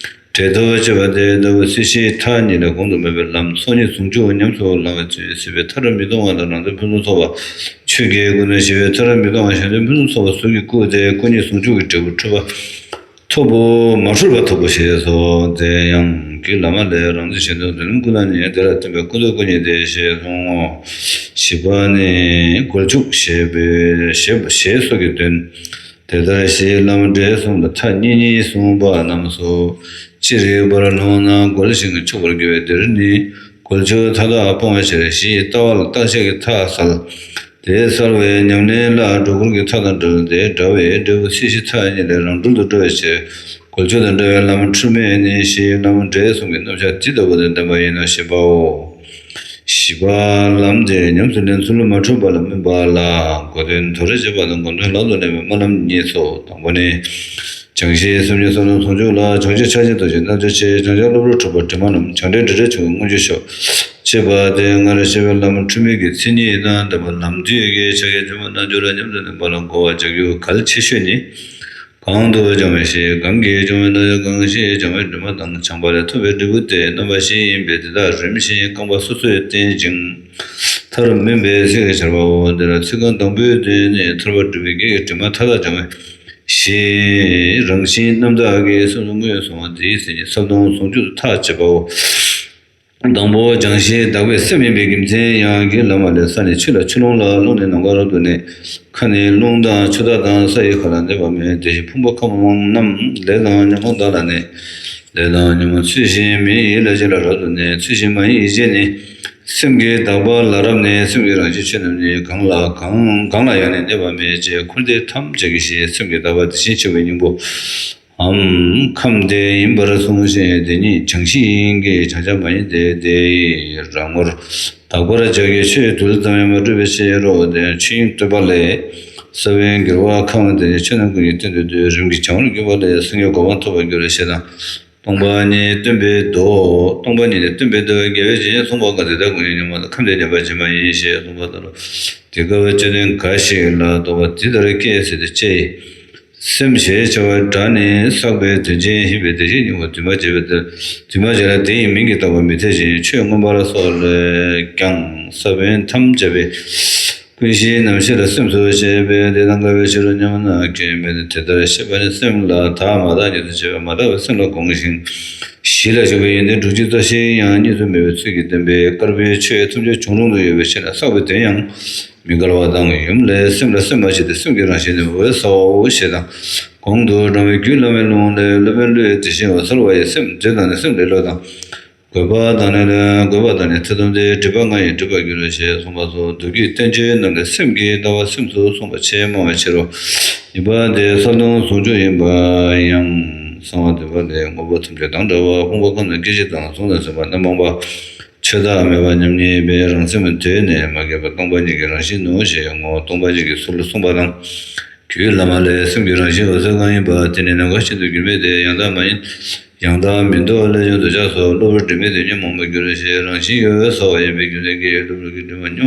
འབྲེལ་དུ་བྱེད་པ་སྟེ་ལྟ་བུ་སྲིད་ཞིའི་མཐའ་གཉིས་ལས་གོང་དུ་སྨོས་པའི་ལམ་ཚོགས་གཉིས་ཟུང་འཇུག་ཉམས་སུ་བླང་བའི་ཚུལ་སྲིད་པའི་མཐར་མི་ལྟུང་བ་དང་རང་དོན་ཕུན་སུམ་ཚོགས་པ། ཆོས་ཀྱི་སྐུ་ནི་ཞི་བའི་མཐར་མི་ལྟུང་བ་གཞན་དོན་ཕུན་སུམ་ཚོགས་པ་གཟུགས་ཀྱི་སྐུ་སྟེ་སྐུ་གཉིས་ཟུང་འཇུག་གི་འབྲས་བུ་འཁྲུལ་པ་ཐོབ་བོ། མ་འཁྲུལ་པ་ཐོབ་བོ་ཞེས་སོ། དེ་ཡང་རྒྱུད་བླ་མ་ལས་རང་དོན་གཞན་དོན་དོན་ཀུན་ལ་ནི་དེ་ལ་བརྟེན་པའི་ཀུན་རྟོག་ཀུན་ཉིད་དེ་ཞེས་གསུངས་ངོ་། བཞི་པ་ནི་རྒོལ་ཕྱུག་ཞེས་པའི་ཞེས་ཞེས་སོགས་ཀྱི་དོན། དེ་ལྟར་གཞི་བླ་མ་འབྲས་གསུམ་ལ་མཐའ་གཉིས་གཉིས་གསུངས་པ་རྣམས་སོ། ཅི་རིགས་པར་ལྷུང་ན་རྒོལ་ཞིང་ཕྱུག་པར་འགྱུར་བས་འདིར་ནི། རྒོལ་ཕྱུག་མཐའ་དག་སྤོང་བའི་ཕྱིར་གཞི་ཡི་ལྟ་བ་ལ་བརྟག་དཔྱད་ཀྱི་མཐའ་བསལ། དེ་བསལ་བའི་ཉམས་ལེན་ལ་སྒྲོ་སྐུར་གྱི་མཐའ་དང་འབྲེལ་ཏེ་འདྲ་བའི་འབྲས་བུ་སྲིད་ཞི་མཐའ་གཉིས་ལས་རང་གྲོལ་དུ་འགྲོ་བའི་ཕྱིར། རྒོལ་ཕྱུག་དང་འདྲ་བའི་བླ་མ་འཁྲུལ་མེད་ནི་གཞི་ཡི་བླ་མ་འབྲས་གསུམ་གྱི་རྣམ་གཞག་དེ་ལྟ་བུ་དང་ལྡན་པ་ཡིན་ནོ་ཞེས་པའོ། བཞི་པ་ལམ་དེ་ཉམས་སུ་ལེན་ཚུལ་མ་འཁྲུལ་པ་ལ་སྨིན་པ་ལ། གོ་དོན་མདོར་བྱས་པ་དང་སྒོམ་དོན་ལག་ཏུ་ལེན་པའི་སྨོན་ལམ་གཉིས་སོ། དང་པོ་ནི། བྱང་ཞིང་སེམས་ཉིད་བསམ་གཏན་ཟུང་འཇུག་ལ། བྱང་ཆུབ་ཕྱག་རྒྱའི་ཐོག་ཆེན་རྣམ་འབྱེད་ཆེ། བྱང་ཆུབ་བློ་བུར་འཁྲུལ་པ་དྲི་མ་རྣམས། བྱང་འབྲས་འབྲས་རིགས་ཆུང་ངུས་མངོན་གྱུར་ཤོག་ཅེས་པ་སྟེ་སྔར་བཤད་པའི་བླ་མ་འཁྲུལ་མེད་ཀྱི་མཚན་ཉིད་དང་ལྡན་པ་ལམ་འདུས་ཀྱི་ཕྱག་རྒྱའི་ཆུ་མོ་རྣལ་འབྱོར་ལ་ཉམས་སུ་ལེན་པ་ལ་གོ་བ་རྒྱག་རྒྱུ་གལ་ཆེ་ཤོས་ནི། གང་དུ་སྦྱང་བའི་ཞེས། གང་གིས་སྦྱང་བའི་རྣམ་གཞག་གང་ཞིག་སྦྱང་བའི་དྲི་མ་དང་བྱང་བ་ལས་ཐོབ་པའི་འབྲས་བུ་སྟེ་རྣམ་པ་བཞི་ཡིན་པས་དེ་དག་རིམ་བཞིན་རྐང་པ་སོ་སོས་བསྟེན་ཅིང་མཐར་སྨིན་པའི་ཚིག་གི་ཆར་པའོ། འདི་ལ་ཚིག་རྐང་དང་པོའི་དོན་ནི་ཐར་པ་སྒྲུབ་པའི་གེགས་ཀྱི་དྲི་མ་མཐའ་དག་སྦྱང་བའི་ཞེས་རང་བཞིན་རྣམ་དག་གིས་སེམས་སུ་མངོན་སོང་བ་འདིའི་མཚན་ཉིད་ཟབ་དོན་ཟུང་འཇུག་ཏུ་ཐག་བཅད་པའོ། དང་པོ་སྦྱང་གཞི་དག་པའི་སེམས་ཡིན་པའི་རྒྱུ་མཚན་ཡང་རྒྱུད་བླ་མ་ལས། ས་ནི་ཆུ་ལ་ཆུ་ཀླུང་ལ། རླུང་ནི་ནམ་མཁའ་རབ་ཏུ་གནས། མཁའ་ནི་རླུང་དང་ཆུ་དག་དང་ས་ཡི་ཁ་ལ་གནས་པ་མེད། དེ་བཞིན་ཕུང་པོ་ཁམས་རྣམས་ལས་དང་ཉོན་མོངས་དག་ལ་གནས། ལས་དང་ཉོན་མོངས་ཚུལ་བཞིན་མིན། ཡིད་ལ་བྱེད་ལ་རབ་ཏུ་གནས། ཚུལ་བཞིན་མ་ཡིན་ཡིད་བྱེད་ནི། སེམས་ཀྱི་དག་པ་ལ་རབ་གནས། སེམས་ཀྱི་རང་བཞིན་ཆོས་རྣམས་ནི། གང་ལ་གང་གང་ལ་ཡང་ནི་གནས་པ་མེད་ཅེས་འཁོར་འདས་ཐམས་ཅད་ཀྱི་གཞི་སེམས་ཀྱི་དག་པ་དེ་བཞིན་གཤེགས་པའི་སྙིང་པོ་འམ། ཁམས་དེ་ཡིན་པར་གསུངས་ཤིང་། དེ་ཉིད་བྱང་ཞིང་གི་བྱང་ཆ་མ་ཡིན་ཏེ། དེ་ཡི་རང་ངོར་དག་པར་བྱ་རྒྱུའི་ཆོས་རྡུལ་ཙམ་ཡང་མ་གྲུབ་པའི་ཕྱིར་རོ། དེ་ཡང་ཆོས་དབྱིངས་སྟོན་པ་ལས། ས་བོན་གྱུར་པ་ཁམས་དེ་ནི་ཆོས་རྣམས་ཀུན་གྱི་སྟེང་དུ་འདུས། རིམ་གྱིས་བྱང་བར་གྱུར་པ་ལས། སངས་རྒྱས་གོ་འཕང་ཐོབ་པར་འགྱུར་ཞེས་དང་། སྟོང་པ་ཉིད་སྟོན་པའི་མདོ། སྟོང་པ་ཉིད་ནི་སྟོན་པའི་མདོ། རྒྱལ་བའི་བྱིན་གྱིས་གསུངས་པ་གང་དེ་དག་ཀུན་གྱི་ཉོན་མོངས་དང་ཁམས་དེ་ཉམས་པ་ཇི་མ་ཡིན་ཞེས་གསུངས་པ་ལྟར་རོ། དེ་སྐབས་བཅོམ་ལྡན་འགའ་ཞིག་ལ་དོགས་པ་འདི་ལྟར་སྐྱེས་ཟེར་ཏེ་དཔྱད། སེམས་ཞེས་བྱ་བའི་སྒྲ་ནི་བསགས་པའི་དོན་ཅན་ཡིན་པས་དེ་བཞིན་སྙིང་པོ་འདུས་མ་བྱས་པའི་དོན། འདུས་མ་བྱས་ལ་དེ་ཡི་མིང་གིས་བཏགས་པ་མི་འཐད་ཅིང་ཆོས་མངོན་པར་སོགས་ལས་ཀྱང་ས་བོན་ཐམས་ཅད་པའི་ཀུན་གཞིའི་རྣམ་ཤེས་ལ་སེམས་སུ་བྱས་པས་དེ་དང་འགལ་བའི་ཕྱིར་རོ། སྙམ་ན་སྐྱེ་མེད་དེ་ལྟར་ཤེས་པ་ནི་སེམས་ལ་དག་མ་དག་ཉིད་དུ་བྱས་པས་མ་དག་པའི་སེམས་ལ་དགོངས་ཤིང་། གཞི་ལ་འཇུག་པའི་ཡོན་ཏན་དྲུག་ཅུ་རྩ་བཞི་ཡང་གཉིས་སུ་མེད་པའི་ཚུལ་གྱིས་བསྟན་པས་དཀར་པོའི་ཆོས་ཐམས་ཅད་བྱུང་རུང་དུ་ཡོད་པའི་ཕྱིར་ན་བསགས་པའི་དོན་ཡང་མི་འགལ་བ་དང་། ཡུམ་ལས་སེམས་ལ་སེམས་མ་མཆིས་ཏེ་སེམས་ཀྱི་རང་བཞིན་ནི་འོད་གསལ་བའོ་ཞེས་དང་། གོང་དུ་དྲངས་པའི་རྒྱུད་བླ་མའི་ལུང་ལས་སློབ་དཔོན་ཀླུའི་དེ་བཞིན་འོད་གསལ་བ་ཡི་སེམས་དེ་དག་ནི་སེམས་ལེ་ལོ་དང་། རྒོད་པ་དང་ནི་རྒོད་པ་དང་ནི་ཐེ་ཚོམ་སྟེ་སྒྲིབ་པ་ལྔ་ཡིས་སྒྲིབ་པར་འགྱུར་རོ་ཞེས་གསུངས་པ་སོགས་མདོ་རྒྱུད་བསྟན་བཅོས་རྣམས་ལས་སེམས་ཀྱི་ལྟ་བ་སེམས་སུ་གསུངས་པ་ཆེས་མང་བའི་ཕྱིར་རོ། གཉིས་པ་དེ་གསལ་སྟོང་ཟུང་འཇུག་ཡིན་པ་ཡང་གསང་བ་འདུས་པ་ལས་དངོས་པོ་ཐམས་ཅད་དང་བྲལ་བ་ཕུང་པོ་ཁམས་དང་སྐྱེ་མཆེད་དང་གཟུགས་དང་ཟིན་པ་རྣམ་སྤངས་པ། ཆོས་བདག་མེད་པ་མཉམ་ཉིད་པའི་རང་སེམས་དོན་ནི་མ་སྐྱེས་པ་སྟོང་པ་ཉིད་ཀྱི་རང་བཞིན་ནོ་ཞེས་ངོ་བོ་སྟོང་པ་ཉིད་ཀྱི་ཚུལ་གསུངས་པ་དང་། རྒྱུད་བླ་མ་ལས་སེམས་ཀྱི་རང་བཞིན་འོད་གསལ་ལྔ་ཡིན་པ་དེ་ནི་ནམ་མཁའ་བཞིན་དུ་གྱུར་པས་དེ་ཡང་དག་མ་ཡིན། ཡང་དག་མིན་འདུག་ལས་བྱུང་འདོད་ཆགས་སོགས་གློ་བུར་དྲི་མས་དེ་ཉོན་མོངས་པར་འགྱུར་ཞེས་རང་བཞིན་གཡོ་བས་བསགས་པ་ཡིན་པའི་རྒྱུ་མཚན་གྱིས་གློ་བུར་གྱི་དྲི་མ་ཉོ་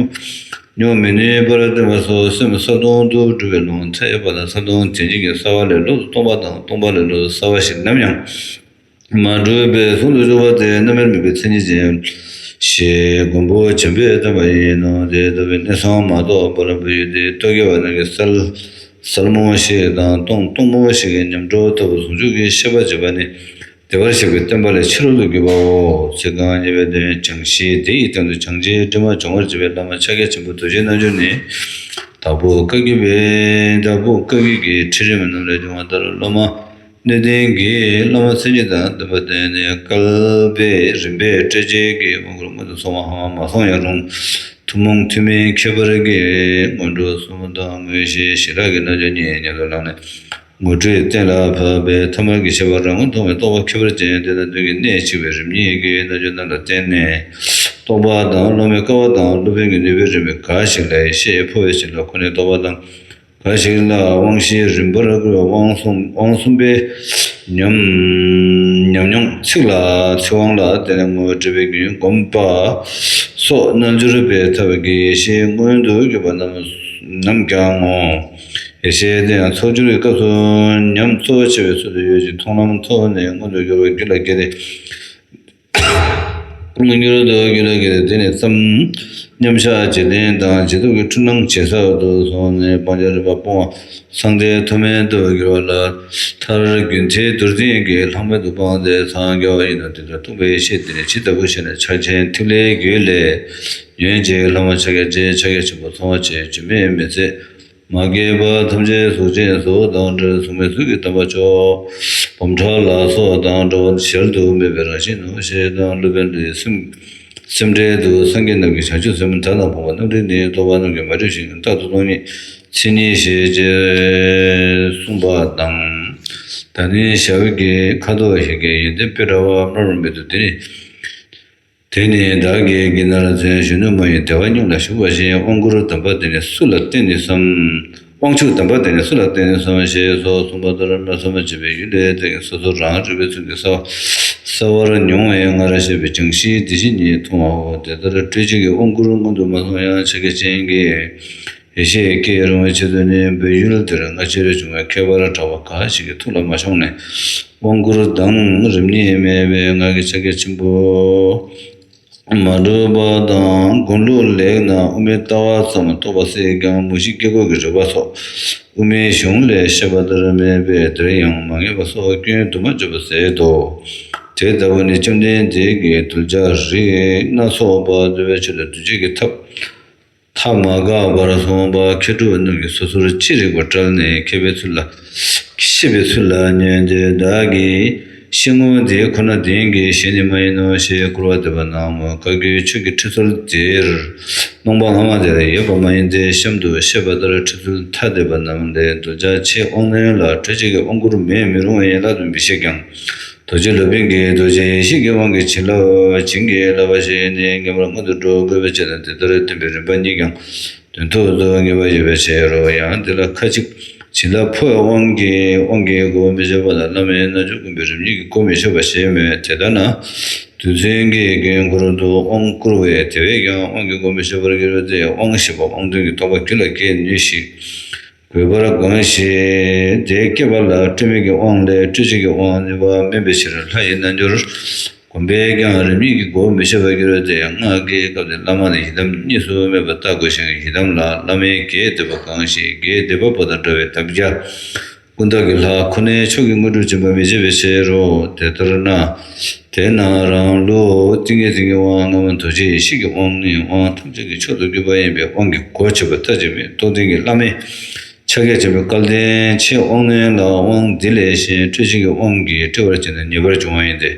ཉོ་མི་ནུས་པར་བསྟན་པ་སོགས་སེམས་གསལ་སྟོང་དུ་གྲུབ་པའི་ལུང་མཐའ་ཡས་པ་དང་མཐའ་སྟོང་དོན་གཅིག་གི་གསལ་བ་ལས་ལོགས་སུ་སྟོང་པ་དང་སྟོང་པ་ལས་ལོགས་སུ་གསལ་བ་ཞིག་ནམ་ཡང་མ་གྲུབ་པའི་ཟུང་དུ་འཇུག་པ་དེ་རྣམ་པར་སྨིན་པའི་མཚན་ཉིད་ཅན། ཞེས་མགོན་པོ་བྱམས་པས་བསྟན་པ་ཡིན་ནོ། དེ་ལྟ་བུའི་གནད་གསང་མ་གཏོགས་པར་བོད་ཡུལ་དེའི་རྟོག་གེ་བ་རྣམས་ཀྱིས་གསལ་གསལ་མོ་ཞིག་དང་སྟོང་སྟོང་མོ་ཞིག་གི་ཉམས་སྤྲོ་ལྟ་བུ་ཟུང་འཇུག་གི་ཤེས་པ་བྱེད་པ་ནི་བདེ་བར་གཤེགས་པའི་བསྟན་པ་ལས་ཕྱི་རོལ་དུ་གྱུར་པའོ། ཚིག་རྐང་གཉིས་པའི་དོན་བྱང་ཞིང་དེ་ཡི་སྟེང་དུ་བྱང་ཆུབ་དྲི་མ་སྦྱོང་བར་བྱེད་པའི་བླ་མ་ཕྱག་རྒྱ་ཆེན་པོ་རྡོ་རྗེ་རྣལ་འབྱོར་ནི། དྭགས་པོ་བཀའ་བརྒྱུད་པའི་བདག་པོ་བཀའ་བརྒྱུད་ཀྱི་ཁྲིད་རིམ་རྣམས་ལས་བྱུང་བ་ལྟར་སློབ་མ་སྣོད་ལྡན་གྱི་བླ་མ་མཚན་ཉིད་དང་ལྡན་པ་བསྟེན་ནས་བསྐལ་པའི་རིམ་པས་སྤྲོས་བཅས་ཀྱི་དབང་བསྐུར་མངོན་དུ་སོང་བའམ་མ་སོང་ཡང་རུང་། ཐུན་མོང་ཐུན་མིན་ཁྱད་པར་གྱི་སྔོན་འགྲོ་གསུམ་དང་མངོན་ཤེས་ཞི་ལྷག་གི་རྣལ་འབྱོར་གཉིས་ཉམས་སུ་བླངས་ནས། ངོ་སྤྲོད་གཏན་ལ་ཕབ་པའི་ཐ་མལ་གྱི་ཤེས་པ་རང་ངོ་མཐོང་བའི་རྟོགས་པ་ཁྱད་པར་ཅན་དེ་དང་དོན་གྱི་གནད་གཅིག་པའི་རིམ་གཉིས་ཀྱི་རྣལ་འབྱོར་རྣམས་ལ་བརྟེན་ནས། རྟོགས་པ་དང་སློབ་མའི་སྐལ་བ་དང་སློབ་དཔོན་གྱི་ནུས་པའི་རིམ་པས་འགའ་ཞིག་ལ་ཡེ་ཤེས་འཕོ་བའི་ཕྱིར་ལ་ཁོ་ནའི་རྟོགས་པ་དང་། འགའ་ཞིག་ལ་དབང་བཞིའི་རིམ་པར་བསྐུར་བའི་དབང་གསུམ་དབང་གསུམ་པའི་ཉམས་ཉམས་མྱོང་ཚིག་ལ་ཚིག་དབང་ལ་བརྟེན་ནས་ངོ་སྤྲད་པའི་རྒྱུན་བསྒོམ་པ་སོགས་རྣལ་འབྱོར་པའི་ཐབས་ཀྱིས་ཡེ་ཤེས་མངོན་དུ་གྱུར་པ་རྣམས་རྣམས་ཀྱང་ངོ་། ཡེ་ཤེས་དེ་ཡང་ཚོགས་སྦྱོར་གྱི་སྐབས་སུ་ཉམས་གཙོ་བོ་ཆེ་བའི་ཚུལ་དུ་ཡོད་ཅིང་མཐོང་ལམ་ཐོབ་ནས་མངོན་དུ་གྱུར་པ་རྒྱུད་ལ་སྐྱེས་ཏེ། མངོན་གྱུར་དུ་རྒྱུད་ལ་སྐྱེས་ཏེ་དེ་ནས་བརྩམས། མཉམ་བཞག་འཇིག་རྟེན་དང་འཇིག་ལྟ་བུའི་འཁྲུལ་སྣང་ཇེ་ཟབ་ཏུ་སོང་ནས་སྤང་བྱ་རིག་པ་སྤོང་བ་སངས་རྒྱས་ཐོགས་མེད་ལྟ་བུར་གྱུར་པ་ལ། མཐར་རྒྱུན་མཐའི་རྡོར་འཛིན་གྱི་ལྷག་མེད་དུ་སྤངས་ཏེ་འཚང་རྒྱ་བ་ཡིན་ནོ། དེ་ལྟར་རྟོགས་པའི་ཡེ་ཤེས་དེ་ནི་ཇི་ལྟ་བུ་ཞེ་ན། ཕྱག་ཆེན་ཐིག་ལེའི་རྒྱུད་ལས། ཉོན་ཅིག་ལྷག་མ་ཕྱག་རྒྱ་ཆེ། ཕྱག་རྒྱ་ཆེན་པོ་ཚངས་པ་ཆེ། སྒྱུ་མའི་མེལ་ཚེ། མ་སྐྱེས་པ་ཐམས་ཅད་གཟུགས་ཅན་གཟུགས་དང་འདྲ། གཟུགས་མེད་གཟུགས་ཀྱི་དམ་པ་མཆོག་སྦོམ་ཕྲ་ལ་སོགས་དང་འདྲ་བར་གཞལ་དུ་མེད་པའི་རང་བཞིན་ནོ། ཞེས་དང་སློབ་དཔོན་ལྷའི་སེམས་སེམས་འགྲེལ་དུ། སངས་རྒྱས་རྣམས་ཀྱི་བྱང་ཆུབ་སེམས་དག་དང་བུམ་པ་རྣམ་འདྲེན་ནི། རྟོག་པ་རྣམས་ཀྱིས་མ་བསྒྲིབས་ཤིང་རྟག་ཏུ་སྟོང་ཉིད་མཚན་ཉིད་ཞེས་བྱས་གསུངས་པ་དང་། ད་ནི་ཞབས་ཀྱི་ཁ་དོག་ཞིག་གི་ཡོན་ཏན་དཔེ་འདྲ་བ་སྨྲ་བར་མི་འདུག་དེ་ནི། དེ་ནི་བདག་གིས་དགེ་འདུན་ལ་མཚན་གཞོན་ནུ་མ་ཡིན་བདེ་བ་སྙོམས་ལ་བཞུགས་པ་བཞིན། དབང་བསྐུར་དམ་པ་དེ་ནི་སུ་ལ་བསྟན་ནུས་སམ། དབང་ཕྱུག་དམ་པ་དེ་ནི་སུ་ལ་བསྟན་ནུས་སམ་ཞེས་སོགས་གསུངས་པ་ལྟར། སྨྲ་བསམ་པ་མཆིས་པའི་ཡུལ་ལས་བརྟེན་སོ་སོ་རང་རིག་པའི་ཚུལ་གྱིས་གསལ་བ་གསལ་བར་མྱོང་བས་སྔར་བཤད་པའི་བྱང་ཆུབ་དེ་བཞིན་ཉིད་མཐོང་བའོ། དེ་ལྟར་སྤྲོས་བཅས་ཀྱི་དབང་བསྐུར་མངོན་དུ་མ་སོང་ཡང་ཕྱག་རྒྱ་ཅན་གྱི་ཡེ་ཤེས་སྐྱེ་རུང་བའི་ཆེད་དུ་ནི། བོད་ཡུལ་འདིར་སྔ་ཕྱིར་བྱུང་བའི་མཁས་པར་གྲགས་པ་འགའ་ཞིག་གི་ཐུགས་ལ་མ་ཤོང་ནས། དབང་བསྐུར་དང་རིམ་གཉིས་མེད་པའི་ངག་གི་ཕྱག་རྒྱ་ཆེན་པོ་མ་གྲུབ་པ་དང་། དགུང་ལོ་ལེགས་ན་དབུ་མའི་ལྟ་བ་ཙམ་རྟོགས་པ་སྲིད་ཀྱང་། མུ་བཞི་དཀྱིལ་འཁོར་གྱི་རིག་པ་སོགས་དབུ་མའི་གཞུང་ལས་བཤད་པ་ལྟར་མེད་པས། དེར་ཡང་མ་ངེས་པ་སོགས་སྐྱོན་དུ་མ་བརྗོད་པར་ཟད་དོ། དེ་ལྟ་བུ་ནི་བཅོམ་ལྡན་འདས་ཀྱིས་གདུལ་བྱ་རིགས་སྣ་ཚོགས་པ་འདུལ་བའི་ཆེད་དུ་གདུལ་བྱའི་ཐབས་མཐའ་མ་འགགས་པར་གསུངས་པ། མཁས་གྲུབ་རྣམས་ཀྱིས་སོ་སོར་ཅི་རིགས་པར་བཀྲལ་ནས་མཁས་པའི་ཚུལ་ལ་ཤེས་པའི་ཚུལ་ལ་ཉོན་ཏེ། བདག་གིས་ཤེས་ངོ་འདི་ཁོ་ན་བདེན་གྱི་གཞན་ནི་མ་ཡིན་ནོ་ཞེས་བཀུར་བ་འདེབས་པ་རྣམས་བཀའ་བརྒྱུད་ཆོས་ཀྱི་ཁྲིད་ཚུལ་དེར་སྣང་བ་སྔ་མ་དེ་ལ་ཡོད་པ་མ་ཡིན་ཏེ། གཤམ་དུ་བཤད་པ་ལྟར་ཁྲིད་ཚུལ་ཐ་དད་པ་རྣམས་ལས། གདུལ་བྱ་ཕྱིའི་དབང་རྣོན་ལ་སྤྲོས་བཅས་ཀྱི་དབང་བསྐུར་མེད་མི་རུང་བའི་ཡན་ལག་ཏུ་མི་བཞེད་ཀྱང་། རྡོ་རྗེ་སློབ་དཔོན་གྱིས་རྡོ་རྗེ་ཡེ་ཤེས་ཀྱི་དབང་གིས་བྱིན་རླབས་བྱིན་གྱིས་བརླབས་པ་ཞེས་ནི་ངེས་པར་མངོན་དུ་འགྲོ་དགོས་པའི་ཕྱིར་དང་། དེ་ལྟར་བསྟན་པའི་རིམ་པ་གཉིས་ཀྱང་དོན་ཐོག་ཏུ་ངེས་པ་ཡོད་པའི་ཕྱིར་རོ། ཡང་དེ་ལ་ཁ་ཅིག་བྱིན་རླབས་འཕོ་བའི་དབང་གིས་དབང་གི་སྒོ་མི་ཕྱེ་བ་དང་། བླ་མའི་རྣལ་འབྱོར་བསྒོམ་པའི་རིམ་གཉིས་ཀྱི་སྒོ་མི་ཕྱེ་བ་ཞེས་མོས། དེ་ལྟ་ན། རྡུལ་ཚོན་གྱི་དཀྱིལ་འཁོར་དུ་དབང་བསྐུར་བས་དེ་བས་ཀྱང་དབང་གི་སྒོ་མི་ཕྱེ་བར་འགྱུར་ཏེ། དབང་ཞེས་པ་དབང་དོན་གྱི་རྟོགས་པ་རྒྱུད་ལ་སྐྱེ་ནུས་ཤིང་། དགོས་པར་གང་ཞིག་དེ་སྐྱེད་པ་ལ་སྤྲོས་མེད་ཀྱི་དབང་ལས་སྤྲོས་བཅས་ཀྱི་དབང་ནུས་པ་དམན་པའི་ཕྱིར། ལྷ་ཡི་རྣལ་འབྱོར་བསྒོམས་པས་ཀྱང་རིམ་གཉིས་ཀྱི་སྒོ་མི་ཕྱེ་བར་འགྱུར་ཏེ། སྔགས་ཀྱི་སྐབས་དེར་བླ་མ་ལ་ཡི་དམ་གཉིས་སུ་མེད་པར་བལྟ་དགོས་ཤིང་། ཡི་དམ་ལ་བླ་མའི་རྒྱས་འདེབས་པ་གང་ཞིག་རྒྱས་འདེབས་པ་པོ་དང་འདྲ་བའི་དམ་རྒྱ་ཀུན་བཏགས་ཀྱི་ལྷ་ཁོ་ནའི་མཆོག་གི་དངོས་གྲུབ་སྦྱིན་པ་མི་བྱེད་པའི་ཕྱིར་རོ། དེ་ལྟར་ན། དེས་ན་རང་ལུགས་ཏིང་ངེ་འཛིན་གྱི་དབང་སྔ་མ་རྡོ་རྗེ་ཡེ་ཤེས་ཀྱི་དབང་ནི་དབང་ཐམས་ཅད་ཀྱི་མཆོག་ཏུ་གྱུར་པ་ཡིན་པས། དབང་གི་སྒོ་ཕྱེ་བ་ལྟ་ཅི་སྨོས། རྟོགས་ལྡན་གྱི་བླ་མའི་ཕྱག་རྒྱ་ཆེན་པོའི་སྐལ་ལྡན་ཆེས་དབང་རྣོན་ལ་དབང་འདི་ལས་གཞན་སྤྲོས་བཅས་ཀྱི་དབང་གིས་སྤྲོས་པར་བྱས་ན་ཉེས་པར་འབྱུང་བ་ཡིན་ཏེ།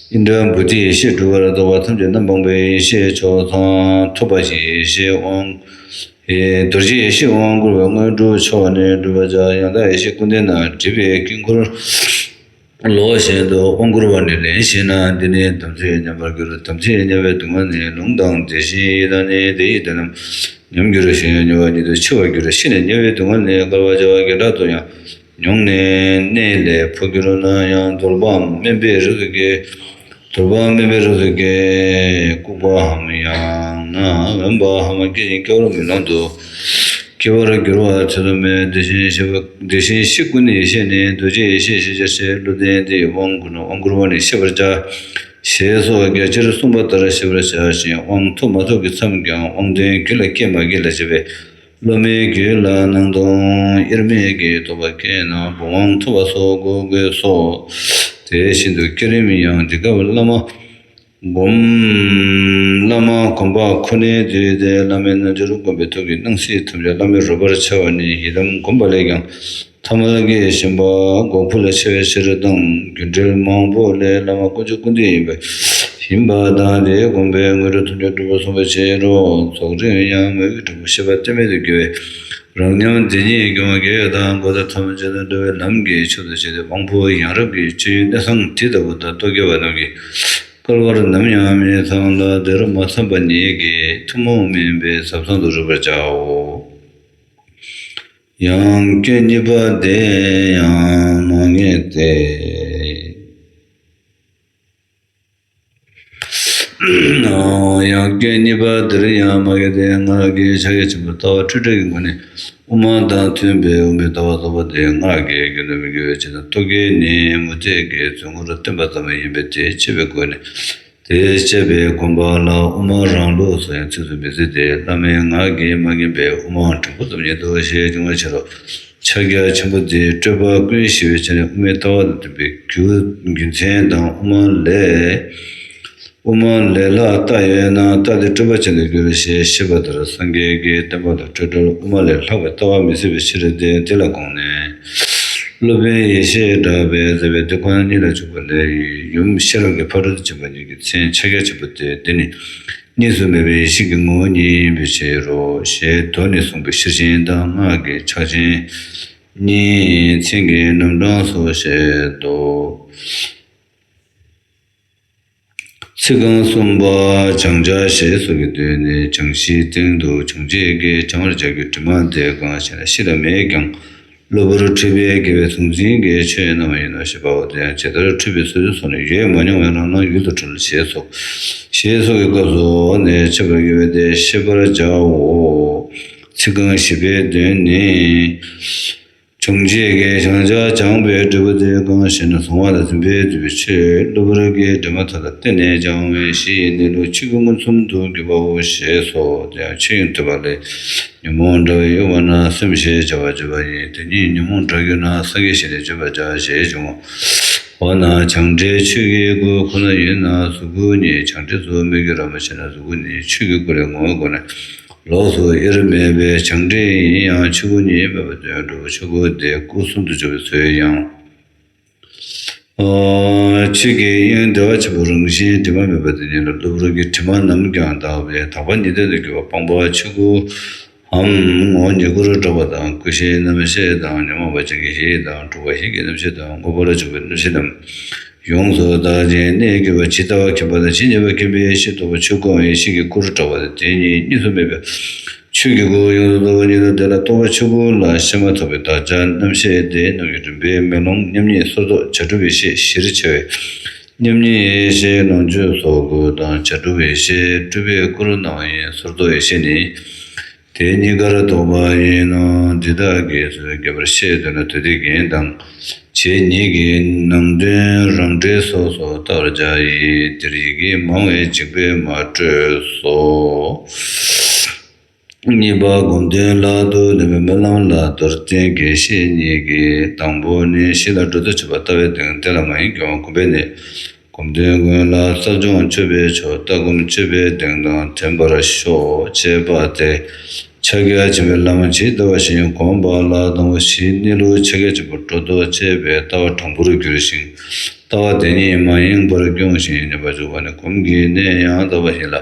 ཨིནྡྲ་བྷུ་ཏི་ཡེ་ཤེས་སྒྲུབ་པར་གདོད་པ་ཐམས་ཅད་རྣམ་སྤངས་པའི་ཡེ་ཤེས་མཆོག་ཚང་ཐོབ་པ་ཞིག་ཡེ་ཤེས་དབང་། རྡོ་རྗེ་ཡེ་ཤེས་དབང་བསྐུར་བའི་དངོས་གྲུབ་མཆོག་ནི་སྒྲུབ་པར་བྱ། ཡང་དག་ཡེ་ཤེས་ཀུན་ལྡན་ན་སྒྲིབ་པའི་དཀྱིལ་འཁོར། ལོག་བཞིན་དུ་དབང་བསྐུར་བ་ནི་ལན་ཞིག་ན། འདི་ནི་དམ་ཚིག་ཉམས་པར་འགྱུར། དམ་ཚིག་ཉམས་པའི་སྡུག་བསྔལ་ནི། ལུང་དང་དེ་བཞིན་ཡི་དྭགས་ནི། དེ་ཡི་དོན་རྣམས་ཉམས་འགྱུར་ཞིང་། མྱུར་བ་ཉིད་དུ་འཆི་བར་འགྱུར། ཤི་ནས་ཉེ་བའི་སྡུག་བསྔལ་ནི། བསྐལ་པ་བྱེ་བ་བརྒྱ་ཕྲག་ཏུ་ཡང་མྱོང་ནས་གནས་ལས་འཕོ་འགྱུར་ན་ཡང་། དོལ་པའམ་སྨན་པའི་རིགས་སུ་སྐྱེ། དོལ་པའམ་སྨན་པའི་རིགས་སུ་སྐྱེ། ལྐུགས་པའམ་ཡང་ན་འོན་པའམ་སྐྱེ་ཞིང་སྐྱེ་བར་མི་ལང་དུ་སྐྱེ་བར་འགྱུར་བ་ཚུལ་དུ་མེད། དེ་བཞིན་གཤེགས་པ་དེ་བཞིན་གཤེགས་སྐུ་ནི་ཡེ་ཤེས་ནི། རྡོ་རྗེ་ཡེ་ཤེས་ཞེས་བྱར་ཟེར། བློ་ལྡན་དེ་ཡི་དབང་བསྐུར་ན། དབང་བསྐུར་བ་ནི་ཤེས་པར་བྱ། ཞེས་སོགས་རྒྱ་ཆེར་གསུངས་པ་ལྟར་ཤེས་པར་བྱ་ཞིང་། དབང་ཐོབ་མ་ཐོབ་ཀྱི་མཚམས་ཀྱང་། དབང་དོན་རྒྱུད་ལ་སྐྱེས་མ་སྐྱེས་ལ་དཔྱད་པས། སློབ་མའི་རྒྱུད་ལ་སྣང་སྟོང་དབྱེར་མེད་ཀྱི་རྟོགས་པ་སྐྱེས་ན། བུམ་དབང་ཐོབ་པ་སོགས་དགོས་དགོས་སོ། དེ་བཞིན་དུ་བསྐྱེད་རིམ་ཡང་། འདི་སྐབས་བླ་མ་སྒོམ། བླ་མ་སྒོམ་པ་ཁོ་ནའི་དུས་ཏེ། བླ་མའི་རྣལ་འབྱོར་བསྒོམས་པའི་ཐོག་གི་སྣང་སྲིད་ཐམས་ཅད་བླ་མའི་རོལ་པར་འཆར་བ་ནི་ཡི་དམ་སྒོམ་པ་ལས་ཀྱང་ཐ་མལ་གྱི་ཞེན་པ་འགོག་ཕུལ་བྱ་བའི་ཕྱིར་དང་། རྒྱུ་འབྲས་མང་པོ་ལས་བླ་མ་དཀོན་མཆོག་ཀུན་འདུས་ཡིན་པ། ཡིན་པ་དང་། དེའི་དགོངས་པའི་དངོས་གྲུབ་ཐམས་ཅད་འགྲུབ་པར་གསུངས་པའི་ཕྱིར་རོ། རྫོགས་རིམ་ཡང་མོས་གུས་དྲག་པོས་ཤེས་པ་གཏན་མེད་དུ་གྱུར་པས། རང་ཉམས་དེ་ཉིད་སྐྱོང་བ་དགེ་བ་དང་། གོ་ད་ཐམས་ཅད་དང་འདྲ་བའི་ལམ་གྱི་མཆོག་ཏུ་བྱས་ཏེ། དབང་པོ་ཡང་རབ་ཀྱི་སྤྱོད་ཡུལ་གནས་སྟངས་དེ་ལྟ་བུ་དང་རྟོག་གེ་བ་རྣམས་ཀྱིས་བསྐལ་པར་ནམ་ཡང་མི་ཚང་ལ། དེར་མ་ཚངས་པ་ཉིད་ཀྱིས་ཐུན་མོང་མིན་པའི་ཟབ་གསང་དུ་རིག་པར་བྱའོ། ཡང་སྐྱོན་གཉིས་པ་དེ་ཡང་མ་ངེས་ཏེ། ཡང་སྐྱོན་གཉིས་པ་འདིར་ཡང་མ་ངེས་ཏེ། སྔགས་ཀྱི་ཕྱག་རྒྱ་ཆེན་པོ་ལྟ་བ་སྤྲོས་བྲལ་གྱི་སྒོ་ནས་དབུ་མ་དང་མཐུན་པའི་དབུ་མའི་ལྟ་བ་རྟོགས་པ་དེ་སྔགས་ཀྱི་རྒྱུད་དུ་མི་འགྱུར་བའི་ཕྱིར་དང་། རྟོག་གེ་ནི་མུ་སྟེགས་ཀྱི་རྫུན་ངོར་བསྟན་པ་ཙམ་ཡིན་པས། དེ་ཕྱེ་བའི་སྒོ་ནས། དེ་བཤད་པའི་དགོངས་པ་ལ་དབུ་མ་རང་ལུགས་སུ་ཡང་ཚིགས་སུ་མི་བརྩི་སྟེ། བླ་མའི་ངག་གིས་མ་མཁྱེན་པའི་དབུ་མ་དྲང་པོ་ཙམ་ཉིད་དོ་ཞེས་འབྱུང་བའི་ཕྱིར་རོ། ཕྱག་རྒྱ་ཆེན་པོ་འདིའི་སྤྲོས་པ་ཀུན་ཞི་བའི་ཕྱིར་ནི། དབུ་མའི་ལྟ་བ་དང་མཐུན་པའི་རྒྱུ་རྒྱུ་མཚན་དང་། དབུ་མ་ལས་དབུ་མ་ལས་ལྷག་ལྟ་ཡོད་ན་ལྟ་དེ་སྤྲོས་པ་ཅན་དུ་འགྱུར་ཞེས་བཤད་པ་ལྟར། སངས་རྒྱས་ཀྱི་བསྟན་པ་ལ་སྤྲོས་བྲལ་དབུ་མ་ལས་ལྷག་པའི་ལྟ་བ་མི་སྲིད་པའི་ཕྱིར་ཏེ། དེ་ལ་དགོངས་ནས། སློབ་དཔོན་ཡེ་ཤེས་གྲགས་པས་མཛད་པའི་དེ་ཁོ་ན་ཉིད་ལ་འཇུག་པ་ལས། ཡུམ་ཤེས་རབ་ཀྱི་ཕ་རོལ་ཏུ་ཕྱིན་པ་ཉིད་ཀྱི་མཚན་ཕྱག་རྒྱ་ཆེན་པོ་སྟེ། འདི་ནི་གཉིས་སུ་མེད་པའི་ཡེ་ཤེས་ཀྱི་ངོ་བོ་ཉིད་ཡིན་པའི་ཕྱིར་རོ། ཞེས་མདོ་ནས་གསུངས་པའི་ཤེར་ཕྱིན་དང་སྔགས་ཀྱི་ཕྱག་ཆེན་གཉིས་མཚན་གྱི་རྣམ་གྲངས་སུ་བཤད་དོ། ཚིག་རྐང་གསུམ་པ་སྦྱང་བྱ་ཞེས་སོགས་ཀྱི་དོན་ནི། སྦྱང་གཞིའི་སྟེང་དུ་སྦྱང་བྱེད་ཀྱི་སྦྱང་བར་བྱ་རྒྱུའི་དྲི་མ་དེ་གང་ཞེ་ན། ཤེས་རབ་མེད་ཀྱང་གློ་བུར་འཁྲུལ་པས་བརྒྱལ་བའི་གཟུང་འཛིན་གྱི་ཆོས་རྣམས་ཡིན་ནོ་ཞེས་པའོ། དེ་ཡང་ཇི་ལྟར་འཁྲུལ་པའི་བཟོ་ཡུལ་སོགས་ནི་ཡོད་མ་མྱོང་བས་རང་སྣང་ཡུལ་དུ་གྲུལ་ཞེས་སོགས། ཞེས་སོགས་ཀྱི་སྐབས་སུ་འོག་ནས་འཆད་པར་འགྱུར་བས་དེ་ཤེས་པར་བྱའོ། ཚིག་རྐང་བཞི་པའི་དོན་ནི། སྦྱང་བྱེད་ཀྱི་སྦྱང་བྱ་སྦྱངས་པའི་འབྲས་བུ་དེ་གང་ཞེ་ན། གཟུང་བ་ལ་འཛིན་པས་བསྡུས་པའི་ཆོས་གློ་བུར་གྱི་དྲི་མ་དག་ལ་བརྟེན་ནས་སྦྱང་བའི་གཞི་ཡི་གནས་ལུགས་ཆོས་ཀྱི་མངོན་སུམ་དུ་གྱུར་པའོ་ཞེས་སོ། དེ་ཡང་ཆོས་དབྱིངས་ཐོབ་པ་ལས། ཉོན་མོངས་དགྲ་བོས་གཡོ་བ་ན་སེམས་ཞེས་བྱ་བ་བརྗོད་པ་ཡིན། དེ་ཉིད་ཉོན་མོངས་དགྲ་གྱུར་ན་སངས་རྒྱས་ཞེས་ནི་བརྗོད་པར་བྱ་ཞེས་འབྱུང་ངོ་། འོ་ན་སྦྱངས་འབྲས་ཆོས་ཀྱི་སྐུ་ཁོ་ན་ཡིན་ན་གཟུགས་སྐུ་ཉིད་སྦྱངས་འབྲས་སུ་མི་འགྱུར་རམ་ཞེ་ན། གཟུགས་སྐུ་ནི་ཆོས་ཀྱི་སྐུ་ལས་ངོ་བོའི་སྒོ་ནས། ལོགས་སུ་དབྱེར་མེད་པའི་སྦྱངས་འབྲས་ཡིན་ཡང་ཆོས་སྐུ་ཉིད་མེད་པ་དོན་གྲུབ། ཆོས་སྐུ་དེ་སྐུ་གསུམ་དུ་འཇོག་པའི་ཚུལ་ཡང་། ཆོས་ཀྱི་དབྱིངས་བདེ་བ་ཆེན་པོ་རང་བཞིན་དྲི་མ་མེད་པ་དེ་ཉིད་ལ་གློ་བུར་གྱི་དྲི་མ་རྣམས་ཀྱང་དག་པས་དག་པ་ཉིད་དོན་དུ་གྱུར་པ་སྤངས་པ་ཆོས་སྐུའམ་ངོ་བོ་ཉིད་སྐུར་གྲགས་པ་དང་། ཀུན་གཞིའི་རྣམ་ཤེས་དང་ཉོན་མོངས་པ་ཅན་གྱི་ཡིད་དང་འཁྲུལ་པ་ཡིད་ཀྱི་རྣམ་ཤེས་དང་འགོག་པར་འཇུག་པའི་རྣམ་ཤེས་རྣམས། ཡོངས་སུ་དག་ཅིང་གནས་གྱུར་པ་ཇི་ལྟ་བ་མཁྱེན་པ་དང་ཇི་སྙེད་པ་མཁྱེན་པའི་ཡེ་ཤེས་རྟོགས་པ་ཆོས་སྐུའམ་ཡེ་ཤེས་ཀྱི་སྐུར་གྲགས་པ་དེ་ཉིད་གཉིས་སུ་མེད་པའི་ཆོས་ཀྱི་སྐུ་ཡོངས་སུ་རྫོགས་པ་ཉིད་དོ། དེ་ལ་རྟོགས་པ་ཆོས་སྐུ་ལ་ཤེས་མ་ཐག་པའི་དག་བྱ་རྣམ་ཤེས་དེ་རྣམས་ཀྱི་རིམ་པས་མེ་ལོང་མཉམ་ཉིད་སོར་རྟོག་བྱ་གྲུབ་ཡེ་ཤེས་གཞིར་བྱ་བའི་མཉམ་ཉིད་ཡེ་ཤེས་ལོངས་སྤྱོད་ཚོགས་སྐུ་དང་། བྱ་གྲུབ་ཡེ་ཤེས་སྤྲུལ་པའི་སྐུར་སྣང་བ་ཡིན། སོར་རྟོག་ཡེ་ཤེས་ནི། དེ་གཉིས་ཀར་ལྡོག་པ་ཡིན་ནོ། འདི་དག་གི་ཚུལ་རྒྱས་པར་བཤད་འདོད་ན་དོན་དེ་རྒྱན་དང་བྱེད་གཉིས་ཀྱི་ནང་དོན་རང་འགྲེལ་སོ་སོར་བལྟ་བར་བྱ་ཡི། འདིར་ཡི་གེ་མང་བས་འཇིགས་པས་མ་སྤྲོས་སོ། གཉིས་པ་སྒོམ་དོན་ལ་དུ་ལེན་པའི་སྨོན་ལམ་ལ་མདོར་བསྟན་རྒྱས་བཤད་གཉིས་ཀྱི་དང་པོ་ནི་གཞི་ལ་སྒྲོ་འདོགས་ཆོད་པ་ལྟ་བའི་སྟེང་དེ་ལ་མ་ཡེངས་ཀྱང་སྒོམ་པས་ནི། སྒོམ་དོན་ཀུན་ལ་གསལ་སྦྱོང་སྤྱོད་པའི་མཆོག་ལྟ་སྒོམ་སྤྱོད་པའི་སྟེང་དང་ལྡན་པར་ཤོག་ཅེས་པ་སྟེ། ཕྱག་རྒྱ་ཆེན་པོའི་བླ་མ་ཇི་ལྟ་བ་བཞིན་བསྒོམ་པ་ལ་དང་པོ་གཞིའི་གནས་ལུགས་ཕྱག་རྒྱ་ཆེན་པོ་སྒྲོ་འདོགས་བཅད་པའི་ལྟ་བ་དྲང་པོར་འགྱུར་ཞིང་། ལྟ་བ་དེ་ཉིད་མ་ཡེངས་པར་སྐྱོང་ཞིང་ཉམས་པར་འཇུག་པ་ནི་སྒོམ་གྱི་གནད་ཡང་དག་པ་ཡིན་ལ།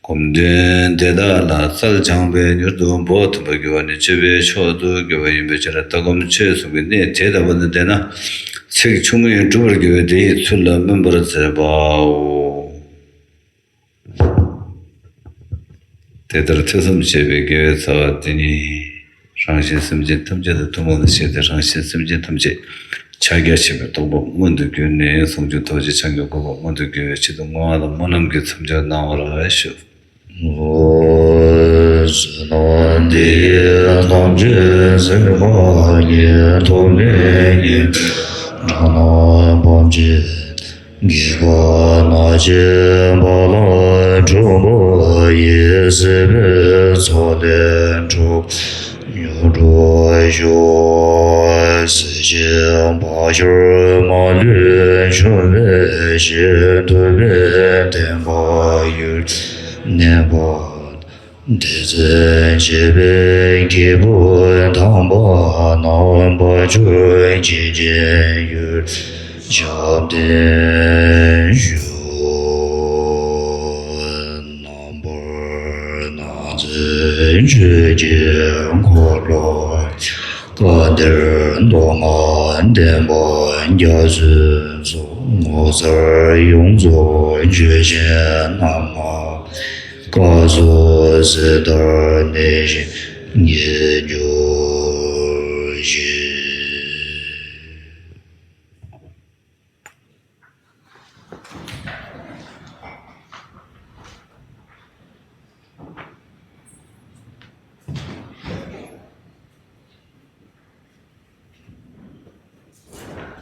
སྒོམ་དོན་དེ་དག་ལ་རྩལ་སྦྱངས་པས་མྱུར་དུ་བོགས་ཐོན་པར་འགྱུར་བ་ནི་སྤྱོད་པའི་མཆོག་ཏུ་གྱུར་པ་ཡིན་པའི་ཕྱིར། ལྟ་སྒོམ་སྤྱོད་གསུམ་གྱི་གནད་དེ་ལྟ་བུ་ནི་ལྡན་ན། ཐེག་མཆོག་དངོས་སྒྲུབ་པར་འགྱུར་བའི་དེ་ཡི་ཚུལ་ལ་སྨོན་པར་མཛད་པའོ། དེ་ལྟར་ཐོས་བསམ་བྱས་པའི་དགེ་བའི་རྩ་བ་དེ་ཉིད་རང་གཞན་སེམས་ཅན་ཐམས་ཅད་དང་ཐུན་མོང་དུ་བཤད་དེ། རང་གཞན་སེམས་ཅན་ཐམས་ཅད་ཕྱག་རྒྱ་ཆེ་བའི་རྟོགས་པ་མངོན་དུ་གྱུར་ནས་ཟུང་འཇུག་ཐོབ་ཅིང་བྱང་ཆུབ་གོ་འཕང་མངོན་དུ་གྱུར་བའི་ཆེད་དུ་བསྔོ་བ་དང་སྨོན་ལམ་གྱི་མཚམས་སྦྱོར་གནང་བར་ཞུ། བསོད་ནམས་འདི་ཡིས་ཐམས་ཅད་གཟིགས་པ་ཉིད། ཐོབ་ནས་ཉེས་པའི་དགྲ་རྣམས་ཕམ་བྱས་ཏེ། རྒྱལ་བ་རྣམས་ཀྱི་དཔལ་ལ་འགྲོ་བ་ཡི། སྲིད་པའི་མཚོ་ལས་འགྲོ་བ་སྙོམས་འགྲོ་ཤོག་སྲིད་ཞིའི་བར་ཆད་མ་ལུས་འཇོམས་པའི་ཕྱིར། ཐུབ་པའི་བསྟན་པ་ཡུན་གནས་པ་དང་། དེ་ཚེ་འཆི་བའི་སྐྱེས་བུ་དམ་པ་རྣམས། དཔལ་མཆོག་གི་རྒྱན་ཡུལ་ཞབས་བརྟན་ཞུ། རྣམ་པར་སྣང་མཛད་ཆོས་ཀྱི་འཁོར་ལོ། བཀའ་གཏེར་མདོ་སྔགས་བསྟན་པ་རྒྱ་མཚོའི་མཚོ། ངོ་མཚར་ཡོངས་རྫོགས་ཆོས་ཀྱི་གནམ་ལྔ། སྐབས་སུ་བསིལ་ལྟར་གནས་ཤིང་། དགེ་སྦྱོར་